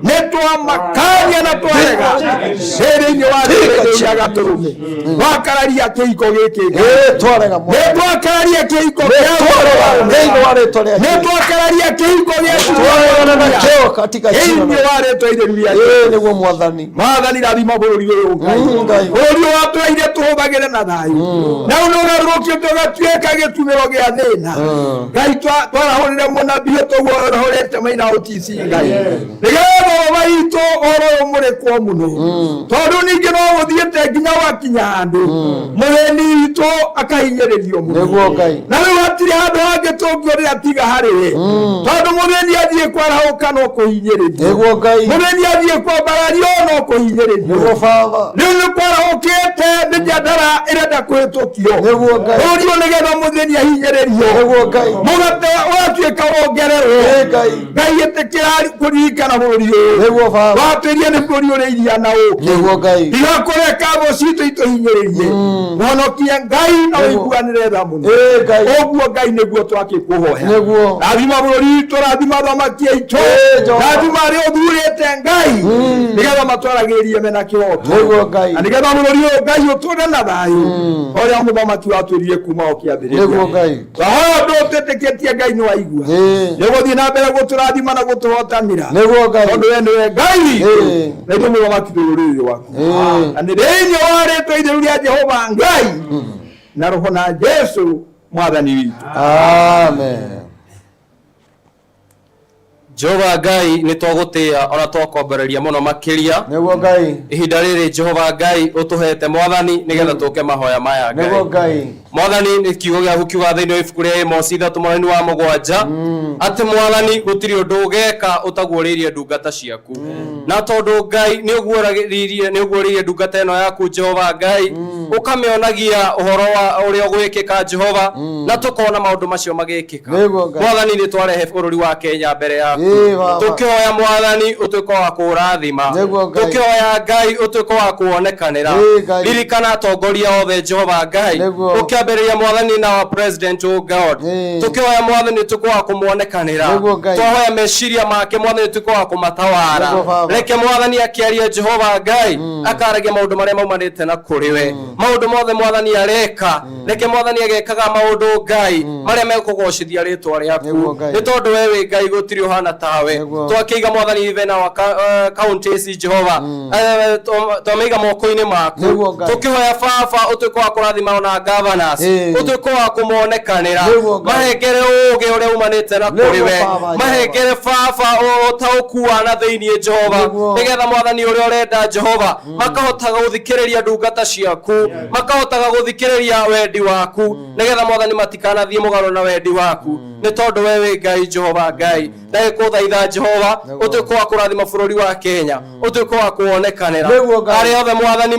nĩ twamakania na twarega thĩinĩ wa rĩrĩ rĩa Gatũrũme. Twakararia kĩhiko gĩkĩ Ngai. Ĩĩ twarega Nĩ mwathani. twakararia kĩhiko Nĩ kĩa twarega thĩinĩ wa rĩtwa rĩa nĩ Jesũ. twakararia kĩhiko gĩa Twaregana nakĩo katika jina thĩinĩ la wa rĩtwa itheru rĩa Ĩĩ nĩguo mwathani. Mwathani, rathima bũrũri ũyũ Ngai. Ngai. Bũrũri ũyũ watũraire tũhũthagĩre na thayũ, na rĩu nĩũgarũrũkĩte ũgatuĩka gĩtumĩro gĩa thĩna. Ngai, twarahũrĩre mũnabii ũtũguo ũrahũrĩte maina OTC Ngai, nĩgetha baba witũ ũhoro ũyũ mũrĩkwo mũno, tondũ ningĩ no gũthiĩte nginya gwakinya handũ mũthĩni witũ akahinyĩrĩrio mũno. Nĩguo Ngai. Na rĩu hatirĩ handũ hangĩ tũngĩũrĩra tiga harĩ we, tondũ mũthĩni athiĩ kwarahũka no kũhinyĩrĩrio. Nĩguo Ngai. Mũthĩni athiĩ kwambarario no kũhinyĩrĩrio. Nĩguo Baba. Rĩu nĩ kwarahũkĩte mĩjadara ĩrenda kũhĩtũkio Nĩguo Ngai. bũrũri ũyũ nĩgetha mũthĩni ahinyĩrĩrio. Nĩguo Ngai. Mũgate ũgatuĩka wongererwo. Ĩĩ Ngai. Ngai, ĩtĩkĩra kũririkana bũrũri ũyũ. Nĩguo Baba. Watwĩrie nĩ bũrũri ũrĩ iria na ũkĩ. Nĩguo Ngai. Tiga kũreka thũ citũ itũhinyĩrĩrie, honokie Ngai na ũiguanĩre tha mũno. Ĩĩ Ngai. Ũguo Ngai nĩguo twakĩkũhoya. Nĩguo. Rathima bũrũri witũ, rathima athamaki aitũ. Ĩĩ Jehova. Rathima arĩa ũthurĩte Ngai, nĩgetha matwaragĩrie mena kĩhoto. Nĩguo Ngai. Na nĩgetha bũrũri ũyũ Ngai ũtũre na thayũ ũrĩa mũthamaki watwĩrire kuma o kĩambĩrĩria. Nĩguo Ngai. Twahoya ũndũ ũtwĩtĩkĩtie Ngai nĩ waigua, Ĩĩ. nĩ gũthiĩ na mbere gũtũrathima na gũtũhotanĩra. Nĩguo Ngai. Tondũ we nĩwe Ngai witũ Ĩĩ. na ithuĩ mũthamaki twĩ rũrĩrĩ rwaku. Ĩĩ. Na nĩ thĩinĩ wa rĩtwa itheru rĩa Jehova Ngai na roho na Jesu mwathani witũ. Amen. Jehova Ngai nĩ twagũtĩĩa ona twakwambararia mũno makĩria. Nĩguo Ngai. Ihinda rĩrĩ Jehova Ngai ũtũhete mwathani nĩgetha tũke mahoya maya Ngai. Nĩguo Ngai. Mwathani nĩ kiugo gĩaku kiuga thĩinĩ wa ibuku rĩa Amosi 3:7 atĩ mwathani gũtirĩ ũndũ ũgeka ũtaguũrĩirie ndungata ciaku. Na tondũ Ngai nĩ ũguũrĩirie nĩ ũguũrĩirie ndungata ĩno yaku Jehova Ngai ũkamĩonagia ũhoro wa ũrĩa ũgwĩkĩka Jehova na tũkona maũndũ macio magĩkĩka. Nĩguo Ngai. Mwathani nĩ twarehe bũrũri wa Kenya mbere yaku. Ĩĩ, Baba. Tũkĩhoya mwathani ũtuĩke wa kũũrathima. Nĩguo Ngai. Tũkĩhoya Ngai ũtuĩke wa kuonekanĩra. Ĩĩ, Ngai. Ririkana atongoria othe Jehova Ngai. Nĩguo. Ũkĩambĩrĩria mwathani na wa president oh God. Tũkĩhoya mwathani ũtuĩke wa kũmuonekanĩra. Nĩguo Ngai. Twahoya meciria make mwathani ũtuĩke wa kũmatawara. Nĩguo Baba. Reke mwathani akĩaria Jehova Ngai akaragia maũndũ marĩa maumanĩte na kũrĩ we. Maũndũ mothe mwathani areka. Reke mwathani agekaga maũndũ Ngai marĩa mekũgocithia rĩtwa rĩaku. Nĩguo Ngai. Nĩ tondũ we wĩ Ngai gũtirĩ ũhana tawe. Twakĩiga mwathani even our counties Jehova. Twamĩiga moko-inĩ maku. Nĩguo Ngai. Tũkĩhoya baba ũtuĩke wa kũrathima ona governors. Ĩĩ. Ũtuĩke wa kũmonekanĩra. Nĩguo Ngai. Mahengere ũũgĩ ũrĩa umanĩte na Nĩguo kũrĩ we. Baba, Mahengere baba ũtaũku wa na thĩinĩ Jehova. Nĩguo. Nĩgetha mwathani ũrĩa ũrenda Jehova makahotaga gũthikĩrĩria ndungata ciaku makahotaga gũthikĩrĩria wendi waku nĩgetha mwathani matikanathiĩ mũgarũ na wendi waku nĩ tondũ we wĩ Ngai Jehova Ngai ndagĩkũthaitha Jehova ũtuĩke wa kũrathima bũrũri wa Kenya ũtuĩke wa kuonekanĩra Nĩguo Ngai. arĩa othe mwathani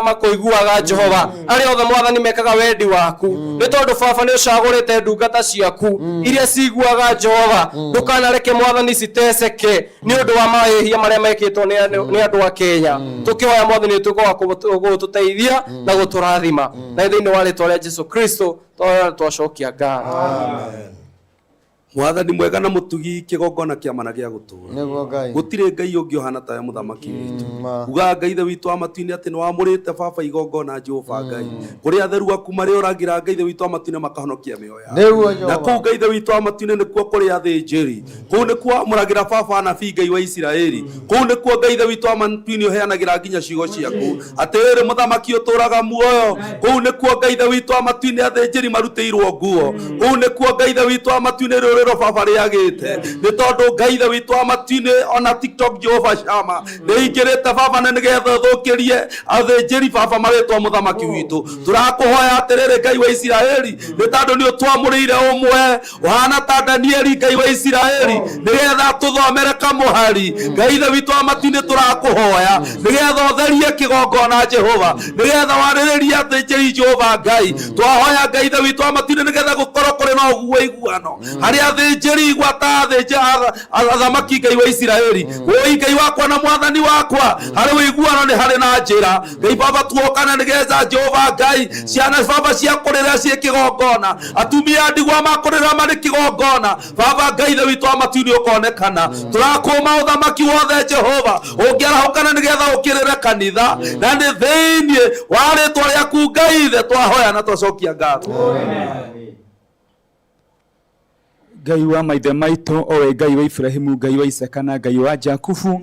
makũiguaga Jehova arĩa othe mwathani mekaga wendi waku nĩ tondũ baba nĩ ũcagũrĩte ndungata ciaku iria ciguaga Jehova ndũkanareke mwathani citeceke nĩ ũndũ wa mahĩhia marĩa mekĩtwo nĩ andũ a Kenya tũkĩhoya mwathani ũtuĩke wa gũtũteithia na gũtũrathima na thĩinĩ wa rĩtwa rĩa Jesu Kristo twacokia ngatho. Mwathani mwega na mũtugi kĩgongona kĩa mana gĩa gũtũũra. Nĩguo Ngai. Gũtirĩ Ngai ũngĩ ũhana tawe mũthamaki witũ. Ugaga Ngai ithe witũ wa matu-inĩ atĩ nĩ wamũrĩte baba igongona Jehova Ngai. Kũrĩa atheru aku marĩũragĩra Ngai ithe witũ wa matu-inĩ makahonokia mĩoyo yao. Nĩguo Na Jehova. kũu Ngai ithe witũ wa matu-inĩ nĩkuo kũrĩ athĩnjĩri. Kũu nĩkuo wamũragĩra baba anabii Ngai wa Isiraeli. Kũu nĩkuo Ngai ithe witũ wa matu-inĩ ũheanagĩra nginya ciugo ciaku. Atĩrĩrĩ mũthamaki ũtũũraga muoyo. Kũu nĩkuo Ngai ithe witũ wa matu-inĩ athĩnjĩri marutĩirwo nguo. Kũu nĩkuo Ngai ithe witũ wa matu-inĩ rĩũrĩro baba rĩagĩte. Nĩ tondũ Ngai ithe witũ wa matu-inĩ ona TikTok Jehova Shama nĩ ingĩrĩte baba na nĩgetha ũthũkĩrie athĩnjĩri baba marĩtwa mũthamaki witũ. Tũrakũhoya atĩrĩrĩ Ngai wa Isiraeli nĩ tondũ nĩ ũtwamũrĩire ũmwe ũhana ta Danieli Ngai wa Isiraeli nĩgetha tũthomere kamũhari Ngai ithe witũ wa matu-inĩ tũrakũhoya nĩgetha ũtherie kĩgongona Jehova nĩgetha warĩrĩrie athĩnjĩri Jehova Ngai twahoya Ngai ithe witũ wa matu-inĩ nĩgetha gũkorwo kũrĩ na ũiguano harĩ athĩnjĩri gwata athamaki Ngai wa Isiraeli woi Ngai wakwa na mwathani wakwa harĩ ũiguano nĩ harĩ na njĩra Ngai baba tuokana nĩgetha Jehova Ngai ciana baba cia kũrĩra ciĩ kĩgongona atumia ndigwa makũrĩra marĩ kĩgongona baba Ngai ithe witũ wa matu-inĩ ũkonekana tũrakũma ũthamaki wothe Jehova ũngĩarahũkana nĩgetha ũkĩrĩre kanitha na nĩ thĩinĩ wa rĩtwa rĩaku Ngai ithe twahoya na twacokia ngatho. Ngai wa maithe maitũ o we Ngai wa Ibrahimu Ngai wa Isaka na Ngai wa Jakubu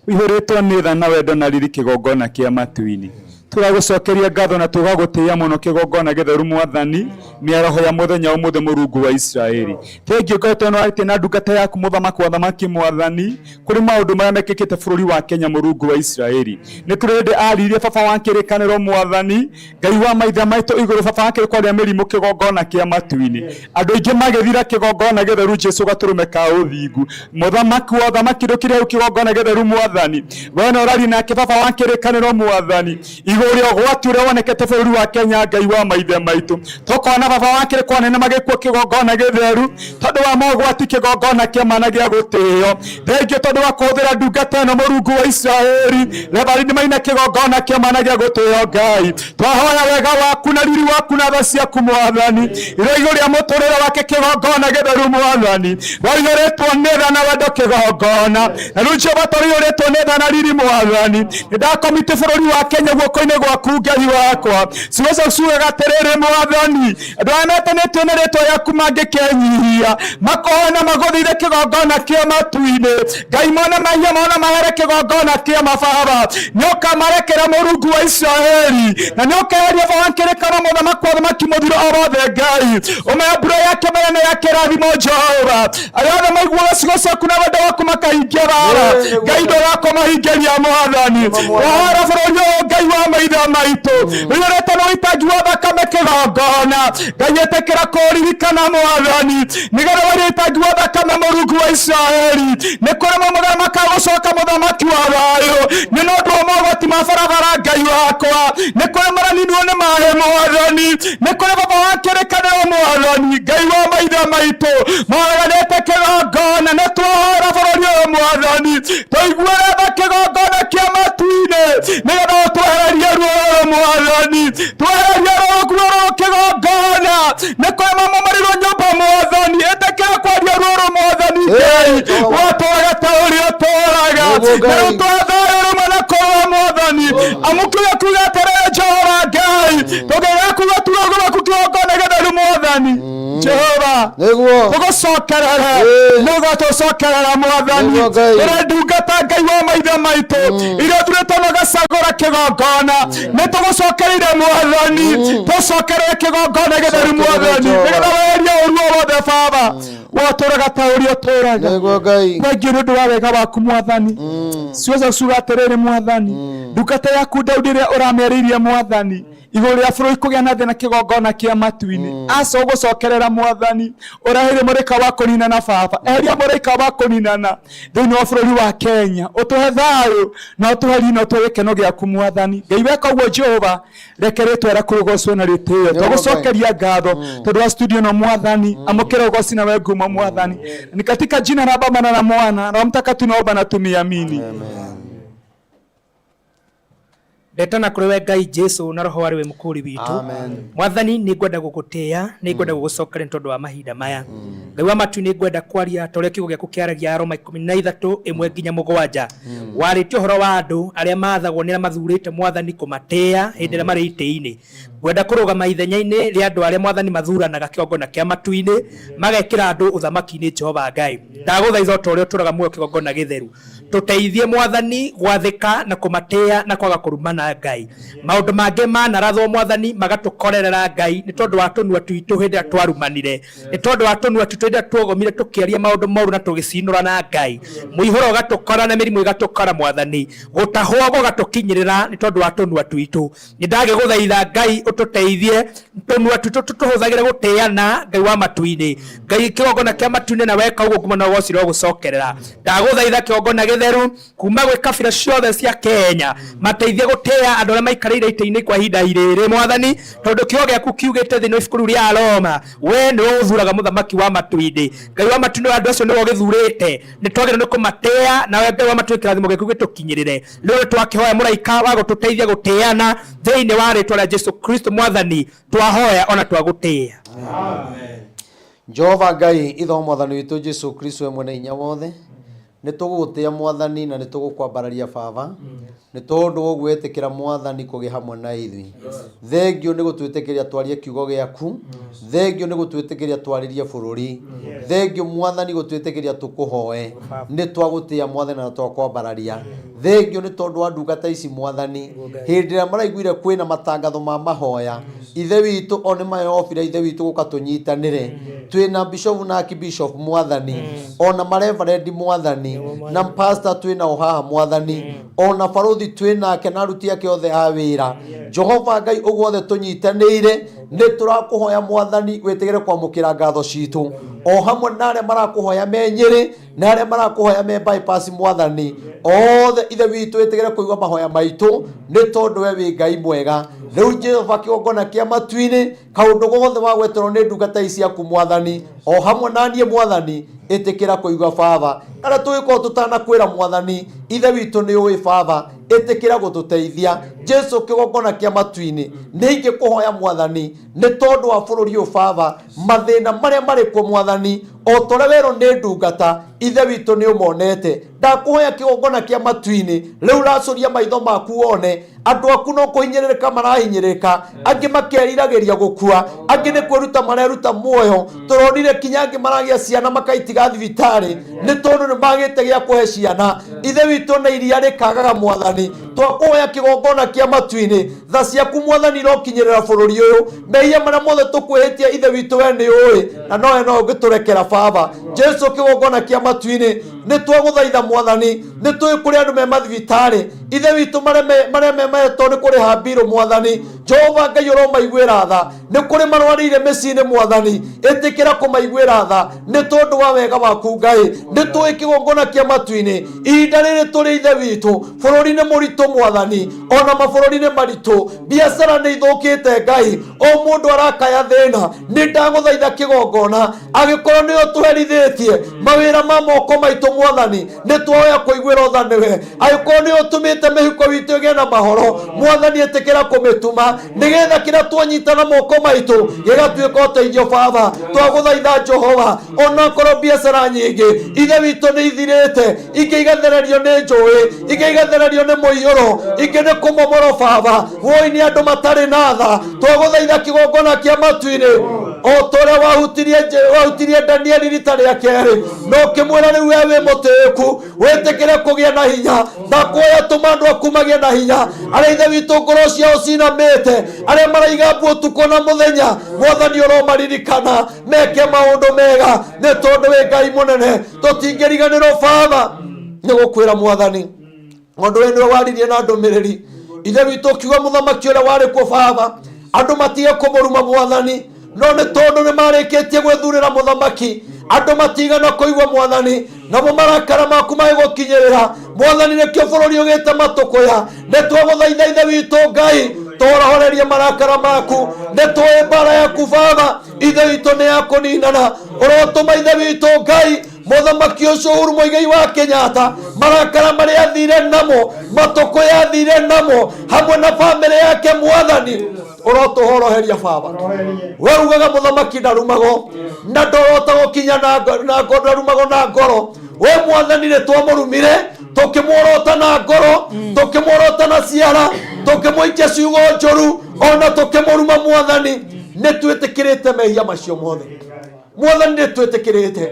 wihũrĩtwo nĩ tha na wendo na riri kĩgongona kĩa matu-inĩ tũragũcokeria ngatho na tũgagũtĩĩa mũno kĩgongona gĩtheru mwathani mĩaraho ya mũthenya ũmũthĩ mũrungu wa Isiraeli thengiũ Ngai tondũ nĩwarĩtie na ndungata yaku mũthamaki wa thamaki mwathani kũrĩ maũndũ marĩa mekĩkĩte bũrũri wa Kenya mũrungu wa Isiraeli nĩ kũrĩ hĩndĩ aririe baba wa kĩrĩkanĩro mwathani Ngai wa maithe maitũ igũrũ baba wa kĩrĩko rĩa mĩrimũ kĩgongona kĩa matu-inĩ andũ aingĩ magĩthira kĩgongona gĩtheru Jesu gatũrũme ka ũthingu mũthamaki wa ũthamaki ndũkĩrĩ hau kĩgongona gĩtheru mwathani we no ũraria nake baba wa kĩrĩkanĩro mwathani igũrũ rĩa ũgwati ũrĩa wonekete bũrũri wa Kenya Ngai wa maithe maitũ tũkona baba wa kĩrĩko nene magĩkua kĩgongona gĩtheru tondũ wa mogwati kĩgongona kĩa mana gĩa gũtĩo thengiũ tondũ wa kũhũthĩra ndungata ĩno mũrungu wa Isiraeli Reverend Maina kĩgongona kĩa mana gĩa gũtĩo Ngai twahoya wega waku na riri waku na tha ciaku mwathani iroihũria mũtũrĩre wake kĩgongona gĩtheru mwathani waihũrĩtwo nĩ tha na wendo kĩgongona na rĩu Jehova tũrĩihũrĩtwo nĩ tha na riri mwathani nĩ ndakomiti bũrũri wa Kenya guoko-inĩ guoko-inĩ gwaku Ngai wakwa. Ciugo ciaku ciugaga atĩrĩrĩ Mwathani, andũ arĩa metanĩtio na rĩtwa rĩaku mangĩkenyihia makohe na magũthire kĩgongona kĩa matu-inĩ, Ngai mona mahia mona mahere kĩgongona kĩa mababa, nĩũkamarekera Mũrungu wa Isiraeli, na nĩũkeheria baba kĩrĩkano mũthamaki wa athamaki mũthiro o wothe Ngai. Ũmahe mbura ya kĩmera na ya kĩrathimo Jehova. Arĩa othe maiguaga ciugo ciaku na wendo waku makahingia bara, Ngai ndũgakũmahingĩria Mwathani. Wahora bũrũri ũyũ Ngai wa maithe maitũ, ũiyũrĩte na ũitangi wa thakame kĩgongona. Ngai ĩtĩkĩra kũririkana Mwathani, nĩgetha warie ũitangi wa thakame Mũrungu wa Isiraeli. Nĩ kũrĩ mamũgera makagũcoka mũthamaki wa thayũ, nĩ na ũndũ wa mogwati ma barabara Ngai wakwa. Nĩ kũrĩ maraninwo nĩ maĩ Mwathani, nĩ kũrĩ baba wa kĩrĩkanĩro Mwathani, Ngai wa maithe maitũ maraganĩte kĩgongona. Nĩ twahora bũrũri ũyũ Mwathani, tũiguĩre tha kĩgongona kĩa matu-inĩ, nĩgetha ũtwehererie ruo rũrũ Mwathani, twehererie ruo rũrũ kĩgongona. Nĩ kũrĩ mamomorirwo nyũmba Mwathani, ĩtĩkĩra kwaria ruo rũrũ Mwathani Ngai, watũraga ta ũrĩa ũtũraga, na rĩu twathayo rũmwe na kũrũa Mwathani. Amu kiugo kiuga atĩrĩrĩ Jehova Ngai, tũngĩgĩa kuga tuga gwaku kĩgongona gĩtheru Mwathani Jehova, tũgũcokerere nĩguo tũcokerera Mwathani. Tũrĩ ndungata Ngai wa maithe maitũ iria ũthurĩte na ũgacagũra kĩgongona, nĩ tũgũcokereire Mwathani, tũcokerere kĩgongona gĩtheru Mwathani, nĩgetha weherie ũru o wothe Baba watũraga ta ũrĩa ũtũraga. Thengiũ nĩ ũndũ wa wega waku Mwathani. Ciugo ciaku ciuga atĩrĩrĩ Mwathani, ndungata yaku Daudi ĩrĩa ũramĩarĩirie Mwathani, igũrũ rĩa bũrũri kũgĩa na thĩna kĩgongona kĩa matu-inĩ. Aca ũgũcokerera Mwathani, ũreheire mũraika wa kũninana Baba, eheria mũraika wa kũninana thĩinĩ wa bũrũri wa Kenya, ũtũhe thayũ na ũtũhe riri na ũtũhe gĩkeno gĩaku Mwathani. Ngai weka ũguo Jehova, reke rĩtwa rĩaku rĩgocwo na rĩtĩo. Twagũcokeria ngatho tondũ wa studio ĩno Mwathani, amũkĩra ũgoci na we ngumo Mwathani. Ni katika jina la Baba na la Mwana na Roho Mtakatifu naomba na tumeamini. Ndetana kũrĩ we Ngai Jesu na roho warĩ we mũkũri witũ. Mwathani, nĩ ngwenda gũgũtĩĩa, nĩ ngwenda gũgũcokeria nĩ tondũ wa mahinda maya. Ngai wa matu, nĩ ngwenda kwaria ta ũrĩa kiugo gĩaku kĩaragia Aroma 13 nginya 7. Warĩtie ũhoro wa andũ arĩa maathagwo nĩ arĩa mathurĩte Mwathani kũmatĩĩa hĩndĩ ĩrĩa marĩ itĩ-inĩ. Ngwenda kũrũgama ithenya-inĩ rĩa andũ arĩa Mwathani mathuranaga kĩgongona kĩa matu-inĩ, magekĩra andũ ũthamaki-inĩ Jehova Ngai. Ndagũthaitha o ta ũrĩa ũtũraga muoyo kĩgongona gĩtheru, tũteithie Mwathani gwathĩka na kũmatĩĩa na kwaga kũrumana Ngai. Maũndũ mangĩ manarathwo Mwathani magatũkorerera Ngai nĩ tondũ wa tũnua twitũ hĩndĩ ĩrĩa twarumanire, nĩ tondũ wa tũnua twitũ hĩndĩ ĩrĩa tuogomire tũkĩaria maũndũ moru na tũgĩcinũrana Ngai. Mũihũro ũgatũkora na mĩrimũ ĩgatũkora Mwathani, gũtahwo gũgatũkinyĩrĩra nĩ tondũ wa tũnua twitũ. Nĩ ndagĩgũthaitha Ngai ũtũteithie tũnua twitũ tũtũhũthagĩre gũtĩana Ngai wa matu-inĩ. Ngai kĩgongona kĩa matu-inĩ, na weka ũguo ngumo na ũgoci rogũcokerera. Ndagũthaitha kĩgongona gĩtheru kuma gwĩ kabira ciothe cia Kenya, mateithie gũtĩĩa andũ arĩa maikarĩire itĩ-inĩ kwa ihinda rĩrĩ Mwathani, tondũ kiugo gĩaku kiugĩte thĩinĩ wa ibuku rĩu rĩa Aroma, we nĩwe ũthuraga mũthamaki wa matu-inĩ. Ngai wa matu-inĩ, andũ acio nĩwe ũgĩthurĩte, nĩ twagĩrĩirwo nĩ kũmatĩĩa, nawe Ngai wa matu-inĩ kĩrathimo gĩaku gĩtũkinyĩrĩre. Rĩu nĩ twakĩhoya mũraika wa gũtũteithia gũtĩana thĩinĩ wa rĩtwa rĩa Jesu Kristo Mwathani, twahoya ona twagũtĩĩa. Jehova Ngai ithe wa Mwathani witũ Jesu Kristo we mwene hinya wothe, nĩ tũgũgũtĩĩa Mwathani na nĩ tũgũkwambararia Baba, nĩ tondũ wa ũguo wetĩkĩra Mwathani kũgĩa hamwe na ithuĩ. Thengio nĩ gũtwĩtĩkĩria twarie kiugo gĩaku, thengio nĩ gũtwĩtĩkĩria twarĩrie bũrũri, thengio Mwathani gũtwĩtĩkĩria tũkũhoe, nĩ twagũtĩĩa Mwathani na twakwambararia. Thengio nĩ tondũ wa ndungata ici Mwathani, hĩndĩ ĩrĩa maraiguire kwĩna matangatho ma mahoya, Ithe witũ o nĩ mayobire Ithe witũ gũka tũnyitanĩre, twĩna bishop na archbishop Mwathani, ona mareverendi Mwathani, na pastor twĩnao haha Mwathani, ona barothi twĩnake na aruti ake othe a wĩra. Jehova Ngai ũguo othe tũnyitanĩire, nĩ tũrakũhoya Mwathani wĩtĩkĩre kwamũkĩra ngatho citũ, o hamwe na arĩa marakũhoya me Nyĩrĩ na arĩa marakũhoya me bypass Mwathani, othe Ithe witũ wĩtĩkĩre kũigua mahoya maitũ, nĩ tondũ we wĩ Ngai mwega. Rĩu Jehova kĩgongona kĩa matu-inĩ, kaũndũ gothe wagweterwo nĩ ndungata ici ciaku Mwathani, O hamwe na niĩ Mwathani, ĩtĩkĩra kũigua Baba. Arĩa tũgĩkorwo tũtanakwĩra Mwathani, Ithe witũ nĩ ũĩ Baba, ĩtĩkĩra gũtũteithia. Jesu kĩgongona kĩa matu-inĩ, nĩ ingĩkũhoya Mwathani, nĩ tondũ wa bũrũri ũyũ Baba, mathĩna marĩa marĩ kuo Mwathani, o ta ũrĩa werwo nĩ ndungata, Ithe witũ nĩ ũmonete. Ndakũhoya kĩgongona kĩa matu-inĩ, rĩu racũria maitho maku wone, andũ aku no kũhinyĩrĩrĩka marahinyĩrĩrĩka, angĩ makeriragĩria gũkua, angĩ nĩ kwĩruta mareruta muoyo. Tũronire kinya angĩ maragĩa ciana makaitiga thibitarĩ nĩ tondũ nĩ magĩte gĩa kũhe ciana. Ithe witũ na iria rĩkagaga Mwathani, twakũhoya kĩgongona kĩa matu-inĩ, tha ciaku Mwathani irokinyĩrĩra bũrũri ũyũ. Mehia marĩa mothe tũkwĩhĩtia Ithe witũ we nĩ ũĩ, na nowe no ũngĩtũrekera Baba. Jesu kĩgongona kĩa matu-inĩ, nĩ twagũthaitha Mwathani, nĩ tũĩ kũrĩ andũ me mathibitarĩ Ithe witũ marĩa memetwo nĩ kũrĩha mbirũ Mwathani. Jehova Ngai ũromaiguĩra tha, nĩ kũrĩ marwarĩire mĩciĩ-inĩ Mwathani, ĩtĩkĩra kũmaiguĩra tha nĩ tondũ wa wega waku Ngai. Nĩ tũĩ kĩgongona kĩa matu-inĩ, ihinda rĩrĩ tũrĩ Ithe witũ, bũrũri nĩ mũritũ Mwathani, ona mabũrũri nĩ maritũ, biacara nĩ ithũkĩte Ngai, o mũndũ arakaya thĩna. Nĩ ndagũthaitha kĩgongona, angĩkorwo nĩ ũtũherithĩtie mawĩra ma moko maitũ Mwathani, nĩ twoya kũiguĩra tha nĩwe. Angĩkorwo nĩ ũtũmĩte mĩhuko witũ ĩgĩe na mahoro Mwathani, ĩtĩkĩra kũmĩtuma nĩgetha kĩrĩa twanyita na moko maitũ gĩgatuĩka ũteithio Baba. Twagũthaitha Jehova, onakorwo biacara nyingĩ Ithe witũ nĩ ithirĩte, ingĩ igathererio nĩ njũĩ, ingĩ igathererio nĩ mũiyũro, ingĩ nĩ kũmomorwo Baba. Woi nĩ andũ matarĩ na tha. Twagũthaitha kĩgongona kĩa matu-inĩ, o ta ũrĩa wahutirie Danieli rita rĩa kerĩ, na ũkĩmwĩra rĩu we wĩ mũtĩĩku, wĩtĩkĩre kũgĩa na hinya. Ndakuoya tũma andũ aku magĩe na hinya, arĩa Ithe witũ ngoro ciao cinamĩte, arĩa maraiga mbu ũtukũ na mũthenya. Mwathani ũromaririkana meke maũndũ mega, nĩ tondũ wĩ Ngai mũnene, tũtingĩriganĩrwo Baba. Nĩ gũkwĩra Mwathani, mũndũ we nĩwe waririe na ndũmĩrĩri Ithe witũ, ũkiuga mũthamaki ũrĩa warĩ kuo Baba, andũ matige kũmũruma Mwathani, no nĩ tondũ nĩ marĩkĩtie gwĩthurĩra mũthamaki, andũ matigana kũigua Mwathani, namo marakara maku magĩgũkinyĩrĩra Mwathani, nĩkĩo bũrũri ũgĩte matũkũya. Nĩ twagũthaitha Ithe witũ Ngai, tũhorohorerie marakara maku. Nĩ tũĩ mbara yaku Baba, Ithe witũ nĩ ya kũninana. Ũrotũma Ithe witũ Ngai mũthamaki ũcio Uhuru Muigai wa Kenyatta, marakara marĩa athire namo, matũkũya athire namo hamwe na bamĩrĩ yake Mwathani, ũrotũhoroheria Baba. We ugaga mũthamaki ndarumagwo na ndorotagwo kinya na ndarumagwo na ngoro. We Mwathani, nĩ twamũrumire tũkĩmuorota na ngoro, tũkĩmuorota na ciara, tũkĩmũikia ciugo njũru, ona tũkĩmũruma Mwathani. Nĩ twĩtĩkĩrĩte mehia macio mothe Mwathani, nĩ twĩtĩkĩrĩte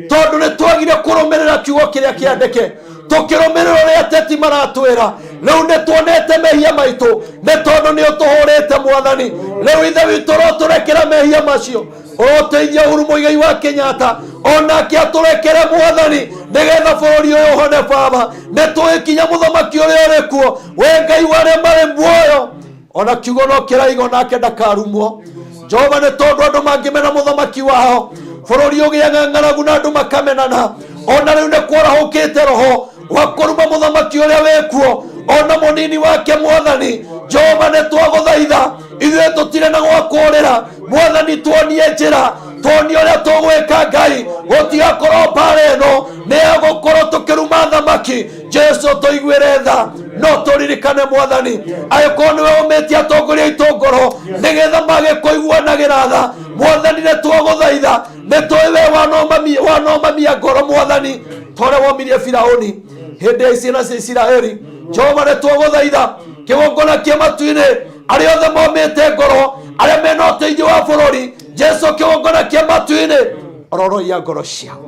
tondũ nĩ twagire kũrũmĩrĩra kiugo kĩrĩa kĩandĩke, tũkĩrũmĩrĩra ũrĩa ateti maratwĩra. Rĩu nĩ tuonete mehia maitũ, nĩ tondũ nĩ ũtũhũrĩte Mwathani. Rĩu Ithe witũ ũrotũrekera mehia macio, ũroteithia Uhuru Muigai wa Kenyatta onake atũrekere Mwathani, nĩgetha bũrũri ũyũ ũhone Baba. Nĩ tũĩ kinya mũthamaki ũrĩa ũrĩ kuo, we Ngai wa arĩa marĩ muoyo, ona kiugo no kĩraigo nake ndakarumwo Jehova, nĩ tondũ andũ mangĩmena mũthamaki wao, bũrũri ũgĩaga ng'aragu na andũ makamenana. Ona rĩu nĩ kwarahũkĩte roho wa kũruma mũthamaki ũrĩa wĩkuo ona mũnini wake Mwathani. Jehova, nĩ twagũthaitha, ithuĩ tũtirĩ na gwa kũũrĩra Mwathani, tuonie njĩra, tuonie ũrĩa tũgwĩka Ngai, gũtigakorwo mbara ĩno nĩ ya gũkorwo tũkĩruma thamaki. Jesu tũiguĩre tha, no tũririkane Mwathani, angĩkorwo nĩwe ũmĩtie atongoria aitũ ngoro nĩgetha mage kũiguanagĩra tha Mwathani, nĩ twagũthaitha, nĩ tũĩ we wanomamia ngoro Mwathani, ta ũrĩa womirie Firaũni hĩndĩ ya ciana cia Isiraeli. Jehova, nĩ twagũthaitha kĩgongona kĩa matu-inĩ, arĩa othe momĩte ngoro, arĩa mena ũteithio wa bũrũri, Jesu kĩgongona kĩa matu-inĩ, ororoia ngoro ciao.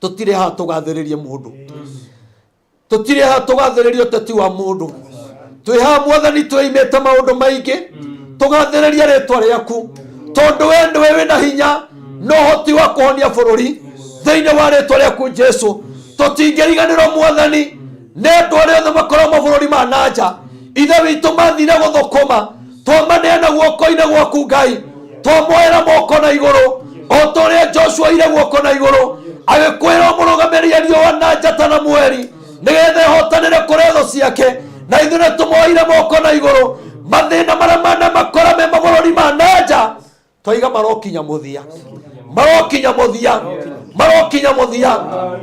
Tũtirĩ haha tũgathĩrĩrie mũndũ, tũtirĩ haha tũgathĩrĩrie ũteti wa mũndũ. Twĩ haha Mwathani twĩimĩte maũndũ maingĩ, tũgathĩrĩrie rĩtwa rĩaku, tondũ we nĩwe wĩna hinya na ũhoti wa kũhonia bũrũri thĩinĩ wa rĩtwa rĩaku Jesu. Tũtingĩriganĩrwo Mwathani nĩ andũ arĩa othe makoragwo mabũrũri ma na nja, Ithe witũ, mathire gũthũkũma, twamaneana guoko-inĩ gwaku Ngai, twamoera moko na igũrũ o ta ũrĩa Joshua oire guoko na igũrũ agĩkwĩra ũmũrũgamĩrĩrie riũa na njata na mweri nĩgetha ĩhotanĩre kũrĩ thũ ciake. Na ithuĩ nĩ tũmoire moko na igũrũ, mathĩna marĩa manamakora me mabũrũri ma na nja twaiga marokinya mũthia. Marokinya mũthia, marokinya mũthia.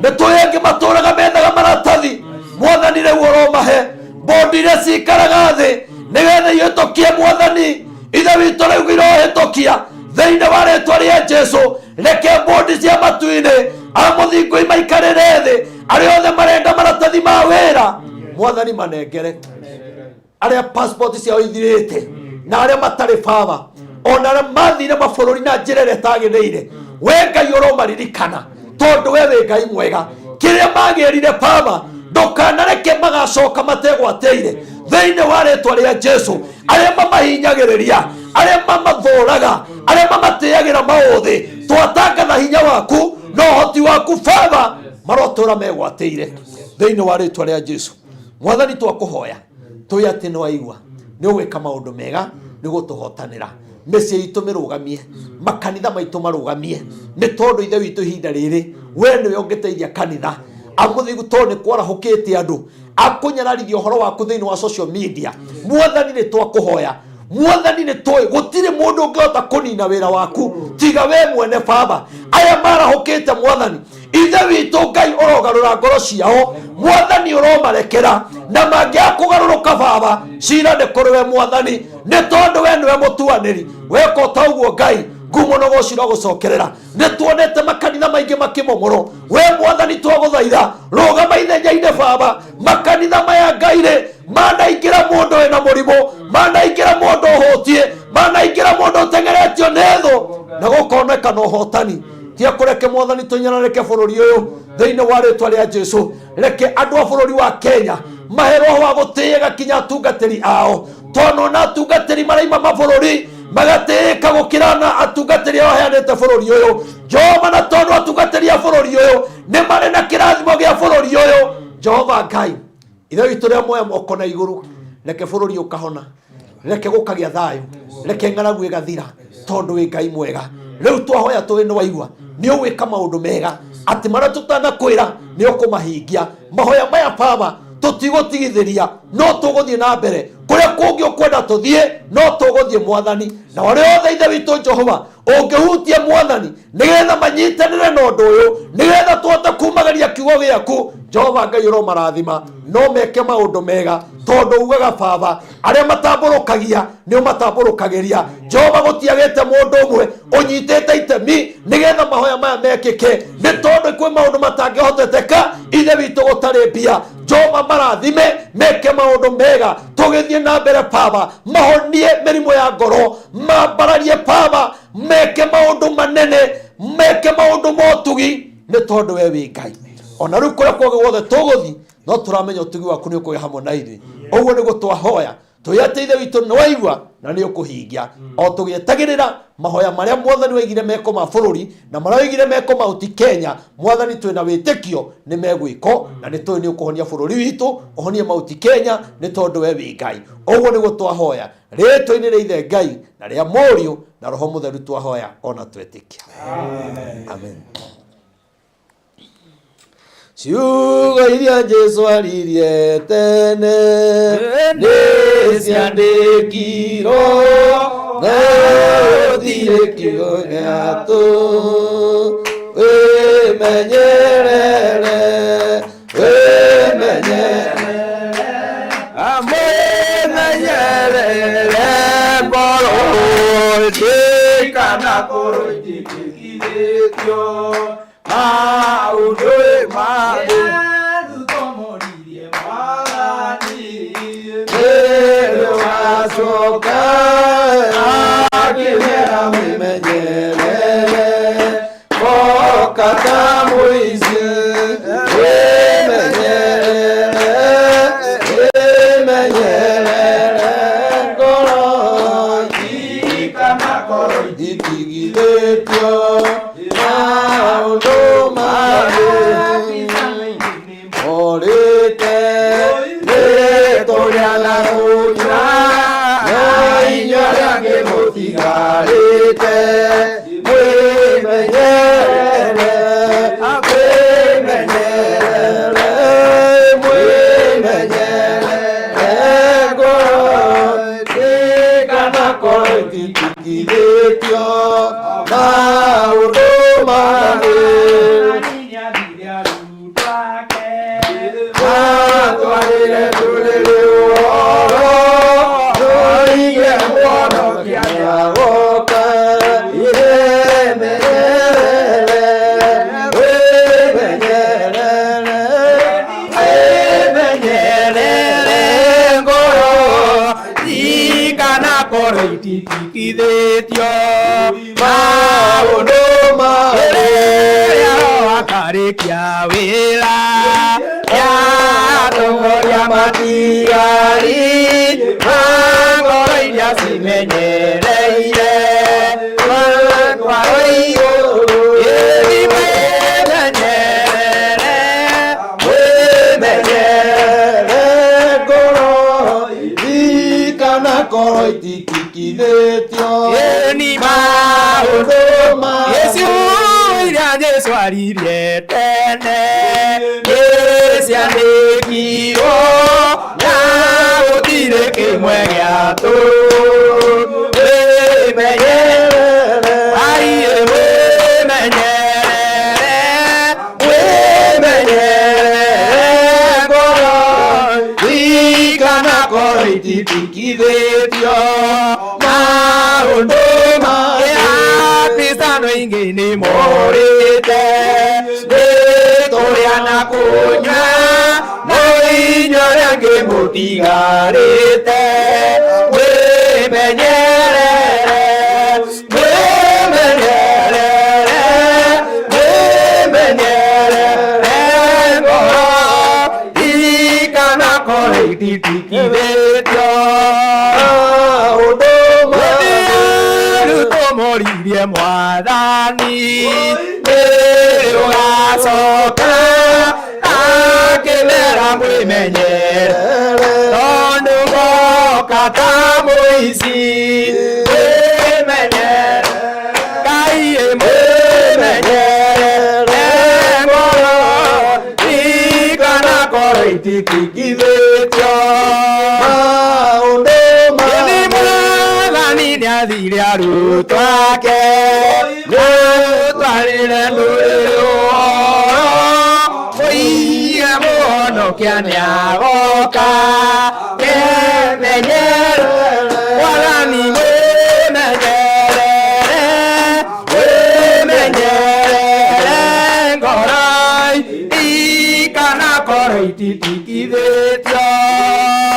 Nĩ tũĩ angĩ matũraga methaga maratathi. Mwathani rĩu ũromahe bondi iria cikaraga thĩ nĩgetha ihĩtũkie. Mwathani Ithe witũ, rĩu irohĩtũkia thĩinĩ wa rĩtwa rĩa Jesu. Reke bondi cia matu-inĩ amũthingu maikarĩre thĩ. Arĩa othe marenda maratathi ma wĩra, Mwathani manengere. Arĩa passport ciao ithirĩte na arĩa matarĩ baba, ona arĩa mathire mabũrũri na njĩra ĩrĩa ĩtagĩrĩire, we Ngai ũromaririkana, tondũ we wĩ Ngai mwega. Kĩrĩa magĩrire baba, ndũkanareke magacoka mategwatĩire thĩinĩ wa rĩtwa rĩa Jesu. Arĩa mamahinyagĩrĩria, arĩa mamathũraga, arĩa mamatĩagĩra maũthĩ, twatangatha hinya waku na ũhoti waku baba, marotũra megwatĩire thĩinĩ wa rĩtwa rĩa Jesu. Mwathani, twakũhoya tũĩ atĩ nĩ waigua, nĩ ũgwĩka maũndũ mega, nĩ gũtũhotanĩra. Mĩciĩ itũ mĩrũgamie, makanitha maitũ marũgamie, nĩ tondũ Ithe witũ, ihinda rĩrĩ we nĩwe ũngĩteithia kanitha amũthingu, tondũ nĩ kwarahũkĩte andũ akũnyararithia ũhoro waku thĩinĩ wa social media. Mwathani, nĩ twakũhoya. Mwathani, nĩ tũĩ gũtirĩ mũndũ ũngĩhota kũnina wĩra waku tiga we mwene baba. Aya marahũkĩte, Mwathani Ithe witũ Ngai, ũrogarũra ngoro ciao. Mwathani, ũromarekera, na mangĩaga kũgarũrũka baba, cira nĩ kũrĩ we Mwathani, nĩ tondũ we nĩwe mũtuanĩri. Weka ta ũguo Ngai, ngumo no gũcira gũcokerera. Nĩ tuonete makanitha maingĩ makĩmomorwo. We Mwathani, twagũthaitha, rũgama ithenya-inĩ baba. Makanitha maya Ngai rĩ, manaingĩra mũndũ wĩna mũrimũ, manaingĩra mũndũ ũhũtiĩ, manaingĩra mũndũ ũteng'eretio nĩ thũ, na gũkonekana ũhotani. Tia kũreke Mwathani tũnyararĩke bũrũri ũyũ thĩinĩ wa rĩtwa rĩa Jesu. Reke andũ a bũrũri wa Kenya mahe roho wa gũtĩĩga kinya atungatĩri ao, tondũ na atungatĩri maraima mabũrũri magatĩĩka gũkĩra na atungatĩri ao heanĩte bũrũri ũyũ, Jehova. Na tondũ atungatĩri a bũrũri ũyũ nĩ marĩ na kĩrathimo gĩa bũrũri ũyũ, Jehova Ngai Ithe witũ, rĩa moya moko na igũrũ, reke bũrũri ũkahona, reke gũkagĩa thayũ, reke ng'aragu ĩgathira, tondũ wĩ Ngai mwega. Rĩu twahoya tũĩ nĩ waigua, nĩ ũgwĩka maũndũ mega, atĩ marĩa tũtanakwĩra nĩ ũkũmahingia. Mahoya maya baba, tũtigũtigithĩria, no tũgũthiĩ na mbere kũrĩa kũngĩ ũkwenda tũthiĩ, no tũgũthiĩ Mwathani. Na arĩa othe, Ithe witũ Jehova, ũngĩhutia Mwathani, nĩgetha manyitanĩre na ũndũ ũyũ, nĩgetha tũhote kumagaria kiugo gĩaku, Jehova Ngai ũromarathima, no meke maũndũ mega, tondũ ugaga baba, arĩa matambũrũkagia nĩ ũmatambũrũkagĩria. Jehova, gũtiagĩte mũndũ ũmwe ũnyitĩte itemi nĩgetha mahoya maya mekĩke, nĩ tondũ kwĩ maũndũ matangĩhoteteka, Ithe witũ, gũtarĩ mbia. Jehova, marathime, meke maũndũ mega. Tũgĩthiĩ na mbere baba, mahonie mĩrimũ ya ngoro, mambararie baba, meke maũndũ manene, meke maũndũ motugi, nĩ tondũ we wĩ Ngai. Ona rĩu kũrĩa kũngĩ guothe tũgũthiĩ, no tũramenya ũtugi waku nĩ ũkũgĩa hamwe na ithuĩ. Ũguo nĩguo twahoya, tũĩ atĩ Ithe witũ nĩ waigua na nĩ ũkũhingia, o tũgĩetagĩrĩra mahoya marĩa Mwathani waigire meko ma bũrũri na marĩa waigire meko ma ũti Kenya. Mwathani, twĩna wĩtĩkio nĩ megwĩko, na nĩ tũĩ nĩ ũkũhonia bũrũri witũ, ũhonie mauti Kenya, nĩ tondũ we wĩ Ngai. Ũguo nĩguo twahoya rĩtwa-inĩ rĩa Ithe Ngai na rĩa Mũriũ na Roho Mũtheru, twahoya ona twetĩkia, amen. Ciugo iria Jesu aririe tene nĩ ciandĩkirwo, na gũtirĩ kiugo gĩatũ. Wĩmenyerere, wĩmenyerere, Mwĩmenyerere ngoro kana korwo ititikithĩtio maũndũ mangĩ. Rĩrĩ wacoka akĩmera mwĩmenyerere, ngoka ta mũici. Wĩmenyerere, wĩmenyerere ngoro Kana korwo itigithĩtio maũndũ mangĩ, orĩte nĩ kũrĩa na kũnyua, na inyuĩ arĩa angĩ mũtigarĩte, mwĩmenyerere, mwĩmenyerere, mwĩmenyerere ngoro kana korwo ititigithĩtio maũndũ. akarĩkia wĩra yatongoria matigari ma ngoro iria cimenyereire twaro igũrũ ĩni mwĩmenyerere Wĩmenyerere ngoro ikana korwo itikikithĩtio ĩni maũndũ Yesu iria Jesu aririe tene nĩciandĩkirwo na gũtirĩ kĩmwe gĩatũ wĩmenyerere aiĩ wĩmenyerere wĩmenyerere ngoro ikana korwo ititikithĩtio maũndũ ma Kristano aingĩ nĩ morĩte nĩ tũrĩa na kũnyua no inyuĩ arĩa angĩ mũtigarĩte wĩmenyerere wĩmenyerere wĩmenyerere ngoro ikana korwo ititikithĩtio maũndũ ma arutwo moririe mwathani nĩ ũgacoka akĩmera mwĩmenyerere tondũ ngoka ta mũici mwĩmenyerere Ngai mwĩmenyerere ngoro ikana korwo ititikithĩtio maũndũ ma Ĩni mwathani nĩathire arutwo ake nĩatwarĩre ndũrĩrĩ ũhoro mũige mũhonokia nĩagoka kemenyerere mwathani mwĩmenyerere wĩmenyerere ngoro ikana korwo ititikithĩtio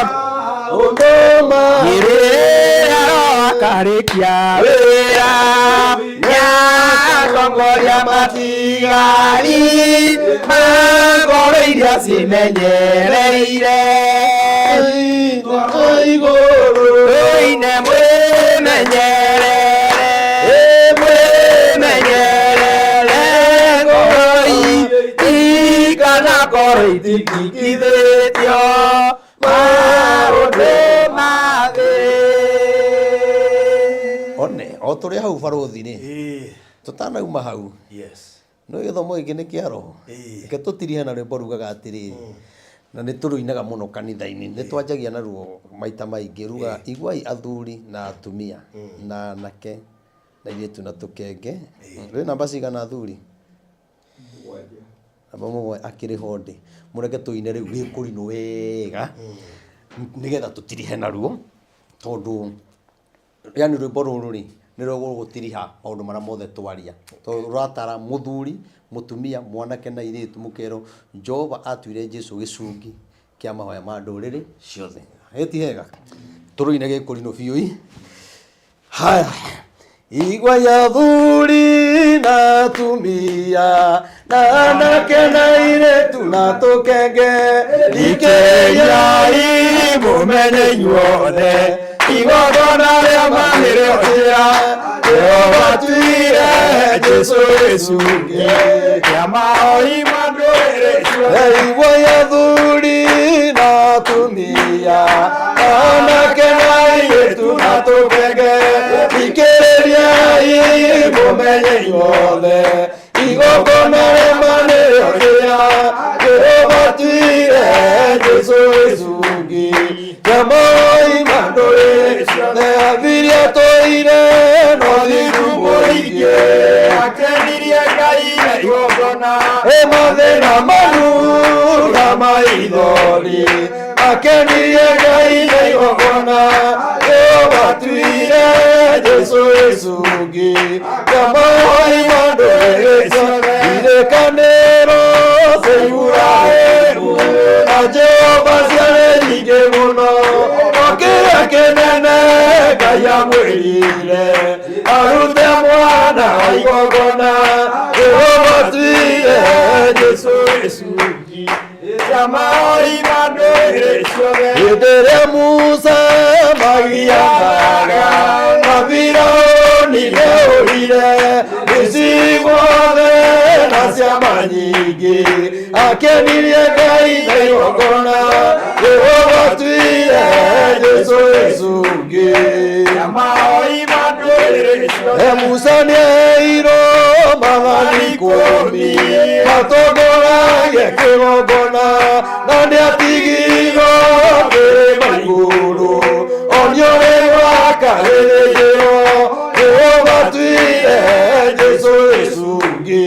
maũndũ ma Rĩrĩa akarĩkia wĩra nĩatongoria matigari ma ngoro iria cimenyereire igũrũ Tũine mwĩmenyerere mwĩmenyerere ngoro ikana korwo ititikithĩtio maũndũ ma thĩ One o tũrĩ hau barothi rĩ tũtanauma hau Yes. no gĩthomo gĩkĩ nĩ kĩa roho reke tũtirihe na rwĩmbo rugaga atĩrĩrĩ na nĩ tũrũinaga mũno kanitha-inĩ nĩ twanjagia naruo maita maingĩ rugaga iguai athuri na atumia na anake na airĩtu na tũkenge rwĩ namba cigana athuri namba mũgwanja akĩrĩ ho ndĩ mũreke tũine rĩu gĩkũrinũ wega nĩgetha tũtirihe naruo tondũ yani rwĩmbo rũrũ rĩ nĩ rũgũgũtiriha maũndũ marĩa mothe twaria tondũ rũratara mũthuri mũtumia mwanake na airĩtu mũkerwo Jehova atuire Jesu gĩcungi kĩa mahoya ma ndũrĩrĩ ciothe ĩti hega tũrũine gĩkũrinũ biũ i haya igwa ya thuri na atumia na anake na airĩtu na tũkenge Thikĩrĩriai mũmenye inyuothe igongona rĩa ma nĩrĩo njĩra Jehova atuire Jesũ gĩcungi kĩa mahoi ma ndũrĩrĩ ciothe Igwa ya thuri na atumia anake na airĩtu na tũkenge thikĩrĩriai mũmenye inyuothe igongona rĩa ma nĩrĩo njĩra Jehova atuire Jesũ gĩcungi kĩa mahoi ma ndũrĩrĩ ciothe athirie atũire no thiru mũingĩ akenirie Ngai na igongona ĩ mathĩna maru na maithori akenirie Ngai na igongona Jehova atuire Jesũ gĩcungi kĩa mahoi ma ndũrĩrĩ ciothe irĩkanĩro cia Iburahĩmu na Jehova ciarĩ nyingĩ mũno no kĩrĩa kĩnene Ngai amwĩrire arute mwana wa igongona Jehova atuire Jesũ gĩcungi Kĩamaoima ndũrĩrĩ ciothe Hĩndĩ ĩrĩa Musa magianaga na Firaũni nĩaũrire icigo-othe na ciama nyingĩ akenirie Ngai na igongona Jehova tuire Jesũ gĩcungi Kĩamaoima ndũrĩrĩ ciothe E Musa nĩaheirwo maathani ikũmi matongoragie kĩgongona na nĩatigirwo kĩrĩma igũrũ onio rĩgwaka gĩthĩnjĩro Jehova tuire Jesũ gĩcungi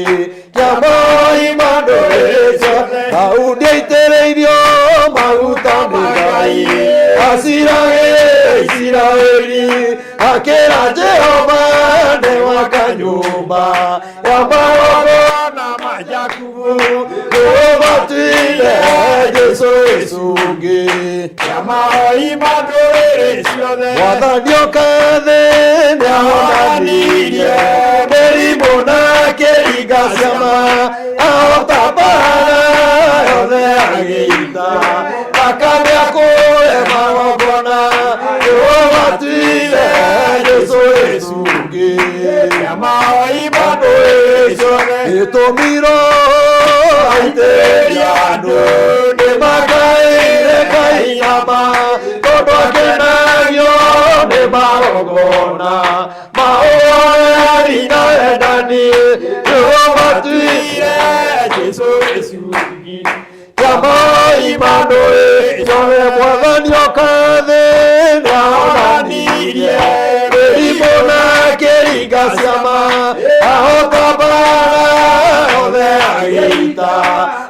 kĩamaoima ndũrĩrĩ ciothe Daudi aitĩrĩirio maguta nĩ Ngai aciragĩre Isiraeli akĩra Jehova nĩwaka nyũmba ya magongona ma Jakubu Jehova tuire Jesũ gĩcungi Kĩamaoima ndũrĩrĩ ciothe Mwathani oka thĩ nĩahonanirie mĩrimũ na akĩringa ciama ahota mbara yothe agĩita thakame akũre magongona Jehova tuire Jesũ gĩcungi Kĩamaoima ndũrĩrĩ ciothe gĩtũmirwo aitĩrĩria andũ nĩmakaĩre kainama tondũ akenagio nĩ magongona maũrani na wendani Jehova tuire Jesũ gĩcungi kĩamaoima ndũrĩrĩ ciothe mwathani oka thĩ nĩahonanirie mĩrimũ na akĩringa ciama ahota mbara yothe agĩita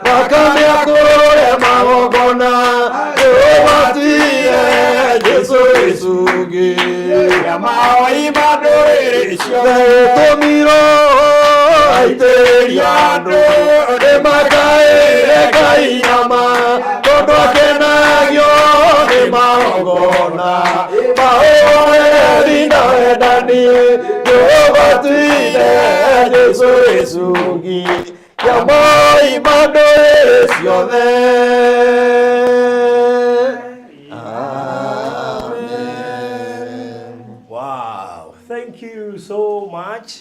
thakame akũre magongona Jehova tuire Jesũ gĩcungi Kĩamaoima ndũrĩrĩ ciothe gĩtũmirwo aitĩrĩria andũ nĩmakaĩre kainama tondũ akenagio nĩ magongona maũreri na wendani Jehova tuire Jesũ gĩcungi kĩamaoima ndũrĩrĩ ciothe Wow, thank you so much.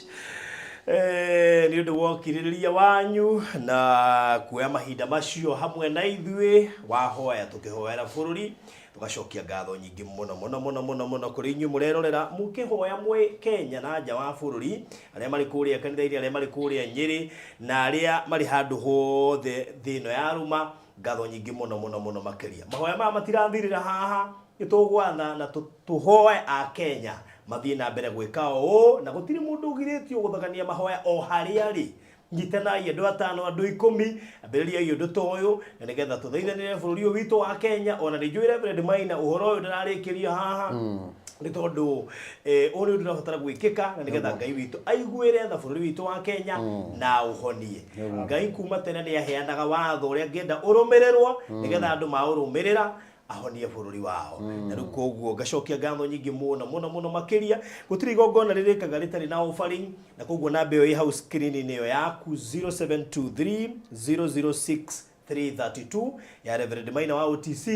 Nĩ ũndũ wa ũkirĩrĩria wanyu na kuoya mahinda macio hamwe na ithuĩ wahoya tũkĩhoera bũrũri tũgacokia ngatho nyingĩ mũno mũno mũno mũno mũno kũrĩ inyuĩ mũrerorera mũkĩhoya mwĩ Kenya na nja wa bũrũri arĩa marĩ kũrĩa kanitha-inĩ arĩa marĩ kũrĩa Nyĩrĩ na arĩa marĩ handũ hothe thĩ ĩno ya rũma ngatho nyingĩ mũno mũno mũno makĩria mahoya maya matirathirĩra haha nĩ tũgwatha na tũhoe a Kenya mathiĩ na mbere gwĩka ũũ na gũtirĩ mũndũ ũgirĩtio gũthakania mahoya o harĩa arĩ nyitanai andũ atano andũ ikũmi ambĩrĩriai ũndũ ta ũyũ na nĩgetha tũthaithanĩre bũrũri ũyũ witũ wa Kenya ona nĩ njũĩ Reverend Maina ũhoro ũyũ ndĩrarĩkĩria haha nĩ tondũ ũyũ nĩ ũndũ ũrabatara gwĩkĩka na nĩgetha Ngai witũ aiguĩre tha bũrũri witũ wa Kenya na ũhonie Ngai kuma tene nĩ aheanaga watho ũrĩa angĩenda ũrũmĩrĩrwo nĩgetha andũ maũrũmĩrĩra ahonie bũrũri wao na rĩu koguo ngacokia ngatho nyingĩ mũno mũno mũno makĩria gũtirĩ igongona rĩrĩkaga rĩtarĩ na offering na koguo namba ĩyo ĩ hau screen-inĩ ĩyo yaku 0723 006 332 ya Reverend Maina wa OTC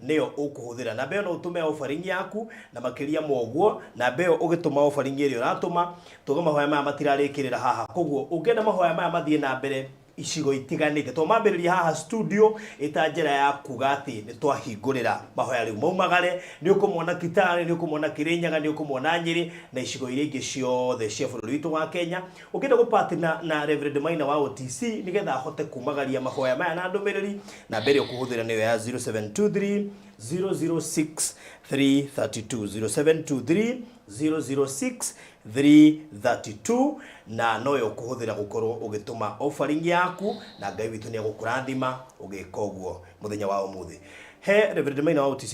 nĩyo ũkũhũthĩra namba ĩyo no ũtũme offering yaku na makĩria ma ũguo namba ĩyo ũgĩtũma offering ĩrĩa ũratũma tuge mahoya maya matirarĩkĩrĩra haha koguo ũngĩenda mahoya maya mathiĩ na mbere icigo itiganĩte to mambĩrĩria haha studio ĩta njĩra ya kuga atĩ nĩ twahingũrĩra mahoya rĩu maumagare nĩ ũkũmona Kitale nĩ ũkũmona Kĩrĩnyaga nĩ ũkũmona Nyĩrĩ na icigo iria ingĩ ciothe cia bũrũri witũ wa Kenya ũngĩenda gũpartner na Reverend Maina wa OTC nĩgetha ahote kumagaria mahoya maya na ndũmĩrĩri namba ĩrĩa ũkũhũthĩra nĩyo ya 0723 006 332 0723 006 332 na noyo ũkũhũthĩra gũkorwo ũgĩtũma offering yaku na Ngai witũ nĩ egũkũrathima ũgĩka ũguo mũthenya wa ũmũthĩ he Reverend Maina wa OTC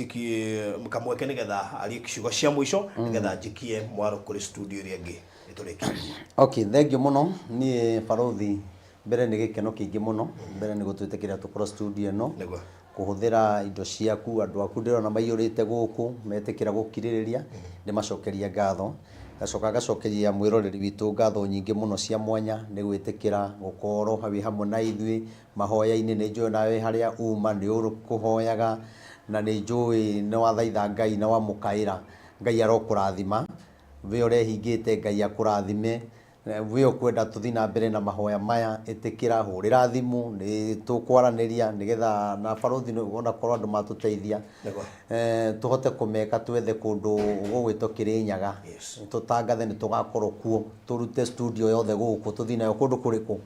kamweke nĩgetha arie ciugo cia mũico nĩgetha njikie mwaro kũrĩ studio ĩrĩa ĩngĩ nĩtũrĩkĩtie. Okay, thank you mũno niĩ barothi mbere nĩ gĩkeno kĩingĩ mũno mbere nĩ gũtwĩtĩkĩra tũkorwo studio ĩno kũhũthĩra indo ciaku andũ aku ndĩrona maiyũrĩte gũkũ metĩkĩra gũkirĩrĩria ndĩmacokeria ngatho. Ngacoka ngacokeria mwĩroreri witũ ngatho nyingĩ mũno cia mwanya nĩ gwĩtĩkĩra gũkorwo wĩ hamwe na ithuĩ mahoya-inĩ. Nĩ njũĩ nawe harĩa uma nĩ ũkũhoyaga, na nĩ njũĩ nĩ wathaitha Ngai na wamũkaĩra. Ngai arokũrathima, we ũrehingĩte Ngai akũrathime, we ũkwenda tũthiĩ na mbere na mahoya maya, ĩtĩkĩra, hũrĩra thimũ, nĩ tũkwaranĩria nĩgetha na barothi onakorwo andũ matũteithia tũhote kũmeka, twethe kũndũ gũgwĩtwo Kĩrĩnyaga, tũtangathe nĩ tũgakorwo kuo, tũrute studio yothe gũkũ tũthiĩ nayo kũndũ kũrĩkũ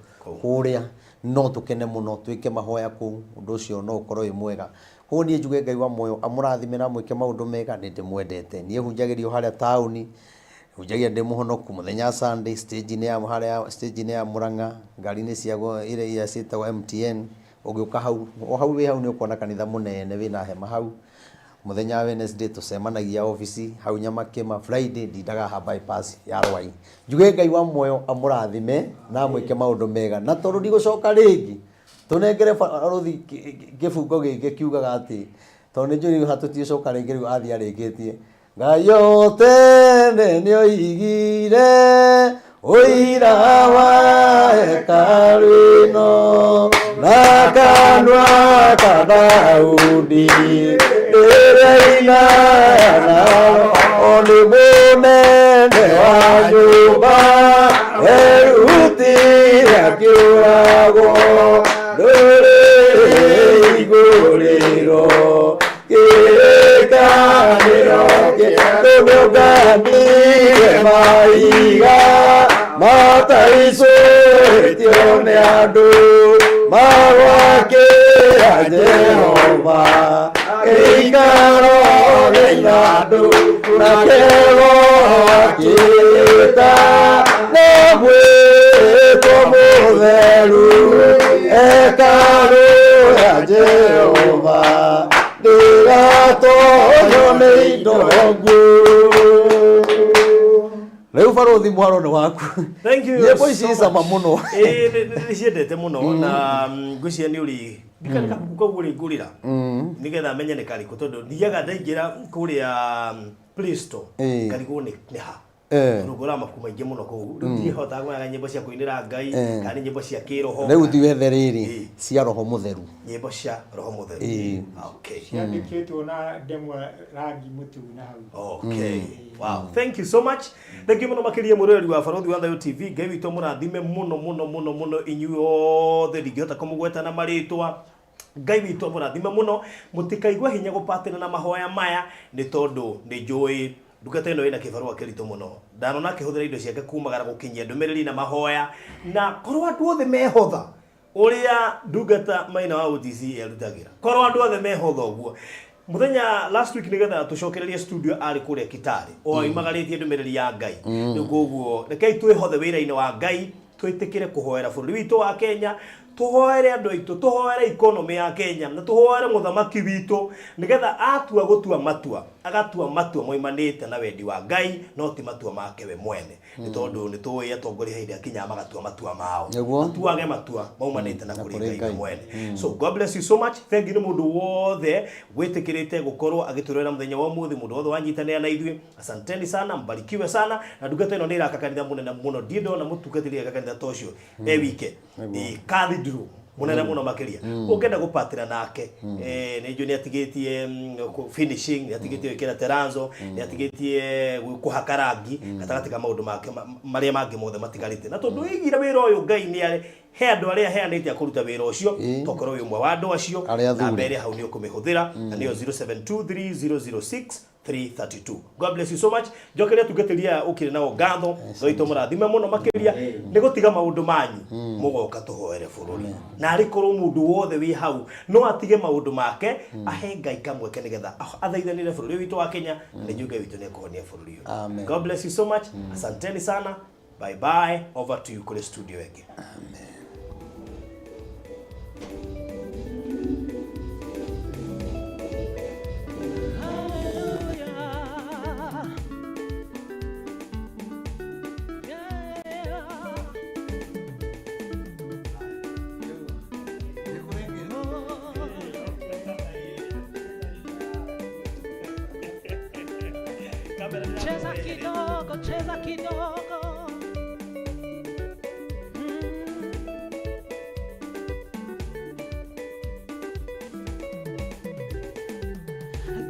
kũrĩa, no tũkene mũno twĩke mahoya kũu, ũndũ ũcio no ũkorwo wĩ mwega. Koguo niĩ njuge Ngai wa muoyo amũrathime na amwĩke maũndũ mega, nĩ ndĩmwendete. Niĩ hunjagĩrio harĩa taũni, hunjagia ndĩ mũhonoku mũthenya Sunday stage-inĩ ya harĩa stage-inĩ ya Murang'a, ngari-inĩ cia iria ciĩtagwo MTN, ũngĩũka hau, o hau wĩ hau nĩ ũkuona kanitha mũnene wĩna hema hau. Mũthenya wa Wednesday tũcemanagia obici hau Nyamakĩma, Friday ndindaga haha bypass ya Rwai. Njuge Ngai wa muoyo amũrathime na amwĩke maũndũ mega, na tondũ ndigũcoka rĩngĩ tũnengere barũthi kĩbungo gĩkĩ kiugaga atĩ tondũ nĩ njũĩ rĩu hatũtiũcoka rĩngĩ rĩu athiĩ arĩkĩtie Ngai o tene nĩoigire ũira wa hekarũ ĩno na kanua ka Daudi rĩrĩa inayana nĩ mũnene wa nyũmba erutire akĩũragwo ndũrĩrĩ igũrĩro kĩrĩkanĩro kĩrũnganire mahiga mataicũrĩtio nĩ andũ magwakĩra Jehova gĩikaro kĩna andũ na kĩro akĩĩta na mwĩtwo mũtheru hekarũ ya Jehova ndĩgatonywo nĩ indo nguũ. Rĩu barũthi mwaro nĩ waku. Thank you Nyĩmbo ici so ci cama much. mũno. Ĩĩ, nĩ ciendete mũno na ngwĩciria nĩ ũrĩ ndikane kabuku kau ũrĩ ngũrĩra nĩgetha menye nĩ karĩkũ tondũ thiaga ndaingĩra kũrĩa Play Store ngarigwo nĩ ha tondũ ngoraga mabuku maingĩ mũno kũu rĩu ndihotaga kũmenya nyĩmbo cia kũinĩra Ngai kana nĩ nyĩmbo cia kĩroho. Rĩu thiĩ wethe rĩrĩ cia roho mũtheru. Nyĩmbo cia roho mũtheru. Okay. Ciandĩkĩtwo na ndemwa rangi mũtune hau. Okay. Wow. Thank you so much. Thank you mũno makĩria mwĩroreri wa Barothi wa Thayũ TV. Ngai witũ mũrathime mũno mũno mũno mũno inyuĩ othe ndingĩhota kũmũgweta na marĩtwa. Ngai witũ amũrathime mũno, mũtikaigua hinya gũpatĩna na mahoya maya nĩ tondũ nĩ njũĩ ndungata ĩno ĩna kĩbarũa kĩritũ mũno. Ndanona akĩhũthĩra indo ciake kumagara gũkinyia ndũmĩrĩri na mahoya, na korwo andũ othe mehotha ũrĩa ndungata Maina wa OTC erutagĩra, korwo andũ othe mehotha ũguo. Mũthenya last week nĩgetha tũcokererie studio arĩ kũrĩa Kitale o oimagarĩtie ndũmĩrĩri ya Ngai. Rĩu koguo rekei twĩhothe wĩra-inĩ wa Ngai, twĩtĩkĩre kũhoera bũrũri witũ wa Kenya, tũhoere andũ aitũ, tũhoere economy ya Kenya, na tũhoere mũthamaki witũ nĩgetha atua gũtua matua, agatua matua moimanĩte na wendi wa Ngai no ti matua make we mwene. Nĩ tondũ nĩ tũĩ atongoria hĩndĩ ĩrĩa magatua matua mao. Matuage matua maumanĩte na kũrĩ Ngai we mwene. So God bless you so much. Thank you nĩ mũndũ wothe wĩtĩkĩrĩte gũkorwo agĩtũrorera mũthenya wa ũmũthĩ, mũndũ wothe wanyitanĩra na ithuĩ. Asanteni sana, mbarikiwe sana. Na ndungata ĩno nĩ ĩraka kanitha mũnene mũno. Ndirĩ ndona mũtungatĩri aka kanitha ta ũcio e wike. Cathedral mũnene mũno makĩria. Ũngĩenda gũpatĩra nake, nĩ njũĩ nĩ atigĩtie finishing, nĩ atigĩtie gwĩkĩra teranzo, nĩ atigĩtie kũhaka rangi gatagatĩ ka maũndũ make marĩa mangĩ mothe matigarĩte. Na tondũ wĩigire wĩra ũyũ Ngai nĩ arĩ he andũ arĩa aheanĩte a kũruta wĩra ũcio, tokorwo wĩ ũmwe wa andũ acio, namba ĩrĩa hau nĩ ũkũmĩhũthĩra na nĩyo 0723 006 332. God bless you so much. Njokeria tungatĩri aya ũkĩrĩ nao ngatho, Ngai witũ mũrathime mũno makĩria nĩ gũtiga maũndũ manyu mũgoka tũhoere bũrũri. Na arĩ korwo mũndũ wothe wĩ hau no atige maũndũ make ahe Ngai kamweke nĩgetha athaithanĩre bũrũri witũ wa Kenya, na nĩ njũĩ Ngai witũ nĩ ekũhonia bũrũri ũyũ. God bless you so much. Asanteni sana. Bye bye. Over to you kũrĩ studio ĩngĩ. Amen. Cheza kidogo, cheza kidogo.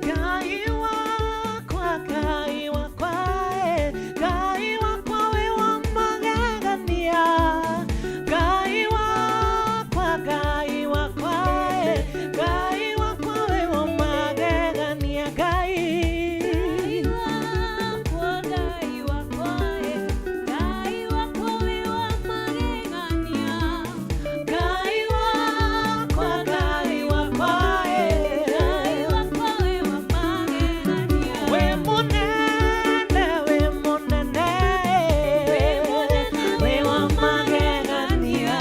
Ngai wakwa, Ngai wakwa, eh, Ngai wakwa wĩ wa magegania. Ngai wakwa, Ngai wakwa, eh, Ngai wakwa wĩ wa magegania. Ngai wakwa, Ngai wakwa, eh, Ngai wakwa wĩ wa magegania. Ngai wakwa, Ngai wakwa, eh, Ngai wakwa wĩ wa magegania. Wĩ mũnene, wĩ mũnene, wĩ wa magegania.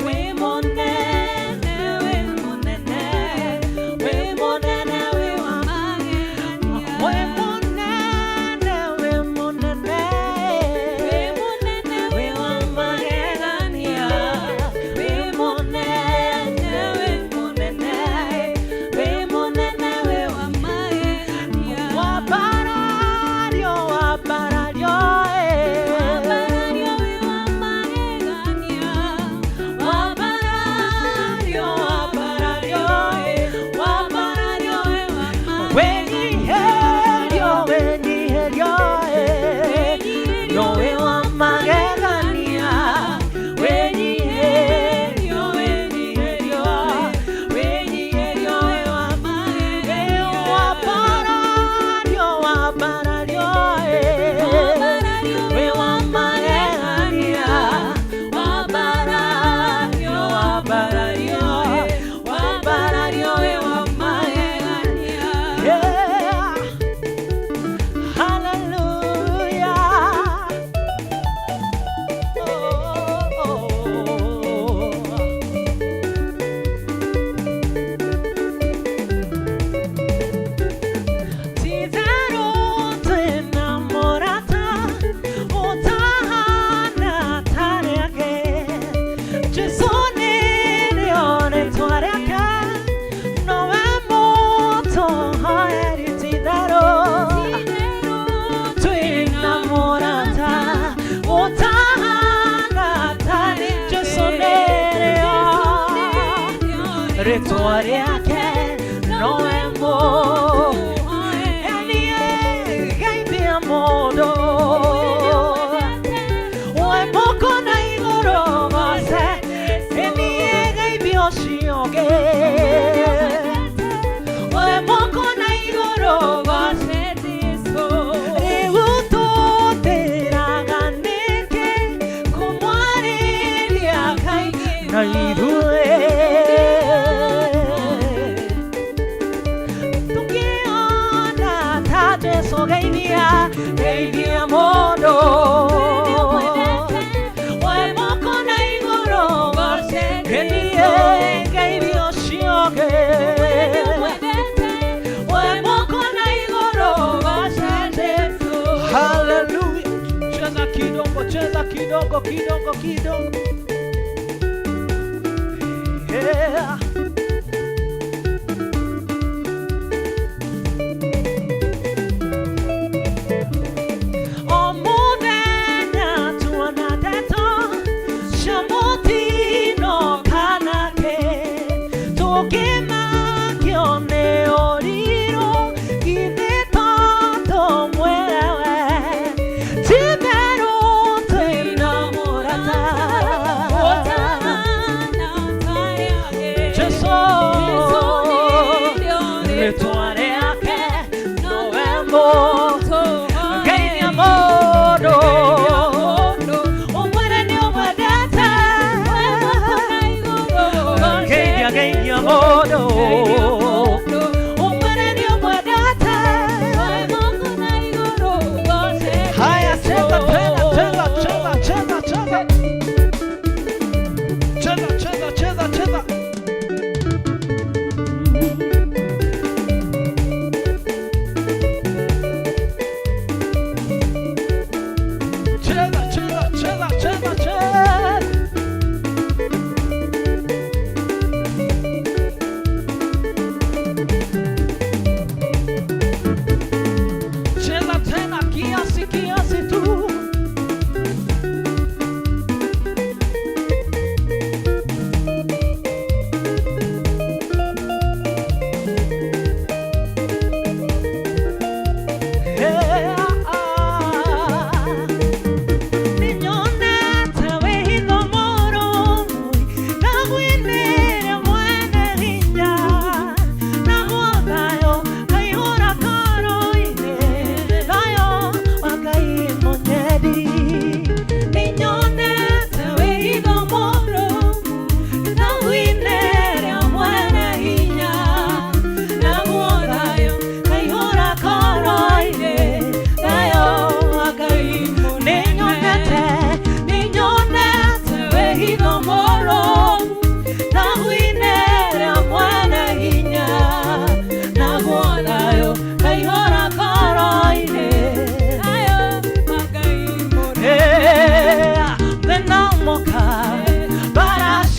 Wĩ mũnene, wĩ mũnene, wĩ mũnene, wĩ wa magegania. Wĩ mũnene, wĩ mũnene, Wĩ mũnene, wĩ wa magegania. Wĩ mũnene, wĩ mũnene, wĩ mũnene, wĩ wa magegania. Wambarario, wambarario, eh. Wambarario wĩ wa magegania. Wambarario, wambarario, eh. Wambarario wĩ wa magegania. Wenyiherio, wenyiherio, eh. No wĩ wa magegania. Wenyiherio, wenyiherio, wenyiherio, wĩ wa magegania. Wambarario, wambarario, eh. Wambarario Wĩ wa magegania. Wambarario, wambarario, eh. Wambarario wĩ wa magegania. Yeah. Hallelujah. Oh, oh, oh. Ti-itherũ twĩna mũrata ũtahana ta arĩa angĩ. Jesũ nĩrĩo rĩĩtwa rĩake, nowe mũtũhoeri. Ti-itherũ twĩna mũrata ũtahana ta arĩa. Jesũ nĩrĩo rĩĩtwa rĩake, nowe mũgeithia mũndũ we moko na igũrũ goce ĩniĩ geithia ũcio ũngĩ we moko na igũrũ goce rĩu tũtĩraga nĩkĩ kũmwarĩria Ngai na ithuĩ tũngĩona ta Jesũ geithia geithia mũndũ we moko na igũrũ goce ĩniĩ geithia ũcio ũngĩ we moko na igũrũ goce Jesũ. Hallelujah. Cheza kidogo, cheza kidogo, kidogo, kidogo. Yeah. O mũthenya tuona ndeto cia mũtino kana kĩ, tũngĩmakio nĩ ũrirũ, githĩ to tũmwĩre we? Ti-itherũ twĩna mũrata. Jesũ, rĩĩtwa rĩake nowe mũgeithia mũndũ ũmwĩre nĩ ũmwendete. Geithia, geithia mũndũ ũmwĩre nĩ ũmwendete. Haya, cheza tena, cheza, cheza, cheza, cheza. Cheza, cheza, cheza, cheza. Cheza, cheza, cheza, cheza, cheza.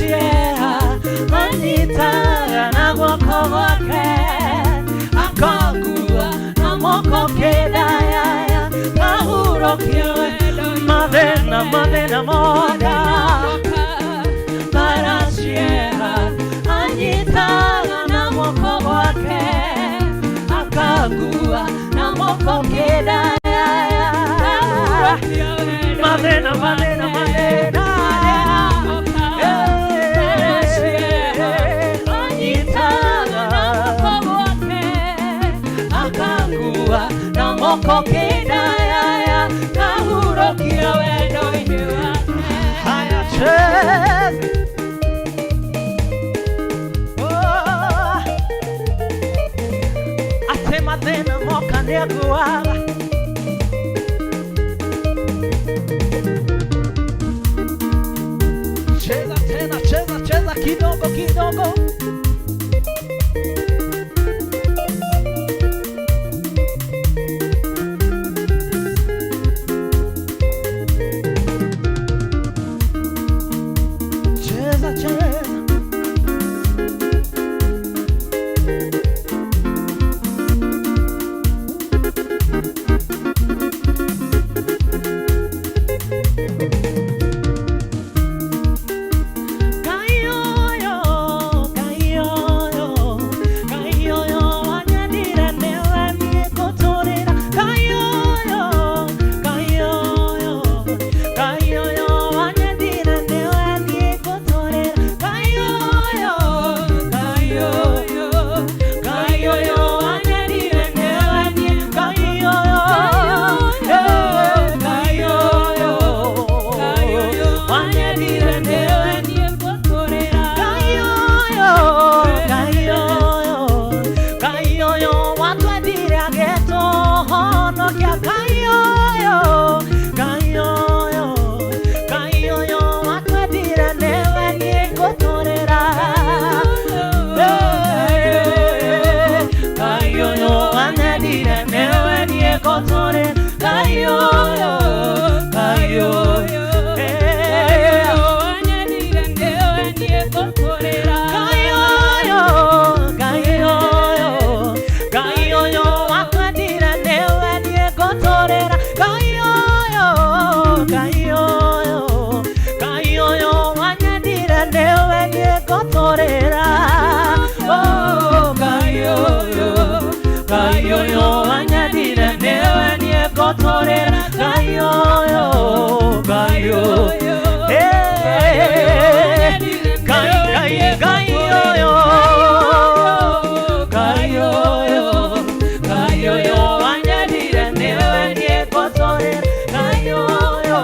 Barachieha anyitaga na guoko gwake akangua na moko kĩndayaya ngahurũkia wendo mathĩna mathĩna moka Barachieha anyitaga na moko gwake akangua na moko kĩndayaya mathĩna mathĩna mathĩna akangua na moko kĩndayaya ngahurũkia wendo-inĩ wake. Haya, cheza. Oh, atĩ mathĩna moka nĩanguaga Cheza tena, cheza, cheza kidogo kidogo. Cheza, cheza. Kayoyo, kayoyo, kayoyo, wanyendire nĩwe niĩ ngũtũrĩra. Kayoyo, kayoyo, kayoyo, wanyendire nĩwe niĩ ngũtũrĩra. Kayoyo, kayoyo, kayoyo, wanyendire nĩwe niĩ. Kayoyo, eh, kayoyo, wanyendire nĩwe niĩ ngũtũrĩra. Kayoyo, kayoyo, kayoyo, watwendire agĩtũhonokia. Kayoyo, kayoyo, kayoyo, watwendire nĩwe niĩ ngũtũrĩra. Eh, kayoyo, wanyendire nĩwe niĩ ngũtũrĩra. Kayoyo, kayoyo, eh, Kayoyo, kayoyo, kayoyo, watwendire nĩwe niĩ ngũtũrĩra. Kayoyo, kayoyo, kayoyo, wanyendire nĩwe niĩ ngũtũrĩra. Oh, kayoyo, kayoyo, wanyendire nĩwe niĩ ngũtũrĩra. Kayoyo, kayoyo, eh, kai, kai, kayoyo, kayoyo, kayoyo, wanyendire nĩwe niĩ ngũtũrĩra. Kayoyo,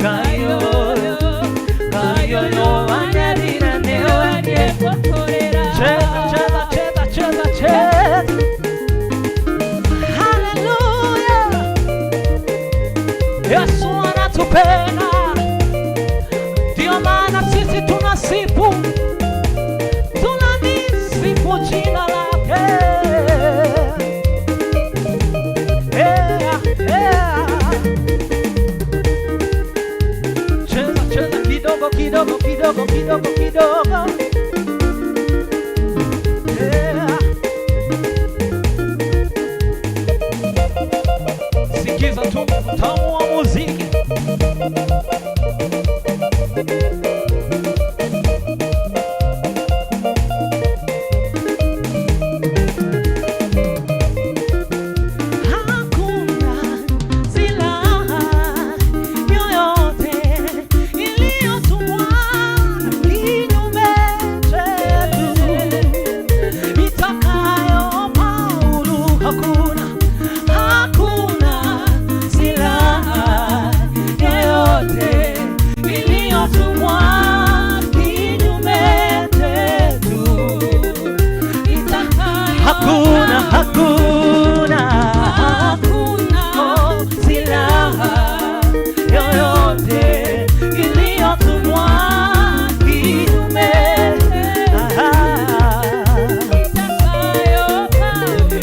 kayoyo, kayoyo, wanyendire nĩwe niĩ ngũtũrĩra. Cheza, cheza, cheza, cheza, cheza. Hallelujah. Yesu anatupenda, ndio maana sisi tunasifu, tunalisifu jina lake. Yeah, yeah. Cheza, cheza kidogo kidogo kidogo kidogo kidogo. Yeah. Sikiza tu utamu wa muziki. Hakuna silaha yoyote iliyotumwa kinyume chetu itakayofaulu. Hakuna, hakuna silaha yoyote iliyotumwa kinyume chetu Hakuna, hakuna, hakuna silaha yoyote iliyotumwa kinyume.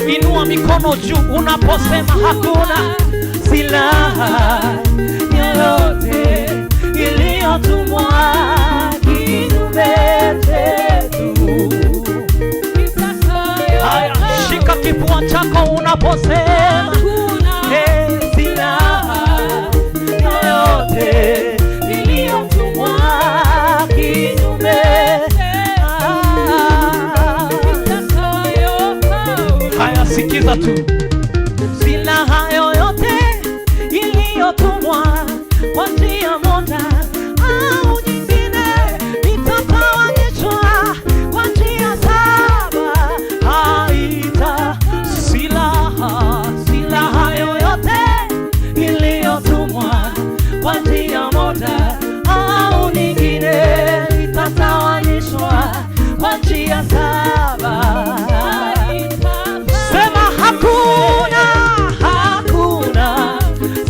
Inua mikono juu unaposema hakuna silaha yoyote iliyotumwa kinyume. kinywa chako unaposema eh, silaha yoyote iliyotumwa kinyume Haya, sikiza tu, silaha yoyote iliyotumwa kwa njia moja au nyingine itatawanyishwa kwa njia saba. Haita silaha, silaha yoyote iliyotumwa kwa njia moja au nyingine itatawanyishwa kwa njia saba. Sema hakuna, hakuna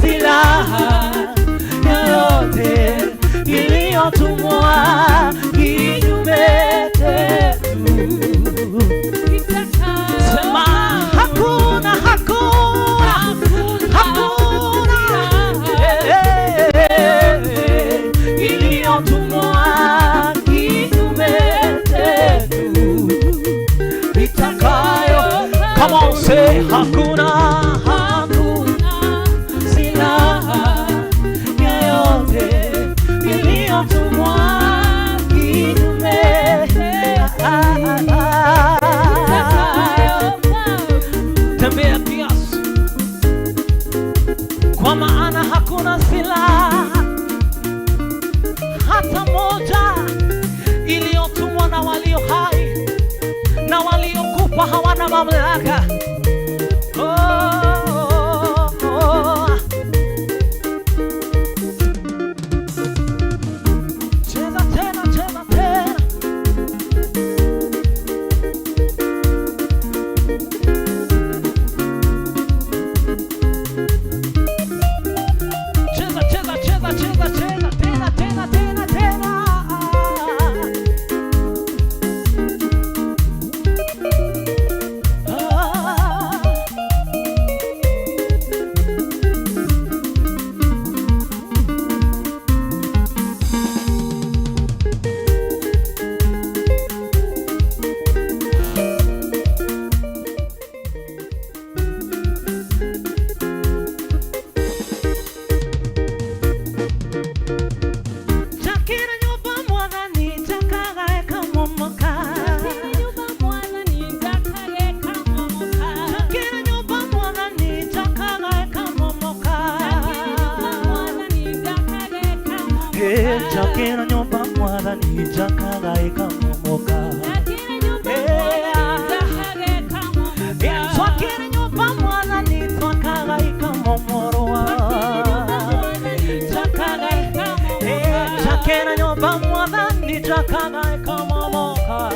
silaha yoyote iliyotumwa kinyume chetu. Sema hakuna, hakuna, hakuna eh, eh, eh, iliyotumwa kinyume chetu itakayo. Come on, say hakuna, hakuna silaha yoyote iliyotumwa kinyume. Tembea kiasi, kwa maana hakuna silaha hata moja iliyotumwa na walio hai na waliokufa hawana mamlaka. Oh, oh, oh. Cheza tena, cheza tena. Cheza, cheza, cheza, cheza, cheza tena, tena, tena, tena. Ah. Chakira nyumba mwathani chakagae kamomoka. Chakira nyumba mwathani chakagae kamomoka. Eh, chakira nyumba mwathani chakagae kamomoka. Eh, twakire nyumba mwathani twakagae kamomorwa. Chakagae, eh, chakira nyumba mwathani chakagae kamomoka.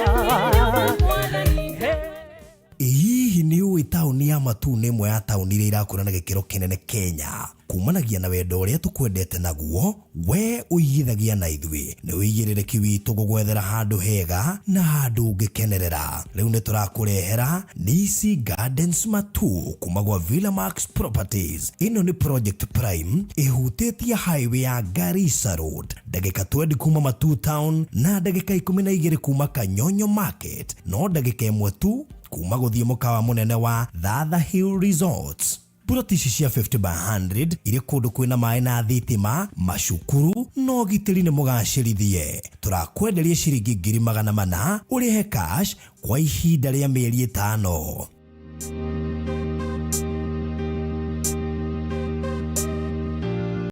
Ĩ hihi nĩ ũĩ taũni ya Matuu nĩ ĩmwe ya taũni iria irakũra na gĩkĩro kĩnene Kenya kumanagia na wendo ũrĩa tũkwendete naguo we ũigithagia na ithuĩ nĩ ũigĩrĩrĩki witũ gũgwethera handũ hega na handũ ũngĩkenerera rĩu nĩ tũrakũrehera Nisi Gardens Matuu kuma gwa Villa Max Properties ĩno nĩ project prime ĩhutĩtie highway ya Garissa Road ndagĩka 20 kuma Matuu town na ndagĩka 12 kuma Kanyonyo Market no ndagĩka ĩmwe tu kuma gũthiĩ mũkawa mũnene wa Thatha Hill Resorts Buroti ici cia 50 by 100 irĩ kũndũ kwĩna maĩ na thitima macukuru na ũgitĩri nĩ mũgacĩrithie tũrakwenderia ciringi 400,000 ũrĩhe cash kwa ihinda rĩa mĩeri ĩtano.